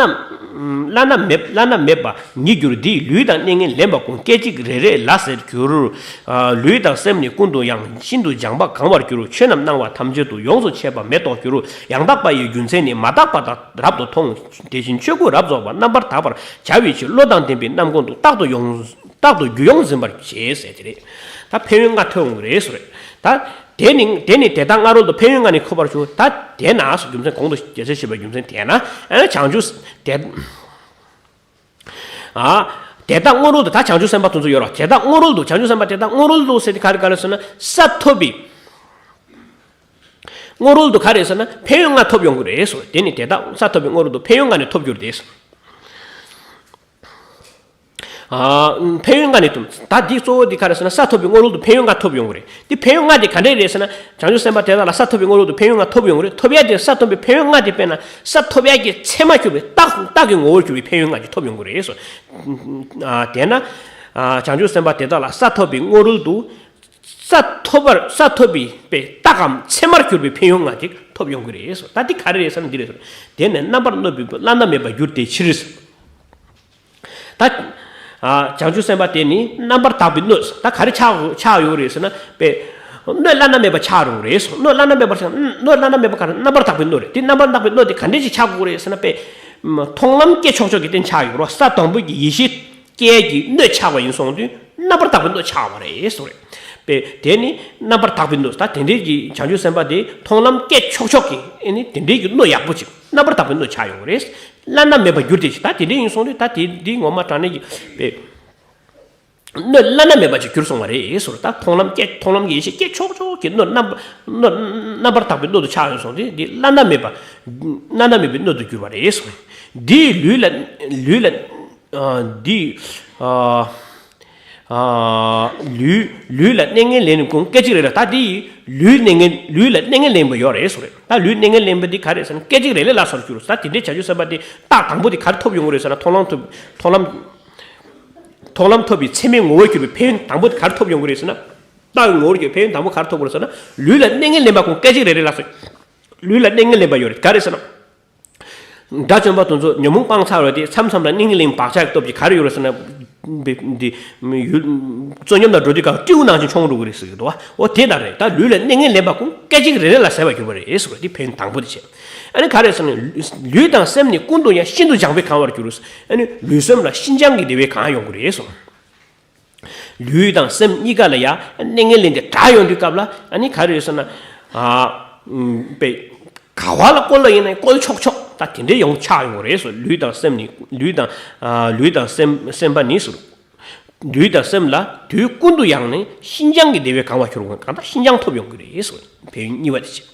བླ་ན་མེད་བླ་ན་མེད་པ་ཉིད་འགྱུར་འདིས། ལུས་དང་གནས་ངན་ལེན་པ་ཀུན། སྐད་ཅིག་རེ་རེ་ལ་ཟད་འགྱུར། ཨ། ལུས་དང་སེམས་ནི་ཀུན་ཏུ་ཡང་། ཤིན་ཏུ་སྦྱངས་པ་གང་བར་འགྱུར། ཆོས་རྣམས་སྣང་བ་ཐམས་ཅད་དུ། ཡོངས་སུ་ཆད་པ་མེད་རྟོགས་འགྱུར། ཡང་དག་པ་ཡི་རྒྱུ་མཚན་ནི། མ་དག་པ་དག་རབ་ཏུ་མཐོང་། དེ་བཞིན་ཆོས་སྐུ་རབ་རྫོགས་པ། རྣམ་པར་དག་པར་བྱ་བའི་ཕྱིར། བློ་དང་ལྡན་པའི་རྣམ་ཀུན་ཏུ། རྟག་ཏུ་ཡོངས་རྟག་ཏུ་རྒྱུ་ཡོངས་འཛིན་པར་བྱེད་ཟེར་དེ་རེད། ད་ཕན་ཡོན་ལྔ་ཐོན་འོང་གི་རེད་ཟེར་རེད། ད་དེ་ནི་དེ་ནི་དེ་དག་སྔ་རོལ་དུ་ཕན་ཡོན་ལྔ་ནི་ཐོབ་པར་འགྱུར། ད་དེས་ན་རྒྱུ་མཚན་གོང་དུ་རྒྱལ་སྲས་ཞེས་པའི་རྒྱུ་མཚན་དེས་ན། ཨ། བྱང་ཆུབ་དེ། ཨ། དེ་དག་སྔོན་རོལ་དུ། ད་བྱང་ཆུབ་སེམས་དཔའ་དེ་ཚོ་ཡོད་རེད། དེ་དག་སྔོན་རོལ་དུ། བྱང་ཆུབ་སེམས་དཔའ་དེ་དག་སྔོན་རོལ་དུ་ཟེར་དེ་ག་རེ་ག་རེ་ཟེར་ན། ས་ཐོབ་པའི། སྔོན་རོལ་དུ་ག་རེ་ཟེར་ན་ཕན་ཡོན་ལྔ་ཐོབ་ཡོང་གི་རེད་ཟེར། དེ་ནི་དེ་དག་ས་ཐོབ་པའི་སྔོན་རོལ་དུ་ཕན་ཡོན་ལྔ་ནི་ཐོབ་འགྱུར་ཏེ་ཟེར། ཨ། ཕན་ཡོན་ལྔ་ནི་ཐོབ། ད་འདི་གཙོ་བོ་འདི་ག་རེ་ཟེར་ན། ས་ཐོབ་པའི་སྔོན་རོལ་དུ་ཕན་ཡོན་ལྔ་ཐོབ་ཡོང་གི་རེད། འདི་ཕན་ཡོན་ལྔ་དེ་ག་འདྲས་རེད་ཟེར་ན། བྱང་ཆུབ་སེམས་དཔའ་དེ་དག་ལ་ས་ཐོབ་པའི་སྔོན་རོལ་དུ་ཕན་ཡོན་ལྔ་ཐོབ་ཡོང་གི་རེད། ཐོབ་ཡ་དེ་ས་ཐོབ་པའི་ཕན་ཡོན་ལྔ་དེ་དཔེར་ན་ས་ཐོབ་ཡ་གི་ཚད་མར་གྱུར་པའི་རྟགས་རྟགས་ཀྱི་ངོ་བོར་གྱུར་པའི་ཕན་ཡོན་ལྔ་ཅིག་ཐོབ་ཡོང་གི་རེད་ཟེར། ཨ། དེས་ན། ཨ། བྱང་ཆུབ་སེམས་དཔའ་དེ་དག་ལ་ས་ཐོབ་པའི་སྔོན་རོལ་དུ། ས་ཐོབ་པར་ས་ཐོབ་པའི་པའི་རྟགས་གམ་ཚད་མར་གྱུར་པའི་ཕན་ཡོན་ལྔ་ཅིག་ཐོབ་ཡོང་གི་རེད་ཟེར། ད་འདི་ག་རེ་རེད་ཟེར་ན་འདི་རེད་ཟེར། དེ་ནས་རྣམ་པར་གནོད་པའི་བླ་ན་མེད་པར་འགྱུར་ཏེ་ཕྱིར། ད། ཨ། བྱང་ཆུབ་སེམས་དཔའ་དེ་ནི་རྣམ་པར་དག་པའི་གནོད། ད་ག་རེ་ཆགས་ཆགས་ཡོད་རེད་ཟེར་ན། པའི་གནོད་བླ་ན་མེད་པ་ཆགས་ཡོད་རེད་ཟེར། གནོད་བླ་ན་མེད་པ་ཆགས། གནོད་བླ་ན་མེད་པ་ག་རེ། རྣམ་པར་དག་པའི་གནོད་རེད། དེ་རྣམ་པར་དག་པའི་གནོད་དེ་ག་འདྲས་ཞིག་ཆགས་དགོས་རེད་ཟེར་ན། པའི་མཐོང་ལམ་སྐྱེ་ཆོག་ཆོག་གི་རྟེན་ཆགས་ཡོད་རེད། ས་དང་པོ་གི་ཡེ་ཤེས་སྐྱེ་གི་གནོད་ཆགས་པ་ཡིན་སོང་དུས་རྣམ་པར་དག་པའི་གནོད་ཆགས་པ་རེད་ཟེར་རེད། པའི་དེ་ནི་རྣམ་པར་དག་པའི་གནོད། ད་དེ་འདྲས་ཀྱི་བྱང་ཆུབ་སེམས་དཔའ་དེ་མཐོང་ལམ་སྐྱེ་ཆོག་ཆོག་གི་ཨེ་ནི་དེ་འདྲས་ཀྱི་གནོད་ཡག་པོ་ཅིག། རྣམ་པར་དག་པའི་གནོད་ཆགས་ཡོང་གི་རེད། བླ་ན་མེད་པར་འགྱུར་ཏེ་ཕྱིར། ད་དེ་འདྲས་ཡིན་སོང་དུས་ད་དེ་འདི་ངོ་མ་དྲང་གནས་ཀྱི་པའི་གནོད་བླ་ན་མེད་པ་ཅིག་གྱུར་སོང་བ་རེད་ཟེར། ད་མཐོང་ལམ་སྐྱེ་མཐོང་ལམ་གྱི་ཡེ་ཤེས་སྐྱེ་ཆོག་ཆོག་གི་གནོད་རྣམ་གནོད་རྣམ་པར་དག་པའི་གནོད་དུ་ཆགས་ཡོང་སོང་དུས་འདི་བླ་ན་མེད་པ། བླ་ན་མེད་པའི་གནོད་དུ་གྱུར་བ་རེད་ཟེར། འདིས་ལུས་ལ་ལུས་ལ། ཨ། འདིས། ཨ། ཨ། ལུས་ལུས་ལ་གནས་ངན་ལེན་ཀུན། སྐད་ཅིག་རེ་ལ། ད་འདིས་ལུས་གནས་ངན་ལུས་ལ་གནས་ངན་ལེན་པ་ཡོད་རེད་ཟེར་རེད། ད་ལུས་གནས་ངན་ལེན་པ་འདི་ག་རེ་ཟེར་ན་སྐད་ཅིག་རེ་ལས་ལ་སོར་གྱུར། ད་དེ་འདྲའི་བྱང་ཆུབ་སེམས་དཔའ་འདི་རྟགས་དང་པོ་འདི་ག་རེ་ཐོབ་ཡོང་གི་རེད་ཟེར་ན། མཐོང་ལམ་ཐོབ། མཐོང་ལམ། མཐོང་ལམ་ཐོབ་པའི་ཚད་མའི་ངོ་བོར་གྱུར་པའི་ཕན་ཡོན་དང་པོ་འདི་ག་རེ་ཐོབ་ཡོང་གི་རེད་ཟེར་ན། རྟགས་ཀྱི་ངོ་བོར་གྱུར་པའི་ཕན་ཡོན་དང་པོ་ག་རེ་ཐོབ་དགོས་རེད་ཟེར་ན། ལུས་ལ་གནས་ངན་ལེན་པ་ཀུན། སྐད་ཅིག་རེ་རེ་ལ་སོར། ལུས་ལ་གནས་ངན་ལེན་པ་ཡོད་རེད། ག་རེ་ཟེར་ན། དགྲ་བཅོམ་པ་དེ་ཚོ་ཉོན་མོངས་སྤངས་ཚར་བ་དེ་མཚམས་མཚམས་ལ་གནས་ངན་ལེན་བག་ཆགས་ཀྱི་སྟོབས་ཀྱིས་ག་རེ་ཡོད་རེད་ཟེར་ན། འདི་འདི་ཡུལ་བསོད་སྙོམས་དང་འགྲོ་དུས་སྐབས་སྤྲེའུ་ནང་བཞིན་མཆོང་འགྲོ་གི་རེད་ཟེར་གྱི་འདུག་བ། འོ་དེ་ལྟར་རེད། ད་ལུས་ལ་གནས་ངན་ལེན་པ་ཀུན། སྐད་ཅིག་རེ་རེ་ལ་ཟད་པར་གྱུར་པ་རེད་ཟེར་བ་འདི་ཕན་དང་པོ་དེ་བྱས། ཨ་ནི་ག་རེ་ཟེར་ན། ལུས་དང་སེམས་ནི་ཀུན་ཏུ་ཡང་། ཤིན་ཏུ་སྦྱངས་པས་གང་བར་འགྱུར། ཨ་ནི་ལུས་སེམས་ལ་ཤིན་སྦྱངས་ཀྱི་བདེ་བས་གང་ཡོང་གི་རེད་ཟེར། ལུས་དང་སེམས་གཉིས་ཀ་ལ་ཡང་གནས་ངན་ལེན་དེ་དྲག་ཡོང་དུས་སྐབས་ལ་ཨ་ནི་ག་རེ་ཡོད་ཟེར་ན། ཨ། ཨུམ། པའི་ག་བ་ལ་བཀོལ་ལ་ཡིན་ན་བཀོལ་ཆོག་ཆོག་ད་དེ་འདྲའི་ཡོང་ཆགས་ཡོང་གི་རེད་ཟེར། ལུས་དང་སེམས་ནི། ལུས་དང་། ཨ། ལུས་དང་སེམས་སེམས་པ་ནི་ཟེར། ལུས་དང་སེམས་ལ་དུས་ཀུན་ཏུ་ཡང་ནི་ཤིན་སྦྱངས་ཀྱི་བདེ་བས་གང་བར་འགྱུར། གང་ལྟར་ཤིན་སྦྱངས་ཐོབ་ཡོང་གི་རེད་ཟེར། ཕན་ཡོན་གཉིས་པ་དེ་བྱས།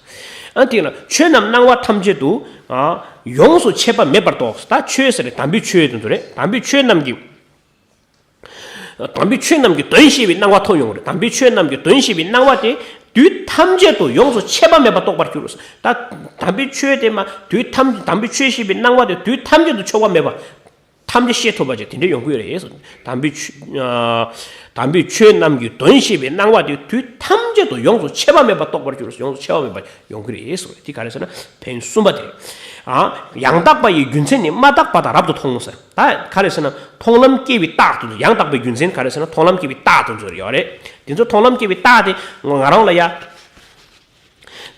ཨ། དེ་ལ་ཆོས་རྣམས་སྣང་བ་ཐམས་ཅད་དུ། ཨ། ཡོངས་སུ་ཆད་པ་མེད་པར་རྟོགས། ད་ཆོས་ཟེར་དེ་དམ་པའི་ཆོས་དེ་ཚོ་རེད། དམ་པའི་ཆོས་རྣམས་ཀྱི། དམ་པའི་ཆོས་རྣམས་ཀྱི་དོན་ཤེས་པའི་སྣང་བ་ཐོབ་ཡོང་གི་རེད། དམ་པའི་ཆོས་རྣམས་ཀྱི་དོན་ཤེས་པའི་སྣང་བ་དེ་དུས་ཐམས་ཅད་དུ་ཡོངས་སུ་ཆད་པ་མེད་པར་རྟོགས་པར་འགྱུར། ད་དམ་པའི་ཆོས་དེ་མ་དུས་ཐམས། དམ་པའི་ཆོས་ཤེས་པའི་སྣང་བ་དེ་དུས་ཐམས་ཅད་དུ་ཆད་པ་མེད་པར་ཐམས་ཅད་ཤེས་ཐུབ་པ་ཅིག་དེ་འདྲ་ཡོང་གི་རེད། དམ་པའི་ཆོས། ཨ། དམ་པའི་ཆོས་རྣམས་ཀྱི་དོན་ཤེས་པའི་སྣང་བ་དེ་དུས་ཐམས་ཅད་དུ་ཡོངས་སུ་ཆད་པ་མེད་པར་རྟོགས་པར་འགྱུར། ཡོངས་སུ་ཆད་པ་མེད་པར་ཡོང་གི་རེད་ཟེར། དེ་ག་རེ་ཟེར་ན་ཕན་གསུམ་པ་དེ་རེད། ཨ། ཡང་དག་པ་ཡི་རྒྱུ་མཚན་ནི། མ་དག་པ་དག་རབ་ཏུ་མཐོང་ཟེར། ད་ག་རེ་ཟེར་ན་མཐོང་ལམ་སྐྱེ་བའི་རྟགས་དེ་ཚོ། ཡང་དག་པའི་རྒྱུ་མཚན་ག་རེ་ཟེར་ན་མཐོང་ལམ་སྐྱེ་བའི་རྟགས་དེ་ཚོ་ཡོད་རེད། དེ་ཚོ་མཐོང་ལམ་སྐྱེ་བའི་རྟགས་དེ་ང་རང་ལ་ཡ།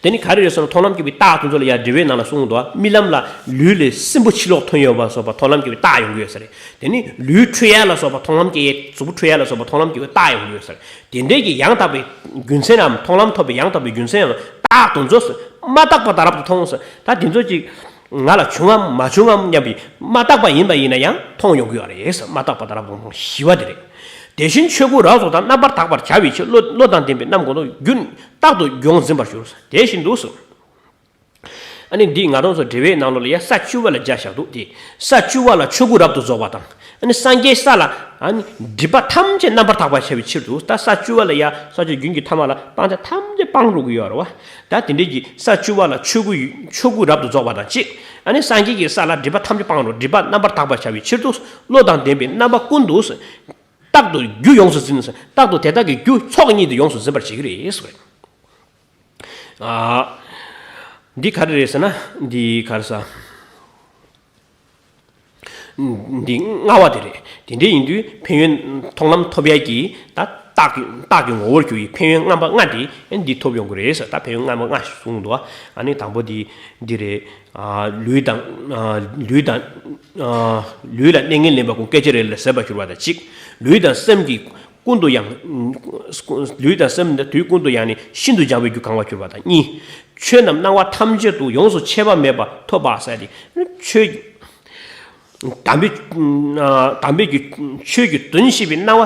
དེ་ནི་ག་རེ་རེད་ཟེར་ན་མཐོང་ལམ་སྐྱེ་བའི་རྟགས་དེ་ཚོ་ལ་ཡ་འགྲེལ་པའི་ནང་ལ་གསུངས་འདུག་རྨི་ལམ་ལ་ལུས་ལས་སྲིན་བུ་ཕྱི་ལོགས་ཐོན་ཡོང་བ་སོགས་པ་མཐོང་ལམ་སྐྱེ་བའི་རྟགས་ཡོང་གི་ཡོད་ས་རེད། དེ་ནི་ལུས་འཁྲུད་ཡ་ལ་སོགས་པ་མཐོང་ལམ་སྐྱེ་ཡས། གཟུགས་པོ་འཁྲུད་ཡ་ལ་སོགས་པ་མཐོང་ལམ་སྐྱེ་བའི་རྟགས་ཡོང་གི་ཡོད་ས་རེད། དེ་འདྲའི་གི་ཡང་དག་པའི་རྒྱུ་མཚན་རམ། མཐོང་ལམ་ཐོབ་པའི་ཡང་དག་པའི་རྒྱུ་མཚན་རམ་རྟགས་དེ་ཚོ་མ་དག་པ་དག་རབ་ཏུ་མཐོང་ཟེར། ད་དེ་ཚོ་ཅིག་ང་ལ་བྱུང་ངམ་མ་བྱུང་ངམ་སྙམ་པའི་མ་དག་པ་ཡིན་པ་ཡིན་ན་ཡང་མཐོང་ཡོང་གི་ཡོད་རེད་ཟེར། མ་དག་པ་དག་རབ་ཏུ་མཐོང་། བཞི་པ་དེ་རེད། དེ་བཞིན་ཆོས་སྐུ་རབ་ཏུ་དང་རྣམ་པར་དག་པར་བྱ་བའི་ཕྱིར། བློ་བློ་དང་ལྡན་པའི་རྣམ་ཀུན་ཏུ་རྒྱུ་རྟག་ཏུ་ཡོངས་འཛིན་པར་འགྱུར། དེ་བཞིན་དུ། ཨ་ནི་འདི་ང་རང་ཚོ་འགྲེལ་པའི་ནང་ལོགས་ལ་ཡ་ས་བཅུ་པ་ལ་སྦྱར་བཞག་འདུག་སྟེ། ས་བཅུ་པ་ལ་ཆོས་སྐུ་རབ་ཏུ་རྫོགས་པ་དང་། ཨ་ནི་སངས་རྒྱས་ས་ལ་ཨ་ནི་སྒྲིབ་པ་ཐམས་ཅད་རྣམ་པར་དག་པར་བྱ་བའི་ཕྱིར་དུ། ད་ས་བཅུ་པ་ལ་ཡ་ས་བཅུ་རྒྱུན་གྱི་ཐ་མ་ལ་སྤང་བྱ་ཐམས་ཅད་སྤང་འགྲོ་གི་ཡོད་རེད་བ། ད་དེ་འདྲའི་གི་ས་བཅུ་པ་ལ་ཆོས་སྐུ་ཡི་ཆོས་སྐུ་རབ་ཏུ་རྫོགས་པ་དང་གཅིག། ཨ་ནི་སངས་རྒྱས་ཀྱི་ས་ལ་སྒྲིབ་པ་ཐམས་ཅད་སྤང་རོགས། སྒྲིབ་པ་རྣམ་པར་དག་པར་བྱ་བའི་ཕྱིར་དུ། བློ་དང་ལྡན་པའི་རྣམ་པ་ཀུན་ཏུ་རྟག་ཏུ་རྒྱུ་ཡོངས་སུ་འཛིན། རྟག་ཏུ་དེ་དག་གི་རྒྱུ་ཚོགས་གཉིས་དུ་ཡོངས་སུ་འཛིན་པར་བྱེད་ཀྱི་རེད་ཟེར་བས། ཨ། འདི་ག་རེ་རེད་ཟེར་ན། འདི་ག་རེ་ཟེར། འདི་ལྔ་པ་དེ་རེད། དེ་འདྲ་ཡིན་དུས་ཕན་ཡོན་མཐོང་ལམ་ཐོབ་ཡས་ཀྱི་ད་རྟགས་ཀྱི་རྟགས་ཀྱི་ངོ་བོར་གྱུར་པའི་ཕན་ཡོན་རྣམ་པ་ལྔ་དེ་འདི་ཐོབ་ཡོང་གི་རེད་ཟེར། ད་ཕན་ཡོན་རྣམ་པ་ལྔ་གསུངས་འདུག་ཨ་ནི་དང་པོ་འདི་འདི་རེད། ཨ། ལུས་དང་། ཨ། ལུས་དང་། ཨ། ལུས་ལ་གནས་ངན་ལེན་པ་ཀུན་སྐད་ཅིག་རེ་ལ་ཟད་པར་གྱུར་པ་དང་གཅིག། ལུས་དང་སེམས་ཀྱི་ཀུན་ཏུ་ཡང་། ལུས་དང་སེམས་དུས་ཀུན་ཏུ་ཡང་ནི་ཤིན་ཏུ་སྦྱངས་པའི་རྒྱུ་གང་བར་གྱུར་པ་དང་གཉིས། ཆོས་རྣམས་སྣང་བ་ཐམས་ཅད་དུ་ཡོངས་སུ་ཆད་པ་མེད་པར་ཐོབ་པ་ཟེར་ཏེ། ཆོས་དམ་པའི་དམ་པའི་ཆོས་ཀྱི་དོན་ཤེས་པའི་སྣང་བ་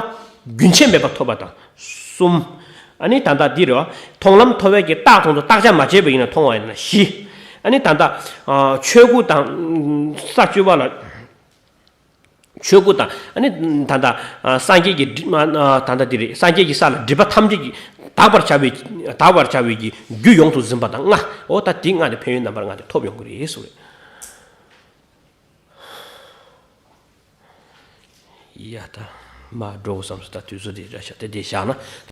རྒྱུན་ཆད་མེད་པར་ཐོབ་པ་དང་གསུམ། ཨ་ནི་ད་ལྟ་འདི་རེད་བ། མཐོང་ལམ་ཐོབ་པའི་གི་རྟགས་མཐོང་དུ་བརྟག་དཔྱད་མ་བྱས་པ་ཡིན་ན་མཐོང་བ་ཡིན་ན་བཞི། ཨ་ནི་ད་ལྟ་ཆོས་སྐུ་དང་ས་བཅུ་པ་ལ། ཆོས་སྐུ་དང་ཨ་ནི་ད་ལྟ་སངས་རྒྱས་ཀྱི་སྒྲིབ་ད་ལྟ་འདི་རེད། སངས་རྒྱས་ཀྱི་ས་ལ་སྒྲིབ་པ་ཐམས་ཅད་ཀྱིས་དག་པར་བྱ་བའི་དག་པར་བྱ་བའི་གི་རྒྱུ་ཡོངས་སུ་འཛིན་པ་དང་ལྔ། འོ་ད་འདི་ལྔ་ནི་ཕན་ཡོན་རྣམ་པར་ལྔ་དེ་ཐོབ་ཡོང་གི་རེད་ཟེར་བས། ཡ་ད་མ་འགྲོ་བསམ་སོང་། ད་དུས་ཚོད་དེ་ར་ཤ་དེ་དེ་བཞག་ན།